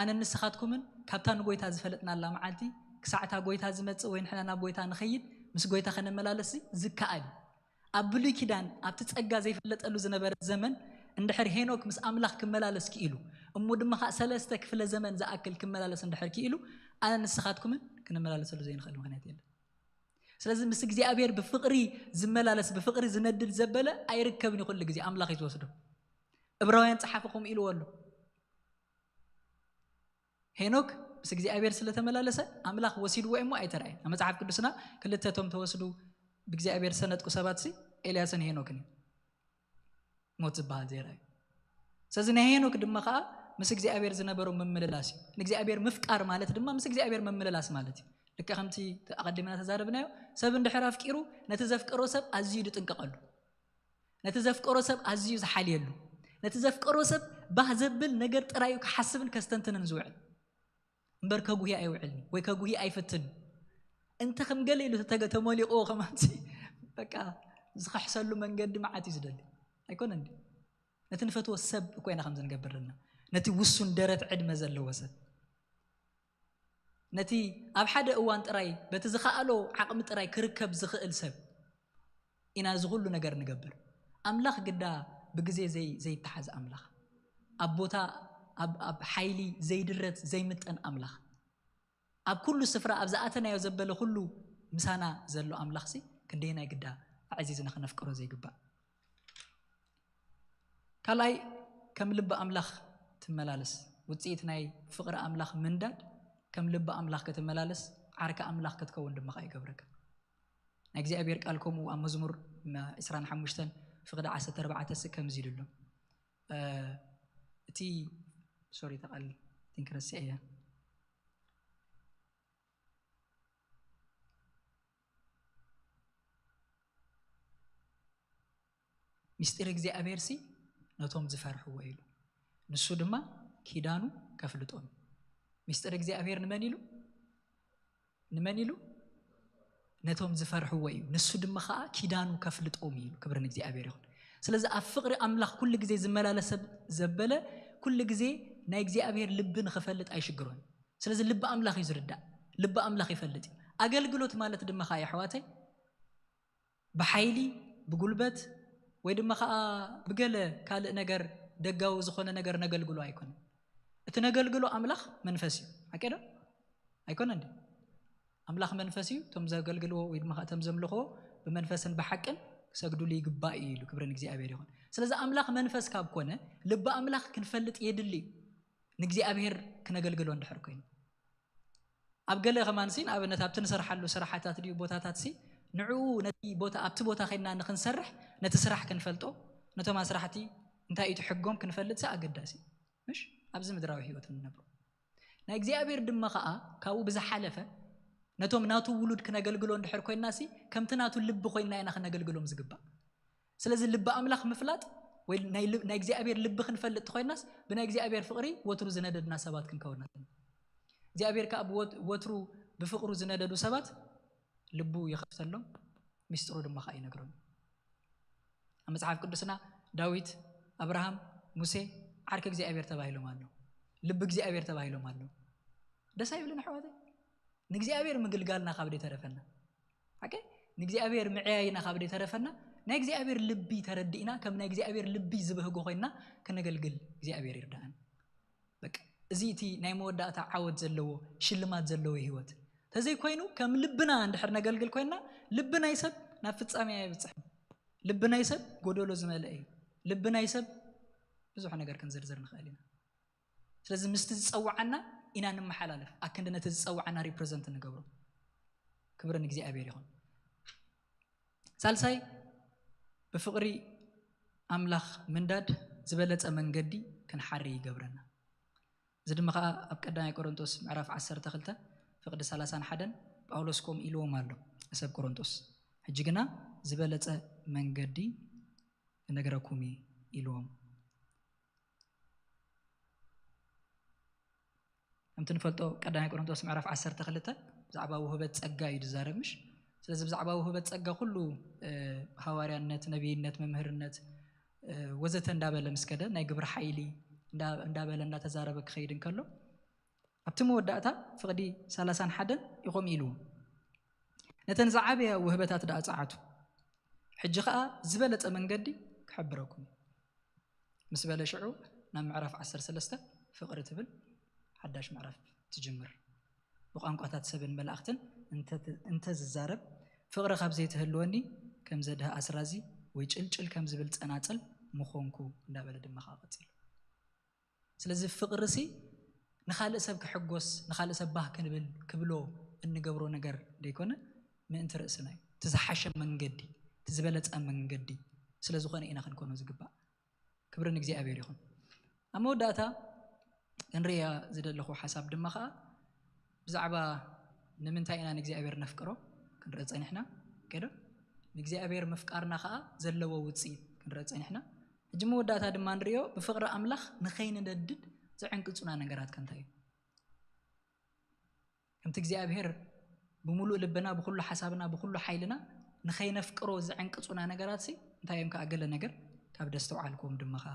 ኣነን ንስኻትኩምን ካብታ ንጎይታ ዝፈለጥናላ መዓልቲ ክሳዕታ ጎይታ ዝመጽእ ወይ ንሕና ናብ ጎይታ ንኸይድ ምስ ጎይታ ከነመላለስ ዝከኣል እዩ። ኣብ ብሉይ ኪዳን ኣብቲ ጸጋ ዘይፍለጠሉ ዝነበረ ዘመን እንድሕር ሄኖክ ምስ ኣምላኽ ክመላለስ ክኢሉ እሞ ድማ ኸኣ ሰለስተ ክፍለ ዘመን ዝኣክል ክመላለስ እንድሕር ክኢሉ ኣነ ንስኻትኩምን ክንመላለሰሉ ዘይንኽእል ምኽንያት የለን። ስለዚ ምስ እግዚኣብሔር ብፍቕሪ ዝመላለስ ብፍቕሪ ዝነድድ ዘበለ ኣይርከብን እዩ። ኩሉ ግዜ ኣምላኽ እዩ ዝወስዶ። እብራውያን ጸሓፊ ከምኡ ኢልዎ ኣሎ። ሄኖክ ምስ እግዚኣብሔር ስለተመላለሰ ኣምላኽ ወሲድዎ እሞ ኣይተራእየን። ኣብ መጽሓፍ ቅዱስና ክልተ እቶም ተወስዱ ብእግዚኣብሔር ሰነጥቁ ሰባት ሲ ኤልያስን ሄኖክን እዩ። ሞት ዝበሃል ዘይረኣዩ። ስለዚ ናይ ሄኖክ ድማ ከዓ ምስ እግዚኣብሔር ዝነበሮ ምምልላስ እዩ። ንእግዚኣብሔር ምፍቃር ማለት ድማ ምስ እግዚኣብሔር ምምልላስ ማለት እዩ። ልክዕ ከምቲ ኣቐዲምና ተዛረብናዮ ሰብ እንድሕር ኣፍቂሩ ነቲ ዘፍቀሮ ሰብ ኣዝዩ ድጥንቀቐሉ። ነቲ ዘፍቀሮ ሰብ ኣዝዩ ዝሓልየሉ፣ ነቲ ዘፍቀሮ ሰብ ባህ ዘብል ነገር ጥራዩ ክሓስብን ከስተንትንን ዝውዕል እምበር ከጉሂ ኣይውዕልን ወይ ከጉሂ ኣይፈትን። እንተ ከም ገለ ኢሉ ተተገ-፣ ተመሊቑዎ ከማንሲ በቃ ዝኸሕሰሉ መንገዲ መዓት እዩ ዝደሊ። ኣይኮነ እንዲ? ነቲ ንፈትዎ ሰብ እኮ ኢና ከምዚ ንገብር ዘለና። ነቲ ውሱን ደረት ዕድመ ዘለዎ ሰብ፣ ነቲ ኣብ ሓደ እዋን ጥራይ በቲ ዝኸኣሎ ዓቕሚ ጥራይ ክርከብ ዝኽእል ሰብ ኢና እዚ ኩሉ ነገር ንገብር። ኣምላኽ ግዳ ብግዜ ዘይ-፣ ዘይተሓዝ ኣምላኽ፣ ኣብ ቦታ፣ ኣብ፣ ኣብ ሓይሊ ዘይድረት ዘይምጠን ኣምላኽ፣ ኣብ ኩሉ ስፍራ ኣብ ዝኣተናዮ ዘበለ ኩሉ ምሳና ዘሎ ኣምላኽሲ ክንደየናይ ግዳ ኣዕዚዝና ክነፍቅሮ ዘይግባእ። ካልኣይ፣ ከም ልቢ ኣምላኽ ትመላለስ። ውጽኢት ናይ ፍቕሪ ኣምላኽ ምንዳድ፣ ከም ልቢ ኣምላኽ ክትመላለስ፣ ዓርኪ ኣምላኽ ክትከውን ድማ ኸኣ ይገብረካ። ናይ እግዚኣብሔር ቃል ከምኡ ኣብ መዝሙር መ-፣ ዕስራን ሓሙሽተን ፍቕዲ ዓሰርተ ኣርባዕተ ስ ከምዚ ኢሉ ኣሎ። እ፣ እቲ፣ ሶሪ፣ እታ ቃል ቲንክ ረሲዐ እያ። ምስጢር እግዚኣብሔር ሲ ነቶም ዝፈርሕዎ ኢሉ፣ ንሱ ድማ ኪዳኑ ከፍልጦም። ምስጢር እግዚኣብሔር ንመን ኢሉ? ንመን ኢሉ? ነቶም ዝፈርሕዎ እዩ። ንሱ ድማ ኸኣ ኪዳኑ ከፍልጦም እዩ ኢሉ። ክብሪ ንእግዚኣብሔር ይኹን። ስለዚ ኣብ ፍቕሪ ኣምላኽ ኩሉ ግዜ ዝመላለስ ሰብ ዘበለ፣ ኩሉ ግዜ ናይ እግዚኣብሔር ልቢ ንኽፈልጥ ኣይሽግሮን። ስለዚ ልቢ ኣምላኽ እዩ ዝርዳእ። ልቢ ኣምላኽ ይፈልጥ እዩ። ኣገልግሎት ማለት ድማ ኸኣ፣ የሕዋተይ፣ ብሓይሊ፣ ብጉልበት፣ ወይ ድማ ኸኣ ብገለ ካልእ ነገር፣ ደጋዊ ዝኾነ ነገር ነገልግሎ ኣይኮነን። እቲ ነገልግሎ ኣምላኽ መንፈስ እዩ። ሓቂ ዶ? ኣይኮነን ድዩ? ኣምላኽ መንፈስ እዩ። እቶም ዘገልግልዎ ወይ ድማ ኸኣ እቶም ዘምልኽዎ ብመንፈስን ብሓቅን ክሰግዱሉ ይግባእ እዩ ኢሉ። ክብሪ ንእግዚኣብሔር ይኹን። ስለዚ ኣምላኽ መንፈስ ካብ ኮነ፣ ልቢ ኣምላኽ ክንፈልጥ የድሊ እዩ። ንእግዚኣብሔር ክነገልግሎ እንድሕር ኮይኑ። ኣብ ገለ ከማንሲ፣ ንኣብነት ኣብቲ ንሰርሓሉ ስራሓታት ድዩ ቦታታትሲ፣ ንዕኡ ነቲ ቦታ፣ ኣብቲ ቦታ ኸይድና ንኽንሰርሕ፣ ነቲ ስራሕ ክንፈልጦ፣ ነቶም ኣስራሕቲ እንታይ እዩ እቲ ሕጎም ክንፈልጥሲ ኣገዳሲ እዩ። ምሽ? ኣብዚ ምድራዊ ህይወት እንነብሮ። ናይ እግዚኣብሔር ድማ ኸኣ ካብኡ ብዝሓለፈ፣ ነቶም ናቱ ውሉድ ክነገልግሎ እንድሕር ኮይንናሲ፣ ከምቲ ናቱ ልቢ ኮይንና ኢና ክነገልግሎም ዝግባእ። ስለዚ ልቢ ኣምላኽ ምፍላጥ ወይ ናይ ል-፣ ናይ እግዚኣብሔር ልቢ ክንፈልጥ ተኾይናስ፣ ብናይ እግዚኣብሔር ፍቕሪ ወትሩ ዝነደድና ሰባት ክንከውን ኣለና። እግዚኣብሔር ከኣ ብወት-፣ ወትሩ ብፍቕሩ ዝነደዱ ሰባት ልቡ ይኸፍተሎም፣ ምስጢሩ ድማ ከኣ ይነግሮም። ኣብ መጽሓፍ ቅዱስና ዳዊት፣ ኣብርሃም፣ ሙሴ ዓርኪ እግዚኣብሔር ተባሂሎም ኣለዉ። ልቢ እግዚኣብሔር ተባሂሎም ኣለዉ። ደስ ኣይብልን ኣሕዋተይ? ንእግዚኣብሔር ምግልጋልና ካብ ደይተረፈና፣ ሓቂ ንእግዚኣብሔር ምዕያይና ካብ ደይተረፈና፣ ናይ እግዚኣብሔር ልቢ ተረዲእና፣ ከም ናይ እግዚኣብሔር ልቢ ዝበህጎ ኮይንና ከነገልግል እግዚኣብሔር ይርዳእን። በቃ፣ እዚ እቲ ናይ መወዳእታ ዓወት ዘለዎ፣ ሽልማት ዘለዎ ህይወት። ተዘይኮይኑ፣ ከም ልብና እንድሕር ነገልግል ኮይንና፣ ልቢ ናይ ሰብ ናብ ፍጻሜ ኣይበጽሕን። ልቢ ናይ ሰብ ጎደሎ ዝመልአ እዩ። ልቢ ናይ ሰብ ብዙሕ ነገር ክንዝርዝር ንኽእል ኢና። ስለዚ ምስቲ ዝጸውዓና ኢና ንመሓላለፍ፣ ኣክንዲ ነቲ ዝጸውዓና ሪፕረዘንት ንገብሮ። ክብሪ ንእግዚኣብሔር ይኹን። ሳልሳይ፣ ብፍቕሪ ኣምላኽ ምንዳድ ዝበለጸ መንገዲ ክንሓሪ ይገብረና። እዚ ድማ ኸኣ ኣብ ቀዳማይ ቆሮንቶስ ምዕራፍ ዓሰርተ ክልተ ፍቕዲ ሰላሳን ሓደን ጳውሎስ ከምኡ ኢልዎም ኣሎ ንሰብ ቆሮንቶስ። ሕጂ ግና ዝበለጸ መንገዲ ክነግረኩም እየ ኢልዎም። ከምቲ ንፈልጦ ቀዳማይ ቆሮንቶስ ምዕራፍ ዓሰርተ ክልተ ብዛዕባ ውህበት ጸጋ እዩ ዝዛረብ፣ ምሽ? ስለዚ ብዛዕባ ውህበት ጸጋ ኩሉ፣ እ፣ ሃዋርያነት፣ ነቢይነት፣ መምህርነት፣ እ፣ ወዘተ እንዳበለ ምስ ከደ፣ ናይ ግብሪ ሓይሊ እንዳ-፣ እንዳበለ እንዳተዛረበ ክኸይድ እንከሎ፣ ኣብቲ መወዳእታ ፍቕዲ ሰላሳን ሓደን ይኾም ኢሉ፣ "ነተን ዝዓበያ ውህበታት ደኣ ጸዓቱ፣ ሕጂ ኸኣ ዝበለጸ መንገዲ ክሕብረኩም" ምስ በለ፣ ሽዑ ናብ ምዕራፍ ዓሰርተ ሰለስተ ፍቕሪ ትብል ሓዳሽ ምዕራፍ ትጅምር። ብቋንቋታት ሰብን መላእኽትን እንተ-፣ እንተ ዝዛረብ፣ ፍቕሪ ካብ ዘይትህልወኒ፣ ከም ዘድሃ ኣስራዚ ወይ ጭልጭል ከም ዝብል ጸናጽል ምኾንኩ እንዳበለ ድማ ኸኣ ቀጺሉ። ስለዚ ፍቕሪሲ ንኻልእ ሰብ ክሕጎስ፣ ንኻልእ ሰብ ባህ ክንብል ክብሎ እንገብሮ ነገር ዘይኮነ፣ ምእንቲ ርእስና እዩ። እቲ ዝሓሸ መንገዲ፣ እቲ ዝበለጸ መንገዲ ስለ ዝኾነ ኢና ክንኮኖ ዝግባእ። ክብሪ ንእግዚኣብሔር ይኹን። ኣብ መወዳእታ ክንርእያ ዝደለኹ ሓሳብ ድማ ኸኣ ብዛዕባ ንምንታይ ኢና ንእግዚኣብሔር ነፍቅሮ ክንርኢ ጸኒሕና። ከዶ ንእግዚኣብሔር ምፍቃርና ኸኣ ዘለዎ ውጽኢት ክንርኢ ጸኒሕና። ሕጂ መወዳእታ ድማ ንርእዮ፣ ብፍቕሪ ኣምላኽ ንኸይንነድድ ዘዕንቅጹና ነገራት ከ እንታይ እዩ? ከምቲ እግዚኣብሔር ብምሉእ ልብና፣ ብኹሉ ሓሳብና፣ ብኹሉ ሓይልና ንኸይነፍቅሮ ዘዕንቅጹና ነገራት ሲ እንታይ እዮም? ከኣ ገለ ነገር ካብ ደስተውዓልኩም ድማ ኸኣ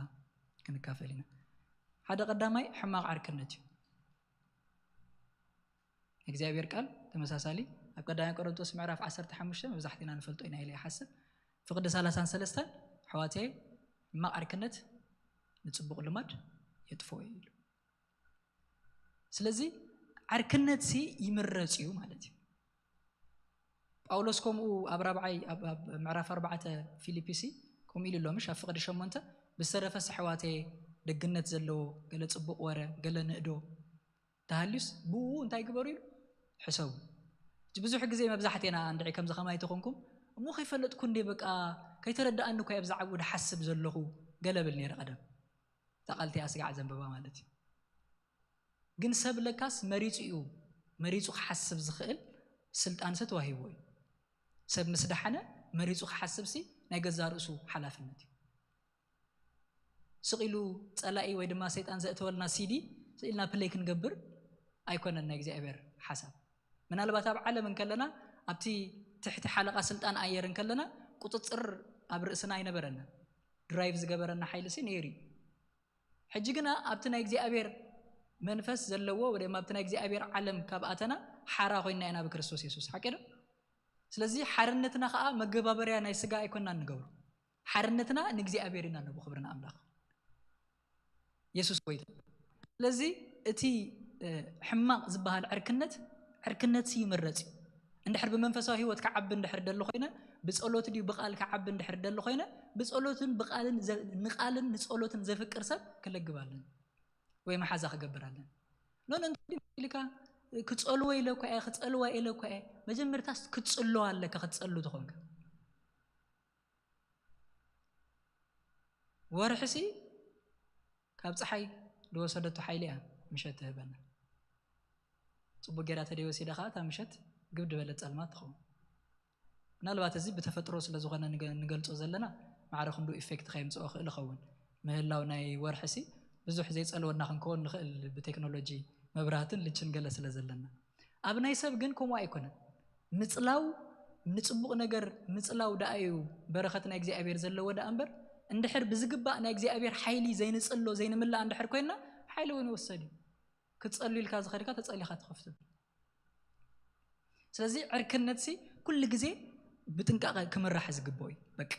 ክንካፈል ኢና። ሓደ ቀዳማይ ሕማቕ ዓርክነት እዩ። እግዚኣብሔር ቃል ተመሳሳሊ ኣብ ቀዳማይ ቆሮንቶስ ምዕራፍ ዓሰርተ ሓሙሽተ መብዛሕትና ንፈልጦ ኢና ኢለ ይሓስብ። ፍቕዲ ሰላሳን ሰለስተን ኣሕዋተይ ሕማቕ ዓርክነት ንጽቡቕ ልማድ የጥፍኦ እዩ ኢሉ። ስለዚ ዓርክነት ሲ ይምረጽ እዩ ማለት እዩ። ጳውሎስ ከምኡ ኣብ ራብዓይ ኣብ ኣብ ምዕራፍ ኣርባዕተ ፊልፒሲ ከምኡ ኢሉ ኣሎ ምሽ ኣብ ፍቕዲ ሸሞንተ ብዝተረፈስ ኣሕዋተይ ደግነት ዘለዎ ገለ ጽቡቕ ወረ ገለ ንእዶ ተሃልዩስ ብኡ እንታይ ግበሩ ኢሉ ሕሰቡ። ሕጂ ብዙሕ ግዜ መብዛሕቴና እንድዒ ከምዚ ከማይ ተኾንኩም እሞ ከይፈለጥኩ እንዴ በቃ ከይተረዳእኒ እኳ እየ ብዛዕባኡ ድሓስብ ዘለኹ ገለ ብል ነይረ ቀደም። እታ ቃል እቲኣ ስጋዕ ዘንብባ ማለት እዩ። ግን ሰብ ለካስ መሪጹ እዩ፣ መሪጹ ክሓስብ ዝኽእል ስልጣን ሲ ተዋሂብዎ እዩ። ሰብ ምስ ደሓነ መሪጹ ክሓስብ ሲ ናይ ገዛ ርእሱ ሓላፍነት እዩ። ስቕ ኢሉ ጸላኢ ወይ ድማ ሰይጣን ዘእተወልና ሲዲ ስቕ ኢልና ፕለይ ክንገብር ኣይኮነን ናይ እግዚኣብሔር ሓሳብ። ምናልባት ኣብ ዓለም እንከለና ኣብቲ ትሕቲ ሓለቓ ስልጣን ኣየር እንከለና ቁጽጽር ኣብ ርእስና ኣይነበረና። ድራይቭ ዝገበረና ሓይሊ ሲ ነይሩ እዩ። ሕጂ ግና ኣብቲ ናይ እግዚኣብሔር መንፈስ ዘለዎ ወይ ድማ ኣብቲ ናይ እግዚኣብሔር ዓለም ካብ ኣተና ሓራ ኮይና ኢና ብክርስቶስ የሱስ ሓቂ ዶ? ስለዚ ሓርነትና ከዓ መገባበርያ ናይ ስጋ ኣይኮንና እንገብሮ። ሓርነትና ንእግዚኣብሔር ኢና ነቦ። ክብሪ ንኣምላኽ። የሱስ ጎይታ። ስለዚ እቲ ሕማቕ ዝበሃል ዕርክነት ዕርክነት ይምረጽ እዩ። እንድሕር ብመንፈሳዊ ህይወት ክዓቢ እንድሕር ደሎ ኮይነ ብጸሎት ድዩ ብቓል ክዓቢ እንድሕር ደሎ ኮይነ ብጸሎትን ብቓልን ንቓልን ንጸሎትን ዘፍቅር ሰብ ክለግብ ኣለን ወይ መሓዛ ክገብር ኣለን። ኖን እንተ ኢልካ ክጸልዎ ኢለ እኳ እየ ክጸልዋ ኢለ እኳ እየ መጀመርታስ ክትጽልዋ ኣለካ ክትጸሉ ተኾንካ ወርሕሲ ካብ ፀሓይ ዝወሰደቶ ሓይሊ እያ ምሸት ትህበና። ፅቡቅ ጌራ ተደይወሲዳ ከዓ እታ ምሸት ግብ ድበለት ፀልማት ትኸውን። ምናልባት እዚ ብተፈጥሮ ስለዝኾነ ንገልፆ ዘለና ማዕረ ክንዱ ኢፌክት ከየምፅኦ ክእል ይኸውን። ምህላው ናይ ወርሒ ሲ ብዙሕ ዘይፀልወና ክንከውን ንኽእል ብቴክኖሎጂ መብራህትን ልችን ገለ ስለ ዘለና። ኣብ ናይ ሰብ ግን ከምኡ ኣይኮነን። ምፅላው ንፅቡቕ ነገር ምፅላው ደኣ እዩ በረኸት ናይ እግዚኣብሔር ዘለዎ ደኣ እምበር እንድሕር ብዝግባእ ናይ እግዚኣብሔር ሓይሊ ዘይንፅሎ ዘይንምላእ እንድሕር ኮይንና ሓይሊ እውን ይወሰድ እዩ። ክትፀሉ ኢልካ ዝኸድካ ተፀሊኻ ትኸፍቱ። ስለዚ ዕርክነት ሲ ኩሉ ግዜ ብጥንቃቐ ክምራሕ ዝግብኦ እዩ። በቃ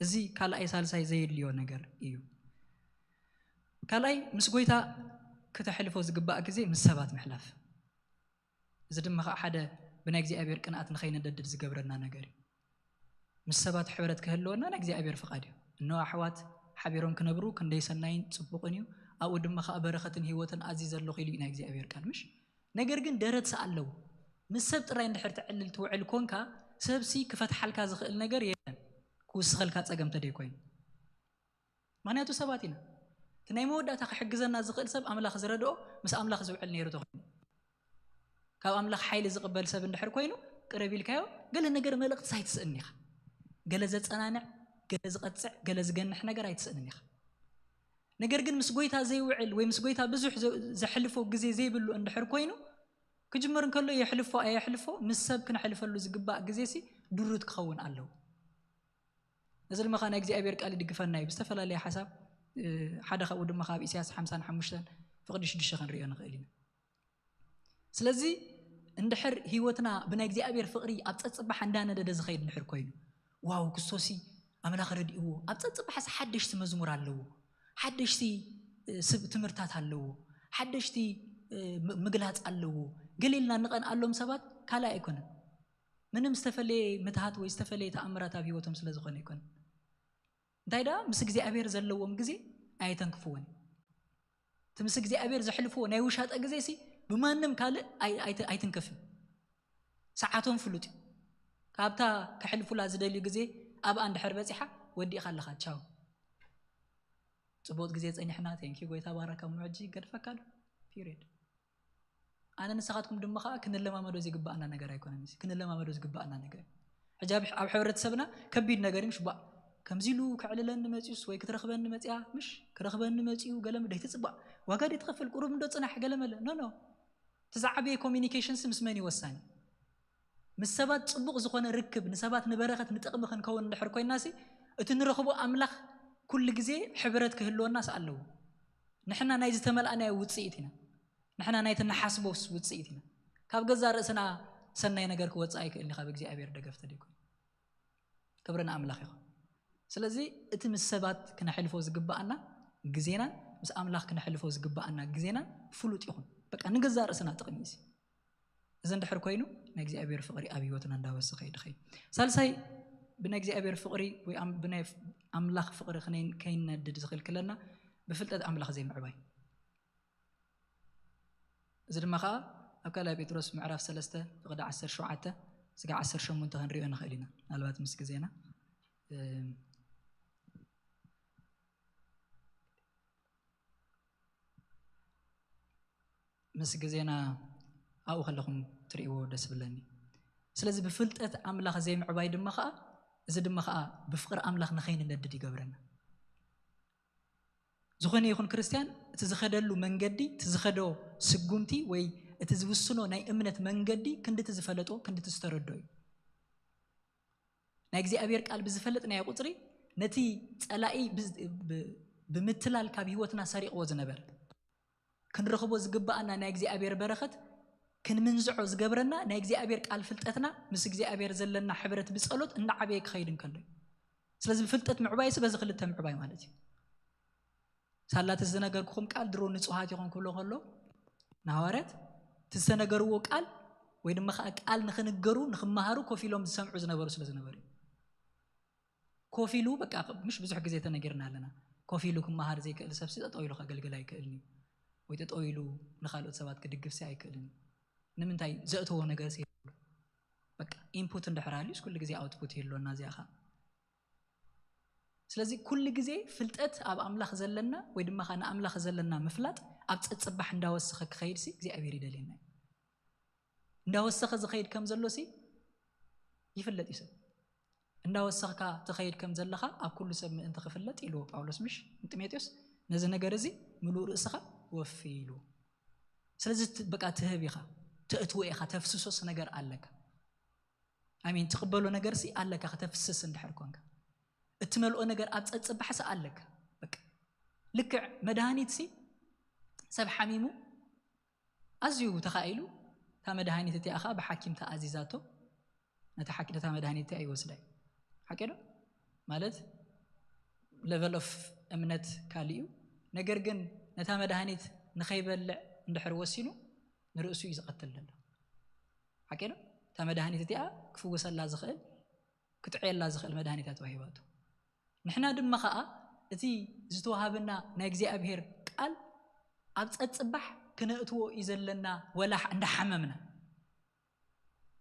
እዚ ካልኣይ ሳልሳይ ዘየድልዮ ነገር እዩ። ካልኣይ ምስ ጎይታ ክተሕልፎ ዝግባእ ግዜ ምስ ሰባት ምሕላፍ። እዚ ድማ ከዓ ሓደ ብናይ እግዚኣብሔር ቅንኣት ንኸይንደድድ ዝገብረና ነገር እዩ። ምስ ሰባት ሕብረት ክህልወና ናይ እግዚኣብሔር ፍቓድ እዩ። እነሆ ኣሕዋት ሓቢሮም ክነብሩ ክንደይ ሰናይን ጽቡቕን እዩ። ኣብኡ ድማ ከዓ በረኸትን ህይወትን ኣዚ ዘለኹ ኢሉ እዩ ናይ እግዚኣብሔር ቃል ምሽ። ነገር ግን ደረት ኣለዎ። ምስ ሰብ ጥራይ እንድሕር ትዕልል ትውዕል ኮንካ ሰብሲ ክፈትሓልካ ዝኽእል ነገር የለን ክውስኸልካ ጸገም ተደይ ኮይኑ። ምክንያቱ ሰባት ኢና። እቲ ናይ መወዳእታ ክሕግዘና ዝኽእል ሰብ ኣምላኽ ዝረድኦ ምስ ኣምላኽ ዝውዕል ነይሩ ተኾይኑ ካብ ኣምላኽ ሓይሊ ዝቕበል ሰብ እንድሕር ኮይኑ ቅረብ ኢልካዮ ገለ ነገር መልእክትስ ኣይትስእን ኢኻ። ገለ ዘጸናንዕ፣ ገለ ዝቐጽዕ፣ ገለ ዝገንሕ ነገር ኣይትስእንን ኢኻ። ነገር ግን ምስ ጎይታ ዘይውዕል ወይ ምስ ጎይታ ብዙሕ ዘ- ዘሕልፎ ግዜ ዘይብሉ እንድሕር ኮይኑ ክጅምር እንከሎ የሕልፎ ኣየሕልፎ ምስ ሰብ ክነሕልፈሉ ዝግባእ ግዜ ሲ ድሩት ክኸውን ኣለዎ። እዚ ድማ ከዓ ናይ እግዚኣብሔር ቃል ይድግፈና እዩ ብዝተፈላለየ ሓሳብ ሓደ ካብኡ ድማ ካብ ኢሳያስ ሓምሳን ሓሙሽተን ፍቕዲ ሽዱሽተ ክንሪኦ ንኽእል ኢና። ስለዚ እንድሕር ህይወትና ብናይ እግዚኣብሔር ፍቕሪ ኣብ ፀፅባሕ እንዳነደደ ዝኸይድ እንድሕር ኮይኑ ዋው ክስቶሲ ኣምላኽ ረድእዎ ኣብ ፀፅባሕስ ሓደሽቲ መዝሙር ኣለዎ ሓደሽቲ ስብ ትምህርታት ኣለዎ ሓደሽቲ ምግላፅ ኣለዎ ገሌልና ንቐንኣሎም ሰባት ካልእ ኣይኮነን ምንም ዝተፈለየ ምትሃት ወይ ዝተፈለየ ተኣምራት ኣብ ህይወቶም ስለ ዝኾነ ኣይኮነን። እንታይ ደኣ ምስ እግዚኣብሔር ዘለዎም ግዜ ኣየተንክፍዎን እዩ። እቲ ምስ እግዚኣብሔር ዘሕልፍዎ ናይ ውሻጠ ግዜ ሲ ብማንም ካልእ ኣይ- ኣይት- ኣይትንከፍን። ሰዓቶም ፍሉጥ እዩ። ካብታ ከሕልፉላ ዝደልዩ ግዜ ኣብኣ እንድሕር በፂሓ ወዲእኻ ኣለኻ ቻው። ፅቡቅ ግዜ ፀኒሕና ቴንኪ ጎይታ ባረካ ምዕጂ ገድፈካ ዶ ፒሪድ። ኣነ ንስኻትኩም ድማ ከዓ ክንለማመዶ ዝግባኣና ነገር ኣይኮነን እዚ ክንለማመዶ ዝግባኣና ነገር እዩ። ሕጂ ኣብ ኣብ ሕብረተሰብና ከቢድ ነገር እዩ ሽባእ ከምዚ ኢሉ ከዕልለኒ መፅዩስ ወይ ክትረኽበኒ መፅያ፣ ምሽ ክረኽበኒ መፅዩ፣ ገለ ምደ ኣይትፅባእ፣ ዋጋ ደ ትኸፍል፣ ቁሩብ እንዶ ፅናሕ፣ ገለ መለ። ኖ፣ ኖ። እቲ ዝዓበየ ኮሚኒኬሽንስ ምስ መን እዩ ወሳኒ? ምስ ሰባት ፅቡቕ ዝኾነ ርክብ፣ ንሰባት ንበረኸት ንጥቕሚ ክንከውን እንድሕር ኮይናሲ፣ እቲ ንረኽቦ ኣምላኽ ኩሉ ግዜ ሕብረት ክህልወናስ ኣለዎ። ንሕና ናይ ዝተመልኣናዮ ውፅኢት ኢና። ንሕና ናይ ትንሓስቦስ ውፅኢት ኢና። ካብ ገዛ ርእስና ሰናይ ነገር ክወፅእ ኣይክእልን ካብ እግዚኣብሔር ደገፍ ተደይኮይኑ። ክብሪ ንኣምላኽ ይኹን። ስለዚ እቲ ምስ ሰባት ክነሕልፎ ዝግባኣና ግዜናን ምስ ኣምላኽ ክነሕልፎ ዝግባኣና ግዜናን ፍሉጥ ይኹን። በቃ ንገዛ ርእስና ጥቕሚ እዩ። እዚ እንድሕር ኮይኑ ናይ እግዚኣብሔር ፍቕሪ ኣብ ህይወትና እንዳወሰኸ ይድኸይ። ሳልሳይ ብናይ እግዚኣብሔር ፍቕሪ ወይ ኣም- ብናይ ኣምላኽ ፍቕሪ ክነይ- ከይነድድ ዝኽልክለና ብፍልጠት ኣምላኽ ዘይምዕባይ። እዚ ድማ ከዓ ኣብ ካልኣይ ጴጥሮስ ምዕራፍ ሰለስተ ፍቕዲ ዓሰርተ ሸውዓተ ስጋ ዓሰርተ ሸሞንተ ክንሪኦ ንኽእል ኢና። ምናልባት ምስ ግዜና እም፣ ምስ ግዜና ኣብኡ ከለኹም ትርእይዎ ደስ ብለኒ። ስለዚ ብፍልጠት ኣምላኽ ዘይምዕባይ ድማ ከዓ እዚ ድማ ከዓ ብፍቕሪ ኣምላኽ ንኸይንነድድ ይገብረና። ዝኾነ ይኹን ክርስትያን እቲ ዝኸደሉ መንገዲ፣ እቲ ዝኸዶ ስጉምቲ ወይ እቲ ዝውስኖ ናይ እምነት መንገዲ ክንድቲ ዝፈለጦ ክንድቲ ዝተረዶ እዩ። ናይ እግዚኣብሔር ቃል ብዝፈለጥናዮ ቁፅሪ ነቲ ፀላኢ ብ- ብ- ብምትላል ካብ ህይወትና ሰሪቕዎ ዝነበረ ክንረኽቦ ዝግባኣና ናይ እግዚኣብሔር በረኸት ክንምንዝዖ ዝገብረና ናይ እግዚኣብሔር ቃል ፍልጠትና ምስ እግዚኣብሔር ዘለና ሕብረት ብፀሎት እንዳዓበየ ክኸይድ እንከሎ እዩ። ስለዚ ብፍልጠት ምዕባይ ሲ በዚ ክልተ ምዕባይ ማለት እዩ። ሳላቲ ዝነገርኩኹም ቃል ድሮ ንጹሃት ይኹን ክብሎ ከሎ ንሃዋርያት እቲ ዝተነገርዎ ቃል ወይ ድማ ከዓ ቃል ንክንገሩ ንክመሃሩ ኮፍ ኢሎም ዝሰምዑ ዝነበሩ ስለ ዝነበሩ እዩ። ኮፍ ኢሉ በቃ ምሽ ብዙሕ ግዜ ተነጊርና ኣለና። ኮፍ ኢሉ ክመሃር ዘይክእል ሰብሲ ጠጠው ኢሉ ከገልግል ኣይክእልን እዩ ወይ ጠጠው ኢሉ ንካልኦት ሰባት ክድግፍሲ ኣይክእልን እዩ። ንምንታይ ዘእተዎ ነገር ሲ በቃ ኢንፑት እንድሕር ሃልዩስ ኩሉ ግዜ ኣውትፑት ይህልወና እዚኣ ከዓ ስለዚ ኩሉ ግዜ ፍልጠት ኣብ ኣምላኽ ዘለና ወይ ድማ ኸዓ ንኣምላኽ ዘለና ምፍላጥ ኣብ ጸጽባሕ እንዳወሰኸ ክኸይድ ሲ እግዚኣብሔር ይደልየና እዩ። እንዳወሰኸ ዝኸይድ ከም ዘሎ ሲ ይፍለጥ እዩ ሰብ። እንዳወሰኽካ ትኸይድ ከም ዘለኻ ኣብ ኩሉ ሰብ ምእንቲ ክፍለጥ ኢልዎ ጳውሎስ ምሽ ንጢሞቴዎስ ነዚ ነገር እዚ ምሉእ ርእስኻ ወፊ ኢልዎ። ስለዚ ት- በቃ ትህብ ኢኻ፣ ተእትዎ ኢኻ፣ ተፍስሶስ ነገር ኣለካ። ኣሚን ትቕበሎ ነገር ሲ ኣለካ ከተፍስስ እንድሕር ኮንካ እትመልኦ ነገር ኣብ ጸጽባሕ ሲ ኣለካ። በቃ ልክዕ መድሃኒት ሲ ሰብ ሓሚሙ ኣዝዩ ተኻኢሉ እታ መድሃኒት እቲኣ ኸዓ ብሓኪም ተኣዚዛቶ ነታ ሓኪ ነታ መድሃኒት እቲኣ ይወስዳ እዩ። ሓቂ ዶ? ማለት ሌቨል ኦፍ እምነት ካልእ እዩ። ነገር ግን ነታ መድሃኒት ንኸይበልዕ እንድሕር ወሲኑ ንርእሱ እዩ ዝቐትል ዘሎ። ሓቂ ዶ? እታ መድሃኒት እቲኣ ክፍውሰላ ዝኽእል ክጥዕየላ ዝኽእል መድሃኒት እያ ተዋሂባቶ። ንሕና ድማ ኸዓ እቲ ዝተዋሃበና ናይ እግዚኣብሔር ቃል ኣብ ጸጽባሕ ክነእትዎ እዩ ዘለና ወላሕ እንዳሓመምና።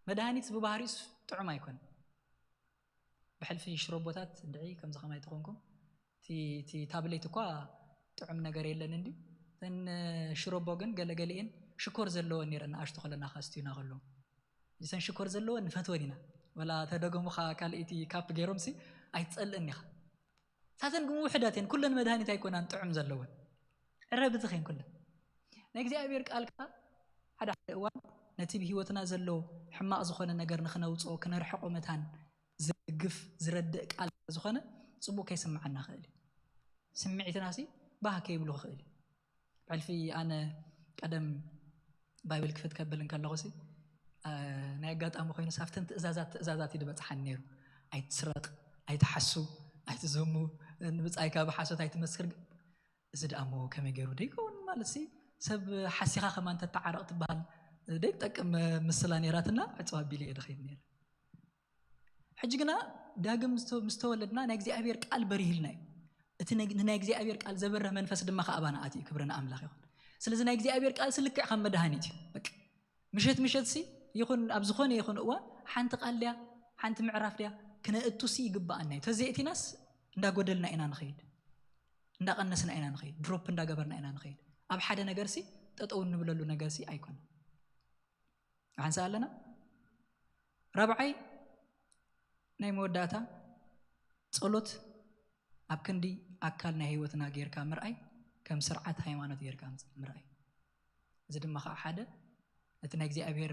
መድሃኒት ብባህሪኡስ ጥዑም ኣይኮነን። ብሕልፊ ሽሮቦታት እንድዒ ከምዚ ከማይ ተኾንኩም እቲ እቲ ታብሌት እኳ ጥዑም ነገር የለን እንድዩ። እተን ሽሮቦ ግን ገለገሊኤን ሽኮር ዘለወን ነይረን ንኣሽቱ ከለና ከስትዩና ከለዉ። እተን ሽኮር ዘለወን ንፈትወን ኢና። ወላ ተደገሙኻ ካልእ እቲ ካፕ ገይሮምሲ ኣይትጸልእን ኢኻ። ሳተን ግን ውሕዳት እየን፣ ኩለን መድሃኒት ኣይኮናን ጥዑም ዘለወን። ዕረ ብዝኸን ኩለን ናይ እግዚኣብሔር ቃል ከዓ ሓደ ሓደ እዋን ነቲ ብህይወትና ዘሎ ሕማቕ ዝኾነ ነገር ንኽነውፅኦ ክነርሕቆ መታን ዝግፍ ዝረድእ ቃል ዝኾነ ፅቡቅ ከይስምዓና ክእል እዩ። ስምዒትና ሲ ባህ ከይብሉ ክእል እዩ። ብሕልፊ ኣነ ቀደም ባይብል ክፍት ከብል እንከለኹ ሲ ናይ ኣጋጣሚ ኮይኑ ሳብተን ትእዛዛት ትእዛዛት እዩ ዝበፅሓኒ ነይሩ። ኣይትስረቕ፣ ኣይትሓሱ፣ ኣይትዘሙ፣ ንብፃይካ ብሓሶት ኣይትመስክር። እዚ ደኣ እሞ ከመይ ገይሩ ደይከውን ማለት ሲ ሰብ ሓሲኻ ከማን ተተዓረቕ ትበሃል ደይትጠቅም ምስላ ነይራትና ዕፅዋ ኣቢለ እየ ድኸይድ ነይረ። ሕጂ ግና ዳግም ምስ ተወለድና ናይ እግዚኣብሔር ቃል በሪህልና እዩ። እቲ ንናይ እግዚኣብሔር ቃል ዘበርህ መንፈስ ድማ ከኣባና ኣትዩ። ክብሪ ንኣምላኽ ይኹን። ስለዚ ናይ እግዚኣብሔር ቃል ስልክዕ ከም መድሃኒት እዩ። ምሸት ምሸት ሲ ይኹን ኣብ ዝኾነ ይኹን እዋን ሓንቲ ቃል ድያ ሓንቲ ምዕራፍ ድያ ክነእቱ ሲ ይግባኣና እዩ። ተዘይእቲናስ እንዳጎደልና ኢና ንኸይድ፣ እንዳቐነስና ኢና ንኸይድ፣ ድሮፕ እንዳገበርና ኢና ንኸይድ። ኣብ ሓደ ነገር ሲ ጠጠው እንብለሉ ነገር ሲ ኣይኮነ። ሓንሳ ኣለና። ራብዓይ ናይ መወዳእታ ጸሎት ኣብ ክንዲ ኣካል ናይ ህይወትና ጌርካ ምርኣይ፣ ከም ስርዓት ሃይማኖት ጌርካ ምርኣይ። እዚ ድማ ከዓ ሓደ ነቲ ናይ እግዚኣብሔር፣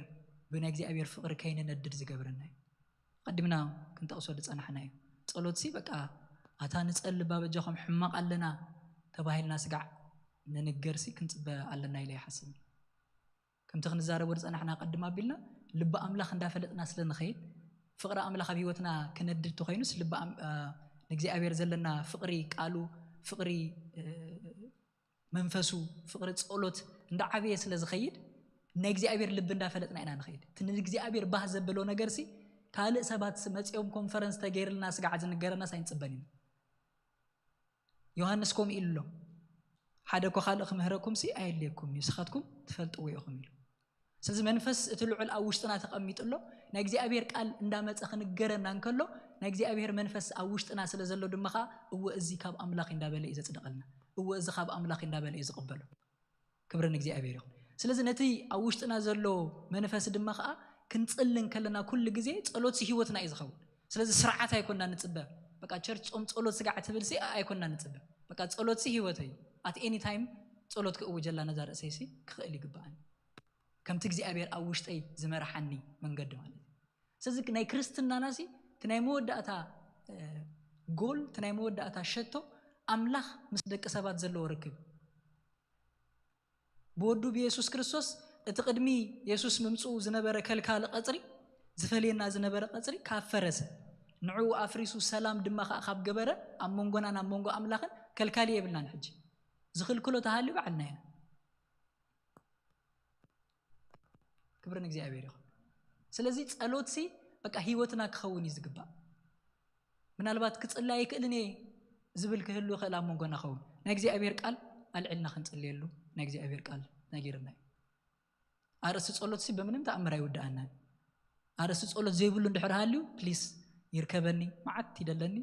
ብናይ እግዚኣብሔር ፍቕሪ ከይንነድድ ዝገብረና እዩ። ቀዲምና ክንጠቕሶ ዝጸናሕና እዩ። ጸሎትሲ በቃ ኣታ ንጸሊ ባበጃኹም ሕማቕ ኣለና ተባሂልና ስጋዕ ንንገርሲ ክንጽበ ኣለና ኢለ ይሓስብ። ከምቲ ክንዛረቦ ዝጸናሕና ቀድም ኣቢልና ልቢ ኣምላኽ እንዳፈለጥና ስለ ንኸይድ፣ ፍቕሪ ኣምላኽ ኣብ ህይወትና ክነድድ ተኾይኑስ ልቢ ኣም-፣ ኣ፣ ንእግዚኣብሔር ዘለና ፍቕሪ ቃሉ፣ ፍቕሪ፣ እ፣ መንፈሱ፣ ፍቕሪ ጸሎት እንዳዓበየ ስለ ዝኸይድ ናይ እግዚኣብሔር ልቢ እንዳፈለጥና ኢና ንኸይድ። እቲ ንእግዚኣብሔር ባህ ዘበሎ ነገርሲ ካልእ ሰባት መጺኦም ኮንፈረንስ ተገይርልና ስጋዕ ዝንገረናስ ኣይንጽበን ኢና። ዮሃንስ ከምኡ ኢሉ ኣሎ፣ ሓደ እኮ ካልእ ክምህረኩምሲ ኣየድልየኩም እዩ፣ ንስኻትኩም ትፈልጥዎ ኢኹም ኢሉ። ስለዚ መንፈስ እቲ ልዑል ኣብ ውሽጥና ተቐሚጡ ኣሎ። ናይ እግዚኣብሔር ቃል እንዳመጸ ክንገረና እንከሎ ናይ እግዚኣብሔር መንፈስ ኣብ ውሽጥና ስለ ዘሎ ድማ ኸዓ እወ እዚ ካብ ኣምላኽ እንዳበለ እዩ ዘጽድቐልና፣ እወ እዚ ካብ ኣምላኽ እንዳበለ እዩ ዝቕበሎ። ክብሪ ንእግዚኣብሔር ይኹን። ስለዚ ነቲ ኣብ ውሽጥና ዘሎ መንፈስ ድማ ኸዓ ክንጽሊ እንከለና ኩሉ ግዜ ጸሎትሲ ህይወትና እዩ ዝኸውን። ስለዚ ስርዓት ኣይኮና ንጽበ። በቃ ቸርች ጾም ጸሎት ስጋዕ ትብልሲ ኣይኮና ንጽበ። በቃ ጸሎትሲ ህይወተይ እዩ። ኣት ኤኒ ታይም ጸሎት ክእውጀላ ነዛ ርእሰይሲ ክኽእል ይግብኣኒ። ከምቲ እግዚኣብሔር ኣብ ውሽጠይ ዝመርሓኒ መንገዲ ማለት እዩ። ስለዚ ናይ ክርስትናናሲ እቲ ናይ መወዳእታ፣ እ፣ ጎል፣ እቲ ናይ መወዳእታ ሸቶ ኣምላኽ ምስ ደቂ ሰባት ዘለዎ ርክብ። ብወዱ ብየሱስ ክርስቶስ እቲ ቅድሚ የሱስ ምምጽኡ ዝነበረ ከልካሊ ቀጽሪ፣ ዝፈልየና ዝነበረ ቀጽሪ ካብ ፈረሰ፣ ንዕኡ ኣፍሪሱ ሰላም ድማ ኸኣ ካብ ገበረ፣ ኣብ መንጎናን ኣብ መንጎ ኣምላኽን ከልካሊ የብልናን። ሕጂ ዝኽልክሎ ተሃልዩ ባዕልና ኢና። ክብሪ ንእግዚኣብሔር ይኹን። ስለዚ ጸሎትሲ በቃ ህይወትና ክኸውን እዩ ዝግባእ። ምናልባት ክጽሊ ኣይክእልን እየ ዝብል ክህሉ ይኽእል ኣብ መንጎና ኸውን። ናይ እግዚኣብሔር ቃል ኣልዒልና ክንጽልየሉ ናይ እግዚኣብሔር ቃል ነጊርና እዩ። ኣርእስቲ ጸሎትሲ ብምንም ተኣምር ኣይውድኣናን። ኣርእስቲ ጸሎት ዘይብሉ እንድሕር ሃልዩ ፕሊስ ይርከበኒ፣ መዓት ይደለኒ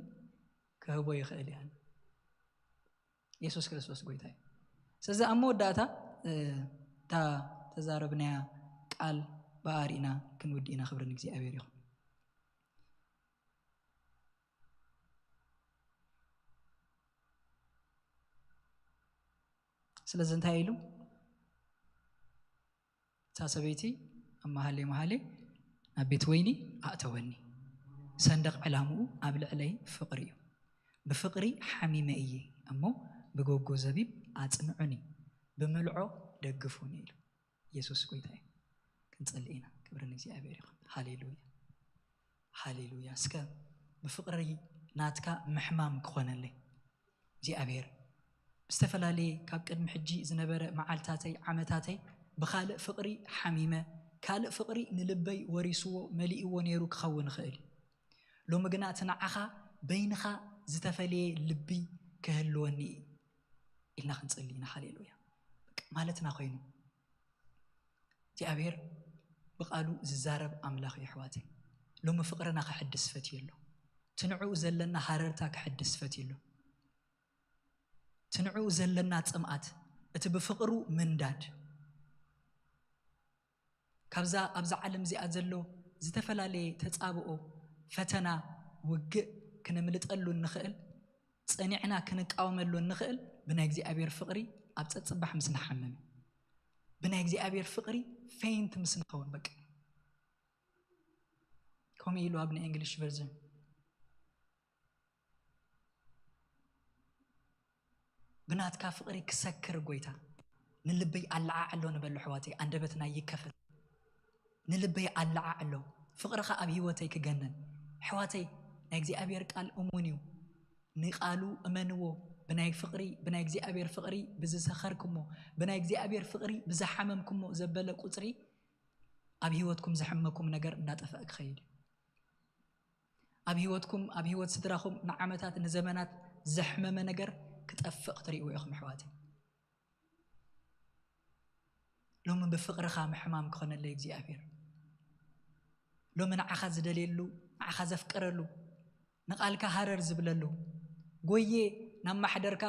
ክህቦ ይኽእል እየ። የሱስ ክርስቶስ ጎይታ እዩ። ስለዚ ኣብ መወዳእታ፣ እ፣ እታ ተዛረብናያ ቃል ብኣሪእና ክንውድእ ኢና። ክብሪ ንእግዚኣብሔር ይኹን። ስለዚ እንታይ ኢሉ? እታ ሰበይቲ ኣብ መሃሌ መሃሌ ናብ ቤት ወይኒ ኣእተወኒ። ሰንደቕ ዕላምኡ ኣብ ልዕለይ ፍቕሪ እዩ። ብፍቕሪ ሓሚመ እየ እሞ ብጎጎ ዘቢብ ኣጽንዑኒ፣ ብምልዖ ደግፉኒ ኢሉ። የሱስ ጎይታ እዩ። ክንጸሊ ኢና። ክብሪ ንእግዚኣብሔር ይኹን። ሃሌሉያ፣ ሃሌሉያ። እስከ ብፍቕሪ ናትካ ምሕማም ክኾነለይ እግዚኣብሔር። ዝተፈላለየ ካብ ቅድሚ ሕጂ ዝነበረ መዓልታተይ፣ ዓመታተይ ብኻልእ ፍቕሪ ሓሚመ፣ ካልእ ፍቕሪ ንልበይ ወሪስዎ፣ መሊእዎ ነይሩ ክኸውን ይኽእል እዩ። ሎሚ ግና እቲ ንዓኻ በይንኻ ዝተፈለየ ልቢ ክህልወኒ እዩ ኢልና ክንጽሊ ኢና። ሃሌሉያ። በቃ ማለትና ኮይኑ። እግዚኣብሔር ብቓሉ ዝዛረብ ኣምላኽ እዩ፣ ኣሕዋተይ። ሎሚ ፍቕርና ክሕድስ ፈትዩ ኣሎ። እቲ ንዕኡ ዘለና ሃረርታ ክሕድስ ፈትዩ ኣሎ። እቲ ንዕኡ ዘለና ጽምኣት፣ እቲ ብፍቕሩ ምንዳድ፣ ካብዛ ኣብዛ ዓለም እዚኣ ዘሎ ዝተፈላለየ ተጻብኦ፣ ፈተና፣ ውግእ ክነምልጠሉ እንኽእል፣ ጸኒዕና ክንቃወመሉ እንኽእል ብናይ እግዚኣብሔር ፍቕሪ ኣብ ጸጽባሕ ምስ ንሓምም፣ ብናይ እግዚኣብሔር ፍቕሪ ፌንት ምስ ንኸውን። በቃ ከምኡ ኢሉ ኣብ ናይ እንግሊሽ ቨርዥን፣ ብናትካ ፍቕሪ ክሰክር ጎይታ፣ ንልበይ ኣለዓዕሎ ንበሎ ኣሕዋተይ፣ ኣንደበትና ይከፈት። ንልበይ ኣለዓዕሎ፣ ፍቕርኻ ኣብ ህይወተይ ክገንን። ኣሕዋተይ፣ ናይ እግዚኣብሔር ቃል እሙን እዩ። ንቃሉ እመንዎ። ብናይ ፍቕሪ፣ ብናይ እግዚኣብሔር ፍቕሪ ብዝሰኸርክሞ፣ ብናይ እግዚኣብሔር ፍቕሪ ብዝሓመምክሞ ዘበለ ቁጽሪ ኣብ ህይወትኩም ዘሕመኩም ነገር እንዳጠፈአ ክኸይድ እዩ። ኣብ ህይወትኩም፣ ኣብ ህይወት ስድራኹም ንዓመታት ንዘመናት ዘሕመመ ነገር ክጠፍእ ክትርእይዎ ኢኹም ኣሕዋተይ። ሎሚ ብፍቕርኻ ምሕማም ክኾነለይ እግዚኣብሔር። ሎሚ ንዓኻ ዝደልየሉ፣ ንዓኻ ዘፍቅረሉ፣ ንቓልካ ሃረር ዝብለሉ፣ ጎየ ናብ ማሕደርካ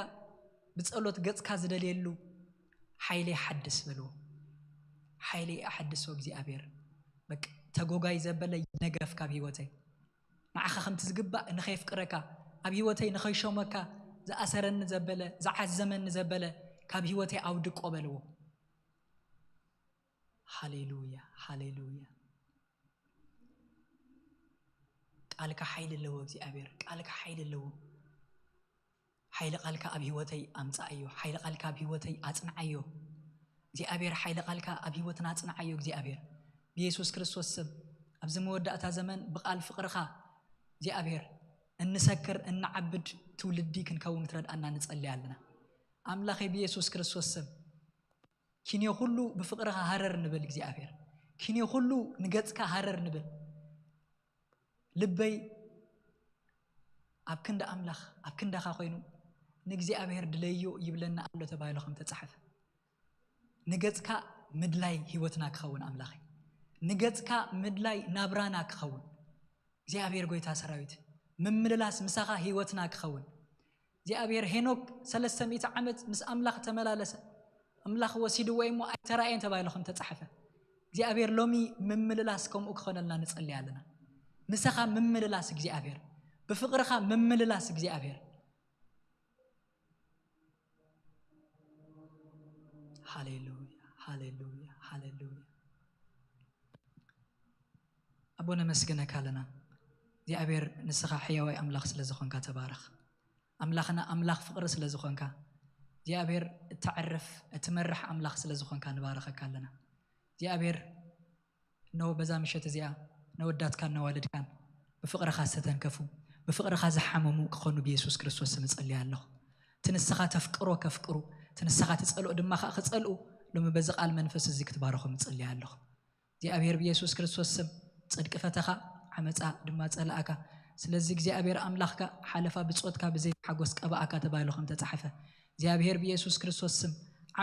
ብጸሎት ገጽካ ዝደልየሉ ሓይለይ ሓድስ በልዎ። ሓይለይ ኣሐድሶ እግዚኣብሔር። በቃ ተጎጋይ ዘበለ ይነገፍ ካብ ህይወተይ። ንዓኻ ከምቲ ዝግባእ ንኸየፍቅረካ፣ ኣብ ህይወተይ ንኸይሾመካ ዝኣሰረኒ ዘበለ፣ ዝዓዘመኒ ዘበለ ካብ ህይወተይ ኣውድቆ በልዎ። ሃሌሉያ፣ ሃሌሉያ። ቃልካ ሓይሊ ኣለዎ እግዚኣብሔር፣ ቃልካ ሓይሊ ኣለዎ። ሓይሊ ቃልካ ኣብ ህይወተይ ኣምጻኣዮ፣ ሓይሊ ቃልካ ኣብ ህይወተይ ኣጽንዓዮ እግዚኣብሔር፣ ሓይሊ ቃልካ ኣብ ህይወትና ኣጽንዓዮ እግዚኣብሔር። ብየሱስ ክርስቶስ ስም ኣብዚ መወዳእታ ዘመን ብቃል ፍቕርኻ እግዚኣብሔር እንሰክር እንዓብድ ትውልዲ ክንከውን ክትረድኣና ንጸሊ ኣለና። ኣምላኸይ ብየሱስ ክርስቶስ ስም ኪንዮ ኩሉ ብፍቕርኻ ሃረር ንብል እግዚኣብሔር። ኪንዮ ኩሉ ንገጽካ ሃረር ንብል። ልበይ ኣብ ክንዲ ኣምላኽ ኣብ ክንዳኻ ኮይኑ ንእግዚኣብሔር ድለዮ ይብለና ኣሎ ተባሂሉ ከም ተጻሕፈ። ንገጽካ ምድላይ ህይወትና ክኸውን ኣምላኸይ። ንገጽካ ምድላይ ናብራና ክኸውን እግዚኣብሔር ጎይታ ሰራዊት። ምምልላስ ምሳኻ ህይወትና ክኸውን። እግዚኣብሔር ሄኖክ ሰለስተ ሚእቲ ዓመት ምስ ኣምላኽ ተመላለሰ። ኣምላኽ ወሲድዎ እሞ ኣይተራእየን ተባሂሉ ከም ተጻሕፈ። እግዚኣብሔር ሎሚ ምምልላስ ከምኡ ክኾነልና ንጸልይ ኣለና። ምሳኻ ምምልላስ እግዚኣብሔር፣ ብፍቕርኻ ምምልላስ እግዚኣብሔር። ሃሌሉያ፣ ሃሌሉያ፣ ሃሌሉያ። ኣቦ ነመስግነካ ኣለና እግዚኣብሔር፣ ንስኻ ሕያዋይ ኣምላኽ ስለ ዝኾንካ ተባረኽ። ኣምላኽና ኣምላኽ ፍቕሪ ስለ ዝኾንካ እግዚኣብሔር፣ እተዕርፍ እትመርሕ ኣምላኽ ስለ ዝኾንካ ንባረኸካ ኣለና እግዚኣብሔር። እነሆ በዛ ምሸት እዚኣ ነወዳትካን ነዋልድካን ብፍቕርኻ ዝተተንከፉ ብፍቕርኻ ዝሓመሙ ክኾኑ ብየሱስ ክርስቶስ ስም እጸልይ ኣለኹ። እቲ ንስኻ ተፍቅሮ ከፍቅሩ፣ እቲ ንስኻ ትጸልኦ ድማ ኸኣ ክጸልኡ፣ ሎሚ በዚ ቃል መንፈስ እዚ ክትባረኾም እጸልይ ኣለኹ። እግዚኣብሔር ብየሱስ ክርስቶስ ስም ጽድቂ ፈተኻ፣ ዓመጻ ድማ ጸላእካ። ስለዚ እግዚኣብሔር ኣምላኽካ ሓለፋ ብጾትካ ብዘይ ሓጎስ ቀባእካ ተባሂሉ ከም ተጻሕፈ፣ እግዚኣብሔር ብየሱስ ክርስቶስ ስም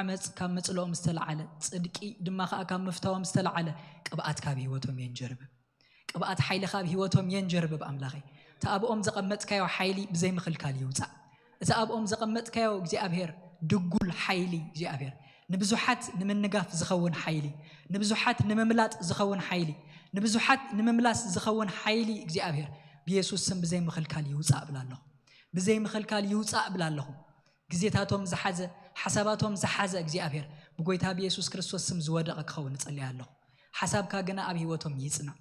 ዓመጽ ካብ ምጽልኦም ዝተለዓለ፣ ጽድቂ ድማ ኸኣ ካብ ምፍታዎም ዝተለዓለ ቅብኣት ካብ ህይወቶም የንጀርብብ። ቅብኣት ሓይልኻ ኣብ ህይወቶም የንጀርብብ ኣምላኸይ። እቲ ኣብኦም ዘቐመጥካዮ ሓይሊ ብዘይ ምኽልካል ይውጻእ። እቲ ኣብኦም ዘቐመጥካዮ እግዚኣብሔር ድጉል ሓይሊ እግዚኣብሔር ንብዙሓት ንምንጋፍ ዝኸውን ሓይሊ፣ ንብዙሓት ንምምላጥ ዝኸውን ሓይሊ፣ ንብዙሓት ንምምላስ ዝኸውን ሓይሊ እግዚኣብሔር ብየሱስ ስም ብዘይ ምኽልካል ይውጻእ እብላ ኣለኹ። ብዘይ ምኽልካል ይውጻእ እብላ ኣለኹ። ግዜታቶም ዝሓዘ፣ ሓሳባቶም ዝሓዘ እግዚኣብሔር ብጎይታ ብየሱስ ክርስቶስ ስም ዝወደቐ ክኸውን እጸልይ ኣለኹ። ሓሳብካ ግና ኣብ ህይወቶም ይጽናዕ።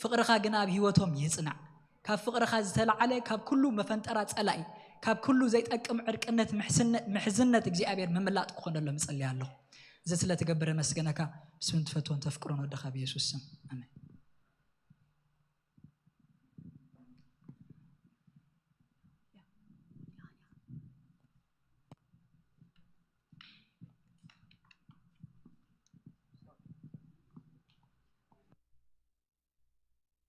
ፍቕርኻ ግና ኣብ ህይወቶም ይጽናዕ። ካብ ፍቕርኻ ዝተለዓለ ካብ ኩሉ መፈንጠራ ጸላኢ፣ ካብ ኩሉ ዘይጠቅም ዕርቅነት፣ ምሕስነ-፣ ምሕዝነት እግዚኣብሔር ምምላጥ ክኾነሎም እጸልይ ኣለኹ። እዚ ስለ ትገብር ኣመስግነካ ብስምን ትፈትዎን ተፍቅሮን ወድኻ ብየሱስ ስም። ኣሜን።